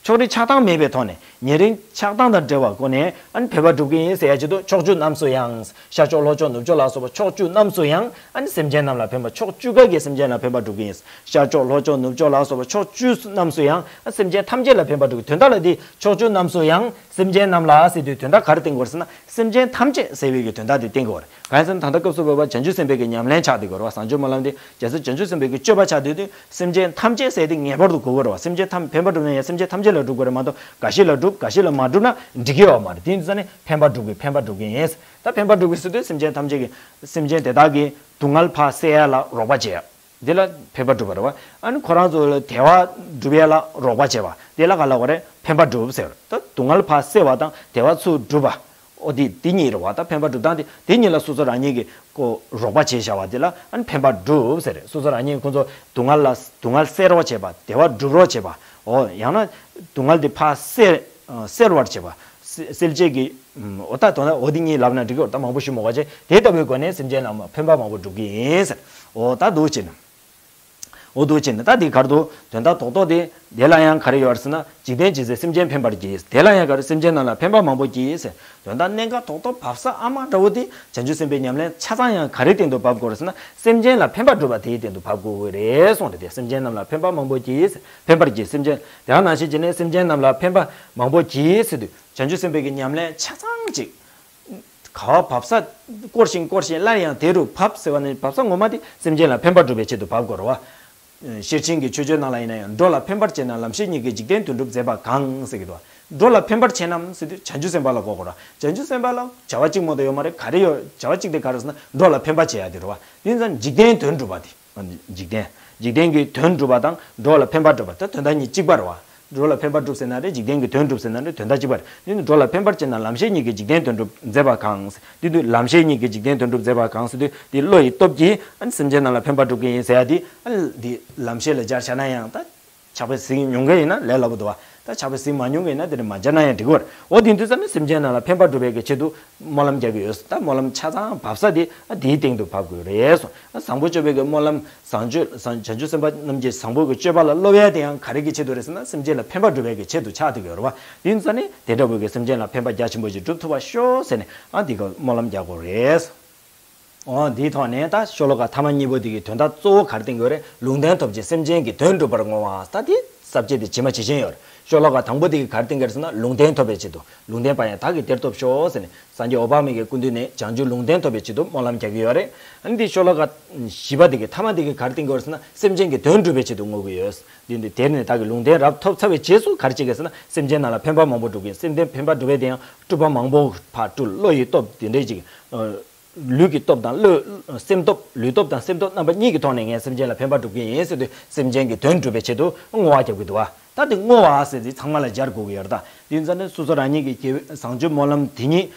ཕྱོགས་རིས་ཆགས་སྡང་མེད་པའི་ཐོག་ནས་ཉེ་རིང་ཆགས་སྡང་དང་བྲལ་བ་སྒོ་ནས་ཨ་ནི་ཕན་པ་སྒྲུབ་ཀྱི་ཡིན་ཟེར་ཡ་ཆེད་དུ་ཕྱོགས་བཅུ་རྣམས་སུ་ཡང་། ཤར་ཕྱོགས་ལྷོ་ཕྱོགས་ནུབ་ཕྱོགས་ལ་སོགས་པ་ཕྱོགས་བཅུ་རྣམས་སུ་ཡང་ཨ་ནི་སེམས་ཅན་རྣམས་ལ་ཕན་པ། ཕྱོགས་བཅུ་ཀ་གི་སེམས་ཅན་ལ་ཕན་པ་སྒྲུབ་ཀྱི་ཡིན། ཤར་ཕྱོགས་ལྷོ་ཕྱོགས་ནུབ་ཕྱོགས་ལ་སོགས་པ་ཕྱོགས་བཅུ་རྣམས་སུ་ཡང་ཨ་སེམས་ཅན་ཐམས་ཅད་ལ་ཕན་པ་སྒྲུབ་ཀྱི། དོན་དག་ལ་དེ་ཕྱོགས་བཅུ་རྣམས་སུ་ཡང་སེམས་ཅན་རྣམས་ལ་ཟེར་དུས་དོན་དག་ག་རེ་བསྟན་དགོས་ཟེར་ན་སེམས་ཅན་ཐམས་ཅད་ཟེར་བའི་གི་དོན་དག་དེ་བསྟན་དགོས་རེད། གང་ཡིན་ཟེར་ན་ད་ལྟ་སྐབས་སུ་བབ་པ་བྱང་ཆུབ་སེམས་དཔའི་གི་ཉམས་ལེན་ཆགས་བསྡད་དགོས་རེད་བ། བྱང་ཆུབ་སྨོན་ལམ་དེ་རྒྱལ་སྲས་བྱང་ཆུབ་སེམས་དཔའི་གི་སྤྱོད་པ་ཆགས་བསྡད་དུས་སེམས་ཅན་ཐམས་ཅད་ཟེར་དེ་ངེས་པར་དུ་དགོས་ཀྱི་རེད་བ། སེམས་ཅན་ཐམས་ཕན་པ་སྒྲུབ་ན་ཡང་སེམས་ཅན་ཐམས་ཅད་ལ་སྒྲུབ་དགོས་རེད་མ་གཏོགས་འགའ་ཞིག་ལ་སྒྲུབ་འགའ་ཞིག་ལ་མ་སྒྲུབ་ན་འགྲིག་གི་ཡོད་མ་རེད། དེ་ཡིན་དུས་ཙ་ནས་ཕན་པ་སྒྲུབ་དགོས། ཕན་པ་སྒྲུབ་ཀྱི་ཡིན། ད་ཕན་པ་སྒྲུབ་དགོས་ཟེར་དུས་སེམས་ཅན་ཐམས་ཅད་ཀྱི་སེམས་ཅན་དེ་དག་གི་སྡུག་བསྔལ་ཕར་སེལ་ཡ་ལ་རོགས་པ་བྱེད་ཡ། དེ་ལ་ཕན་པ་སྒྲུབ་པ་རེད་བ། ཨ་ནི་ཁོ་རང་ཚོ་ལ་བདེ་བ་སྒྲུབ་ཡ་ལ་རོགས་པ་བྱེད་པ་དེ་ལ་ག་ལབ་དགོས་རེད། ཕན་པ་སྒྲུབ་ཟེར། ད་སྡུག་བསྔལ་ཕར་སེལ་བ་དང་བདེ་བ་ཚུར་སྒྲུབ་པ། ཨོ་དེ་དེ་གཉིས་རེད་བ། ད་ཕན་པ་སྒྲུབ་སྟངས་དེ་དེ་གཉིས་ལ་སོ་སོ་རང་ཉིད་ཀྱིས་ཀོ་རོགས་པ་བྱས་བཞག་པ་དེ་ལ་ཨ་ནི་ཕན་པ་སྒྲུབ་ཟེར་རེད། སོ་སོ་རང་ཉིད་ཁོ་ཚོ་སྡུག་བསྔལ་ལ་སྡུག་བསྔལ་སེལ་རོགས་བྱེད་པ། བདེ་བ་སྒྲུབ་རོགས་བྱེད་པ། ཨོ་ཡང་ན་སྡུག་བསྔལ་དེ་ཕར་སེལ་སེལ་བར་བྱེད་པ། སེལ་བྱེད་ཀྱི་ཨོ་ད་དོན་ཨོ་དེ་གཉིས་ལབ་ན་འགྲིག་གི་རེད། ད་མང་པོ་ཞུ་མ་དགོས་བྱས་དེ་ལྟ་བུའི་སྒོ་ནས་སེམས་ཅན་ལ་ཕན་པ་མང་པོ་སྒྲུབ་ཀྱི་ཡིན་ཟེར། ཨོ་ད་འདུག་བྱས་ན། འོ་འདུག་བྱས་ནས་ད་འདི་གར་དུ་དོན་དག་རྡོག་རྡོག་དེ། དེ་ལ་ཡང་ག་རེ་ཡོད་རེད་ཟེར་ན། འཇིག་རྟེན་ཇི་སྲིད་སེམས་ཅན་ཕན་པར་བགྱི། དེ་ལ་ཡང་ག་རེ། སེམས་ཅན་རྣམས་ལ་ཕན་པ་མང་པོ་བགྱི་ཟེར། དོན་དག་གནད་འགག་རྡོག་རྡོག་བབས་ས་ཨ་མ་འདྲ་བོ་དེ་བྱང་ཆུབ་སེམས་དཔའི་ཉམས་ལེན་ཆ་ཚང་ཡང་ག་རེའི་སྟེང་དུ་བབས་དགོས་རེད་ཟེར་ན། སེམས་ཅན་ལ་ཕན་པ་སྒྲུབ་པ་དེའི་སྟེང་དུ་བབས་དགོས་ཀྱི་རེད་གསུངས་རེད་དེ། སེམས་ཅན་རྣམས་ལ་ཕན་པ་མང་པོ་བགྱི། ཕན་པར་བགྱི། སེམས་ཅན་དེ་ག་ནང་བཞིན་བྱས་ནས་སེམས་ཅན་རྣམས་ལ་ཕན་པ་མང་པོ་བགྱི་ཟེར་དུས་བྱང་ཆུབ་སེམས་དཔའི་གི་ཉམས་ལེན་ཆ་ཚང་ཅིག་ག་བ་བབས་ས་བསྐོར་ཞིང་བསྐོར་ཞིང་སླར་ཡང་དེ་རུ་བབས་ཟེར་བ་ནི་བབས་ས་ངོ་མ་དེ་སེམས་ཅན་ལ་ཕན་པ་སྒྲུབ་པའི་ཆེད་དུ་བབས་དགོས་རེད་བ། ཤེར་ཕྱིན་གྱི་མཆོད་བརྗོད་ནང་ལ་ཡིན་ན་ཡང་། འགྲོ་ལ་ཕན་པར་བྱེད་ན་ལམ་ཤེས་ཉིད་ཀྱིས། འཇིག་རྟེན་དོན་སྒྲུབ་མཛད་པ་གང་ཟེར་གྱི་འདུག་འགྲོ་ལ་ཕན་པར་བྱེད་ན་ཟེར་དུས་བྱང་ཆུབ་སེམས་དཔའ་ལ་གོ་དགོས་རེད། བྱང་ཆུབ་སེམས་དཔའ་ལ་བྱ་བ་གཅིག་མ་གཏོགས་ཡོད་མ་རེད། ག་རེ་ཡོད། བྱ་བ་གཅིག་དེ་ག་རེ་ཟེར་ན་འགྲོ་ལ་ཕན་པ་བྱེད་ཡ་དེ་རེད་བ། དེ་ཡིན་ཙང་འཇིག་རྟེན་དོན་སྒྲུབ་པ་དེ། འཇིག་རྟེན། འཇིག་རྟེན་གྱི་དོན་སྒྲུབ་པ་དང་འགྲོ་ལ་ཕན་པ་སྒྲུབ་པ་དེ་དོན་དག་གཉིས་གཅིག་པ་རེད་བ། འགྲོ་ལ་ཕན་པ་སྒྲུབ་ཟེར་ན་རེད། འཇིག་རྟེན་གྱི་དོན་སྒྲུབ་ཟེར་ན་རེད། དོན་དག་གཅིག་པ་རེད། དེ་ནི་འགྲོ་ལ་ཕན་པར་བྱེད་ན་ལམ་ཤེས་ཉིད་ཀྱིས། འཇིག་རྟེན་དོན་སྒྲུབ་མཛད་པ་གང་། དེ་དུས་ལམ་ཤེས་ཉིད་ཀྱིས་འཇིག་རྟེན་དོན་སྒྲུབ་མཛད་པ་གང་ཟེར་དུས་དེ་བློ་ཡི་སྟོབས་ཀྱིས་ཨ་ནི་སེམས་ཅན་རྣམས་ལ་ཕན་པ་སྒྲུབ་ཀྱི་ཡིན་ཟེར་ཡ་དེ། ཨ་ནི་དེ་ལམ་ཤེས་ལ་སྦྱར་བྱ་ན་ཡང་ད་ཕྱག་དཔེ་གཟིགས་མྱོང་མཁན་ཡིན་ན་ལས་སླ་པོ་འདུག་བ། ད་ཕྱག་དཔེ་གཟིགས་མ་མྱོང་མཁན་ཡིན་ན་དེ་འདྲ་མ་སྦྱར་ན་ཡང་འགྲིག་གི་རེད། འོ་དེ་དུས་ཙམ་ནས་སེམས་ཅན་རྣམས་ལ་ཕན་པ་སྒྲུབ་པའི་གི་ཆེད་དུ་སྨོན་ལམ་རྒྱག་གི་ཡོད། ད་སྨོན་ལམ་ཆ་ཚང་བབས་ས་དེ་ཨ་དེའི་སྟེང་དུ་བབས་དགོས་རེད་གསུངས། བཟང་པོ་སྤྱོད་པའི་གི་སྨོན་ལམ། བཟང་སྤྱོད་བཟང་བྱང་ཆུབ་སེམས་དཔའ་རྣམས་ཀྱི་བཟང་པོ་གི་སྤྱོད་པ་ལ་སློབ་ཡ་དེ་ཡང་ག་རེ་གི་ཆེད་དུ་རེད་ཟེར་ན། སེམས་ཅན་ལ་ཕན་པ་སྒྲུབ་པའི་གི་ཆེད་དུ་ཆགས་བསྡད་ཀྱི་ཡོད་རེད་བ། དེ་ཡིན་ཙང་ནི་དེ་འདྲ་བོའི་གི་སེམས་ཅན་ལ་ཕན་པ་རྒྱ་ཆེན་པོ་ཞིག་སྒྲུབ་ཐུབ་པ་ཤོག་ཟེར་ནས་ཨ་འདི་ག་སྨོན་ལམ་རྒྱག་དགོས་རེད། འོ་འདིའི་ཐོག་ནས་ད་ཤོ་ལོ་ཀ་ཐ་མ་གཉིས་པོ་འདི་གི་དོན་དག་གཙོ་བོ་ག་རེ་བསྟན་དགོས་རེད། ལུང་བསྟན་ཐོབ་ཅིང་སེམས་ཅན་གྱི་དོན་སྒྲུབ་པར་བསྔོ་བ། ད་འདི་ས་བཅད་དེ་ཇི་མ་ཇི་བཞིན་ཡོད་རེད། ཤོ་ལོ་ཀ་དང་པོ་འདི་གི་ག་རེ་བསྟན་གྱི་རེད་ཟེར་ན། ལུང་བསྟན་ཐོབ་པའི་ཆེད་དུ། ལུང་བསྟན་པ་ཡང་བདག་གིས་དེར་ཐོབ་ཤོག་ཟེར་ནས། སངས་རྒྱས་འོད་དཔག་མེད་ཀྱི་སྐུ་མདུན་ནས་བྱང་ཆུབ་ལུང་བསྟན་ཐོབ་པའི་ཆེད་དུ་སྨོན་ལམ་རྒྱག་གི་ཡོད་རེད། ཨ་ནི་འདི་ཤོ་ལོ་ཀ་བཞི་པ་འདི་གི་ཐ་མ་འདི་གི་ག་རེ་བསྟན་གྱི་ཡོད་རེད་ཟེར་ན། སེམས་ཅན་གྱི་དོན་སྒྲུབ་པའི་ཆེད་དུ་བསྔོ་གི་ཡོད། འདི་འདི་དེར་ནི་བདག་གིས་ལུང་བསྟན་རབ་ཐོབ་ཚར་བའི་རྗེས་སུ་ག་རེ་བྱེད་ཀྱི་ཟེར་ན། སེམས་ཅན་རྣམས་ལ་ཕན་པ་མང་པོ་སྒྲུབ་ཀྱི་ཡིན། སེམས་ཅན་ཕན་པ་སྒྲུབ་པའི་དེ་ཡང་སྒྲུབ་པ་མང་པོ་ཕར་སྤྲུལ། བློ་ཡི་སྟོབས་དེ་འདྲས་ཅིག་ལུས་ཀྱི་སྟོབས་དང་བློ། སེམས་སྟོབས། ལུས་སྟོབས་དང་སེམས་སྟོབས་རྣམ་པ་གཉིས་ཀྱི་ཐོག་ནས་ངས་སེམས་ཅན་ལ་ཕན་པ་སྒྲུབ་ཀྱི་ཡིན་ཟེར་དུས་སེམས་ཅན་གྱི་དོན་སྒྲུབ་པའི་ཆེད་དུ་བསྔོ་བ་རྒྱབ་ཀྱི་འདུག་བ། ད་དེ་བསྔོ་བ་ཟེར་དེ་ཚང་མ་ལ་སྦྱར་དགོས་ཀྱི་ཡོད་རེད། ད་དེ་ཡིན་ཙང་ནི་སོ་སོ་རང་ཉིད་ཀྱི་དགེ་བའི་བཟང་སྤྱོད་སྨོན་ལམ་དེ་ཉིད་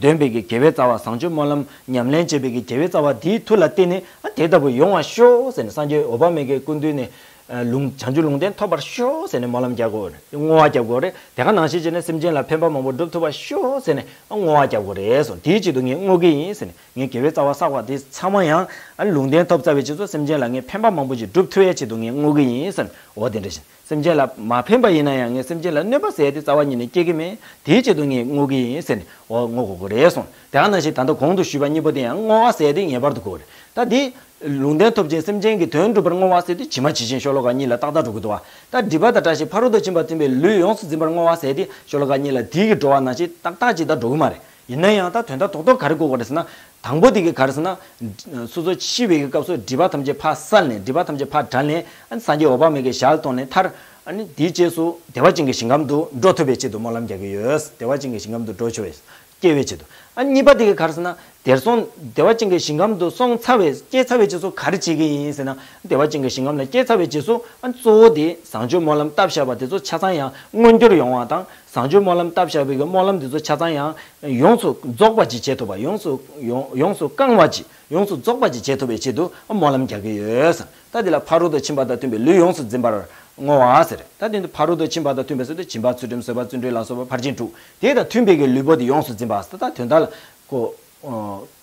འདོན་པའི་གི་དགེ་བའི་རྩ་བ། བཟང་སྤྱོད་སྨོན་ལམ་ཉམས་ལེན་བྱེད་པའི་གི་དགེ་བའི་རྩ་བ་དེའི་མཐུ་ལ་བརྟེན་ནས་ཨ་དེ་ལྟ་བུ་ཡོང་བ་ཤོག་ཟེར་ནས། སངས་རྒྱས་འོད་དཔག་མེད་ཀྱི་སྐུ་མདུན་ནས་ལུང་བྱང་ཆུབ་ལུང་བསྟན་ཐོབ་པར་ཤོག་ཟེར་ནས་སྨོན་ལམ་རྒྱག་དགོས་རེད། བསྔོ་བ་རྒྱག་དགོས་རེད། དེ་ག་ནང་བཞིན་བྱས་ནས་སེམས་ཅན་ལ་ཕན་པ་མང་པོ་སྒྲུབ་ཐུབ་པར་ཤོག་ཟེར་ནས་བསྔོ་བ་རྒྱག་དགོས་རེད་གསུངས། དེའི་ཆེད་དུ་ངས་བསྔོ་གི་ཡིན་ཟེར་ནས། ངས་དགེ་བའི་རྩ་བ་བསགས་པ་དེ་ཚང་མ་ཡང་ཨ་ལུང་བསྟན་ཐོབ་ཚར་བའི་རྗེས་སུ་སེམས་ཅན་ལ་ངས་ཕན་པ་མང་པོ་ཞིག་སྒྲུབ་ཐུབ་ཡའི་ཆེད་དུ་ངས་བསྔོ་གི་ཡིན་ཟེར་ནས། འོ་དེ་འདྲ་བཞིན་སེམས་ཅན་ལ་མ་ཕན་པ་ཡིན་ན་ཡང་ངས་སེམས་ཅན་ལ་གནོད་པ་ཟེར་ཡ་དེ་རྩ་བ་ཉིད་ནས་སྐྱེ་གི་མེད། དེའི་ཆེད་དུ་ངས་བསྔོ་གི་ཡིན་ཟེར་ནས་འོ་བསྔོ་དགོས་ཀྱི་རེད་གསུངས། དེ་ག་ནང་བཞིན་ད་ལྟ་གོང་དུ་ཞུས་པ་གཉིས་པོ་དེ་ཡང་བསྔོ་བ་ཟེར་ཡ་དེ་ངེས་པར་དུ་དགོས་རེད། ད་དེ་ལུང་བསྟན་ཐོབ་ཅིང་སེམས་ཅན་གྱི་དོན་སྒྲུབ་པར་བསྔོ་བ་ཟེར་དུས་ཇི་མ་ཇི་བཞིན་ཤོ་ལོ་ཀ་གཉིས་ལ་ཏག་ཏག་འགྲོ་གི་འདུག་བ། ད་སྒྲིབ་པ་དང་བྲལ་ཞིང་ཕ་རོལ་ཏུ་ཕྱིན་པར་མཐུན་པའི་ལུས་ཡོངས་སུ་འཛིན་པར་བསྔོ་བ་ཟེར་དེ་ཤོ་ལོ་ཀ་གཉིས་ལ་དེའི་གི་འགྲོ་བ་ནང་བཞིན་ཏག་ཏག་ཅིག་ད་འགྲོ་གི་མ་རེད། ཡིན་ན་ཡང་ད་དོན་དག་རྡོག་རྡོག་ག་རེ་དགོས་ཀྱི་རེད་ཟེར་ན། དང་པོ་དེ་གི་ག་རེ་ཟེར་ན། སོ་སོ་འཆི་བའི་གི་སྐབས་སུ་སྒྲིབ་པ་ཐམས་ཅད་ཕར་བསལ་ནས། སྒྲིབ་པ་ཐམས་ཅད་ཕར་བསལ་ནས། ཨ་ནི་སངས་རྒྱས་འོད་དཔག་མེད་ཀྱི་ཞལ་མཐོང་ནས་མཐར། ཨ་ནི་དེའི་རྗེས་སུ་བདེ་བ་ཅན་གྱི་ཞིང་ཁམས་དུ་འགྲོ་ཐུབ་པའི་ཆེད་དུ་སྨོན་ལམ་རྒྱག་གི་ཡོད། བདེ་བ་ཅན་གྱི་ཞིང་ཁམས་དུ་འགྲོ་ཆོག་པའི། སྐྱེ་བའི་ཆེད་དུ། ཨ་གཉིས་པ་དེ་གི་ག་རེ་ཟེར་ན། དེར་སོང་བདེ་བ་ཅན་གྱི་ཞིང་ཁམས་དུ་སོང་ཚར་བའི་སྐྱེས་ཚར་བའི་རྗེས་སུ་ག་རེ་བྱེད་ཀྱི་ཡིན་ཟེར་ན། བདེ་བ་ཅན་གྱི་ཞིང་ཁམས་ལ་སྐྱེས་ཚར་བའི་རྗེས་སུ་ཨ་གཙོ་བོ་དེ་བཟང་སྤྱོད་སྨོན་ལམ་བཏབ་བཞག་པ་དེ་ཚོ་ཆ་ཚང་ཡང་མངོན་འགྱུར་ཡོང་བ་དང་། བཟང་སྤྱོད་སྨོན་ལམ་བཏབ་བཞག་པའི་གི་སྨོན་ལམ་དེ་ཚོ་ཆ་ཚང་ཡང་ཡོངས་སུ་རྫོགས་པ་ཅིག་བྱེད་ཐུབ་པ། ཡོངས་སུ་ཡོངས་ཡོངས་སུ་བསྐང་བ་ཅིག་ཡོངས་སུ་རྫོགས་པ་ཅིག་བྱེད་ཐུབ་པའི་ཆེད་དུ་སྨོན་ལམ་རྒྱག་གི་ཡོད། ད་དེ་ལ་ཕ་རོལ་ཏུ་ཕྱིན་པ་དང་མཐུན་པའི་ལུས་ཡོངས་སུ་འཛིན་པར་བསྔོ་བ་ཟེར། ད་དེ་ནི་ཕ་རོལ་ཏུ་ཕྱིན་པ་དང་མཐུན་པའི་ཟེར་དུས་སྦྱིན་པ་ཚུལ་ཁྲིམས་བཟོད་པ་བརྩོན་འགྲུས་ལ་སོགས་པ་ཕར་ཕྱིན་དྲུག་དེ་དང་མཐུན་པའི་གི་ལུས་པོ་དེ་ཡོངས་སུ་འཛིན་པ་ཟེར། ད་དོན་དག་ལ་ཁོ།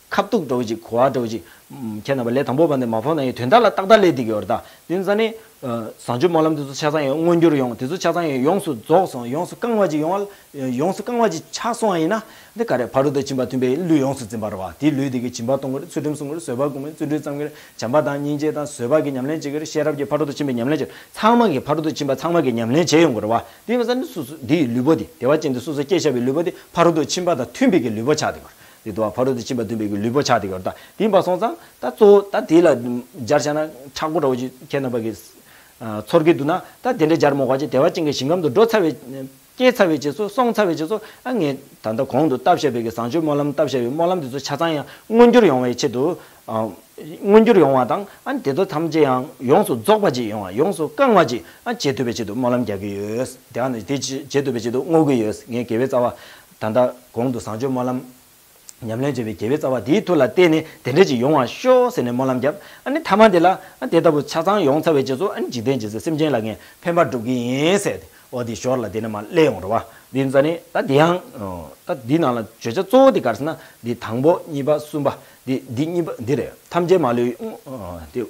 ཁ་ཐུག་འདྲ་བོ་ཅིག་གོ་བ་འདྲ་བོ་ཅིག་ཁྱེད་རྣམ་པ་ལས་དང་པོ་བར་ནས་མ་ཕོག་ན་ཡང་དོན་དག་ལ་ཏག་ཏག་སླེབས་བསྡད་ཀྱི་ཡོད་རེད། ད་དེ་ནི་ས་ནི། བཟང་སྤྱོད་སྨོན་ལམ་དེ་ཚོ་ཆ་ཚང་ཡང་མངོན་འགྱུར་ཡོང་། དེ་ཚོ་ཆ་ཚང་ཡང་ཡོངས་སུ་རྫོགས་སོང་། ཡོངས་སུ་བསྐང་བ་ཅིག་ཡོང་བ། ཡོངས་སུ་བསྐང་བ་ཅིག་ཆགས་སོང་བ་ཡིན་ན། འདི་ག་རེ་ཕ་རོལ་ཏུ་ཕྱིན་པ་མཐུན་པའི་ལུས་ཡོངས་སུ་འཛིན་པ་རེད་བ། དེའི་ལུས་དེ་གིས་སྦྱིན་པ་གཏོང་གི་རེད། ཚུལ་ཁྲིམས་སྲུང་གི་རེད། བཟོད་པ་སྒོམ་གི་རེད། བརྩོན་འགྲུས་བརྩམ་གི་རེད། བྱམས་པ་དང་སྙིང་རྗེ་དང་བཟོད་པ་གི་ཉམས་ལེན་བྱེད་ཀྱི་རེད། ཤེས་རབ་ཀྱི་ཕ་རོལ་ཏུ་ཕྱིན་པའི་ཉམས་ལེན་བྱེད། ཚང་མ་གིས་ཕ་རོལ་ཏུ་ཕྱིན་པ་ཚང་མ་གིས་ཉམས་ལེན་བྱེད་ཡོང་གི་རེད་བ། དེ་ཡིན་ཙང་ནི་སོ་སོ་འདི་ཡི་ལུས་པོ་འདི་བདེ་བ་ཅན་དུ་སོ་སོ་སྐྱེས་བཞག་པའི་ལུས་པོ་འདི་ཕ་རོལ་ཏུ་ཕྱིན་པ་དང་མཐུན་པའི་གི་ལུས་པོ་ཆགས་བསྡད་ཀྱི་རེད། དེ་དུ་བ་ཕ་རོལ་ཏུ་ཕྱིན་པ་མཐུན་པའི་གི་ལུས་པོ་ཆགས་བསྡད་ཀྱི་རེད། ད་དེ་ཡིན་པ་སོང་ཙང་ད་གཙོ་བོ་ད་དེ་ལ་སྦྱར་བྱས་ན་མཁྲེགས་པོ་འདྲ་བོ་ཅིག་ཁྱེད་རྣམ་པ་གིས་ཚོར་གྱི་འདུག་ན། ད་དེ་འདྲ་སྦྱར་མོ་ག་ཅིག་བདེ་བ་ཅན་གྱི་ཞིང་ཁམས་དུ་འགྲོ་ཚར་བའི། སྐྱེས་ཚར་བའི་རྗེས་སུ། སོང་ཚར་བའི་རྗེས་སུ། ཨ་ངས་ད་ལྟ་གོང་དུ་བཏབ་བཞག་པའི་གི་བཟང་སྤྱོད་སྨོན་ལམ་བཏབ་བཞག་པའི་སྨོན་ལམ་དེ་ཚོ་ཆ་ཚང་ཡང་མངོན་འགྱུར་ཡོང་བའི་ཆེད་དུ། ཨ་མངོན་འགྱུར་ཡོང་བ་དང་། ཨ་དེ་ཚོ་ཐམས་ཅད་ཡང་ཡོངས་སུ་རྫོགས་པ་ཅིག་ཡོང་བ། ཡོངས་སུ་བསྐང་བ་ཅིག་ཨ་བྱེད་ཐུབ་པའི་ཆེད་དུ་སྨོན་ལམ་རྒྱག་གི་ཡོད། དེ་ཡང་དེ་བྱེད་ཐུབ་པའི་ཆེད་དུ་བསྔོ་གི་ཡོད། ངས་དགེ་བའི་རྩ་བ། ད་ལྟ་གོང་དུ་བཟང་སྤྱོད་སྨོན་ལམ། ཉམས་ལེན་བྱས་པའི་དགེ་བའི་རྩ་བ་དེའི་མཐུ་ལ་བརྟེན་ནས་དེ་འདྲ་ཅིག་ཡོང་བར་ཤོག་ཟེར་ནས་སྨོན་ལམ་བརྒྱབ། ཨ་ནི་ཐ་མ་དེ་ལ་ཨ་དེ་ལྟ་བུ་ཆ་ཚང་ཡོང་ཚར་བའི་རྗེས་སུ། ཨ་ནི་འཇིག་རྟེན་ཇི་སྲིད་སེམས་ཅན་ལ་ངས་ཕན་པ་སྒྲུབ་ཀྱི་ཡིན་ཟེར་ཏེ། འོ་དེ་ཞོར་ལ་དེ་ནས་མར་སླེབས་ཡོང་རེད་བ། དེ་ཡིན་ཙང་ནི་ད་དེ་ཡང་ད་འདི་ནང་ལ་བརྗོད་བྱ་གཙོ་བོ་དེ་ག་རེ་ཟེར་ན། འདི་དང་པོ་གཉིས་པ་གསུམ་པ་འདི་འདི་གཉིས་པ་འདི་རེད། ཐམས་ཅད་མ་ལུས་འདི།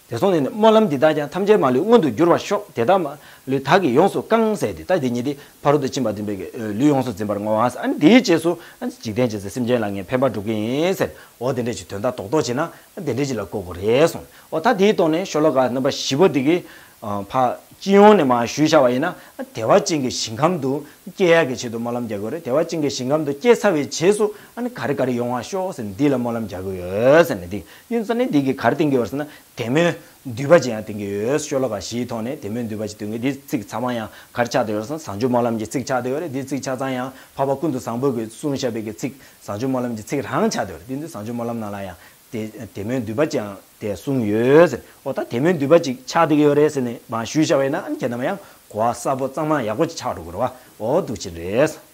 དེ་སོང་ནས་ནི་སྨོན་ལམ་འདི་དག་ཀྱང་། ཐམས་ཅད་མ་ལུས་མངོན་དུ་འགྱུར་བར་ཤོག་དེ་དག་མ་ལུས་བདག་གིས་ཡོངས་སུ་བཀང་ཟེར་ཏེ། ད་འདི་ཉིད་དེ་ཕ་རོལ་ཏུ་ཕྱིན་པ་བདུན་པའི་གི་ལུས་ཡོངས་སུ་འཛིན་པར་བསྔོ་བ། ཨ་ནི་དེའི་རྗེས་སུ་ཨ་ནི་འཇིག་རྟེན་ཅན་གྱི་སེམས་ཅན་ལ་ངས་ཕན་པ་སྒྲུབ་ཀྱི་ཡིན་ཟེར། འོ་དེ་འདྲ་ཞིག་དོན་དག་རྡོག་རྡོག་བྱས་ན་ཨ་དེ་འདྲ་ཞིག་ལ་གོ་དགོས་རེད་གསུངས། འོ་ད་དེའི་ཐོག་ནས་ཤོ་ལོ་ཀ་རྣམ་པ་བཞི་པོ་འདི་གི་ཕ་སྤྱི་ཡོངས་ནས་མར་ཞུས་བཞག་པ་ཡིན་ན། བདེ་བ་ཅན་གྱི་ཞིང་ཁམས་དུ་སྐྱེ་ཡག་གི་ཆེད་དུ་སྨོན་ལམ་རྒྱག་དགོས་རེད། བདེ་བ་ཅན་གྱི་ཞིང་ཁམས་དུ་སྐྱེ་ཚར་བའི་རྗེས་སུ་ཨ་ནི་ག་རེ་ག་རེ་ཡོང་བ་ཤོག་ཟེར་ནས་འདི་ལ་སྨོན་ལམ་རྒྱག་དགོས་ཡོད་ཟེར་ནས། འདི་ཡིན་ཙང་ནི་འདི་གིས་ག་རེ་བསྟན་གྱི་ཡོད་ཟེར་ན། དད་མོས་འདུས་པ་ཅིག་ཡང་བསྟན་གྱི་ཡོད། ཤོ་ལོ་ཀ་བཞིའི་ཐོག་ནས་དད་མོས་འདུས་པ་ཅིག་སྟོན་གྱི། འདི་ཚིག་ཚང་མ་ཡང་ག་རེ་ཆགས་བསྡད་ཡོད་ཟེར་ན། བྱང་ཆུབ་སྨོན་ལམ་གྱི་ཚིག་ཆགས་བསྡད་ཡོད་རེད། འདི་ཚིག་ཆ་ཚང་ཡང་འཕགས་པ་ཀུན་ཏུ་བཟང་པོ་གིས་གསུངས་བཞག་པའི་གི་ཚིག་བྱང་ཆུབ་སྨོན་ལམ་གྱི་ཚིག་རང་ཆགས་བསྡད་ཡོད་རེད། འདི་འདི་བྱང་ཆུབ་སྨོན་ལམ་ནང་ལ་ཡང་དེ་དད་མོས་འདུས་པ་ཅིག་ཡང་དེ་གསུངས་ཡོད་ཟེར། འོ་ད་དད་མོས་འདུས་པ་ཅིག་ཆགས་བསྡད་ཀྱི་ཡོད་རེད་ཟེར་ནས་མར་ཞུས་བཞག་པ་ཡིན་ན། ཨ་ནི་ཁྱེད་རྣམས་ཡང་གོ་བ་གསལ་པོ་གཙང་མ་ཡག་པོ་ཅིག་ཆགས་འགྲོ་གི་རེད་བ། འོ་འདུག་ཅིག་རེད།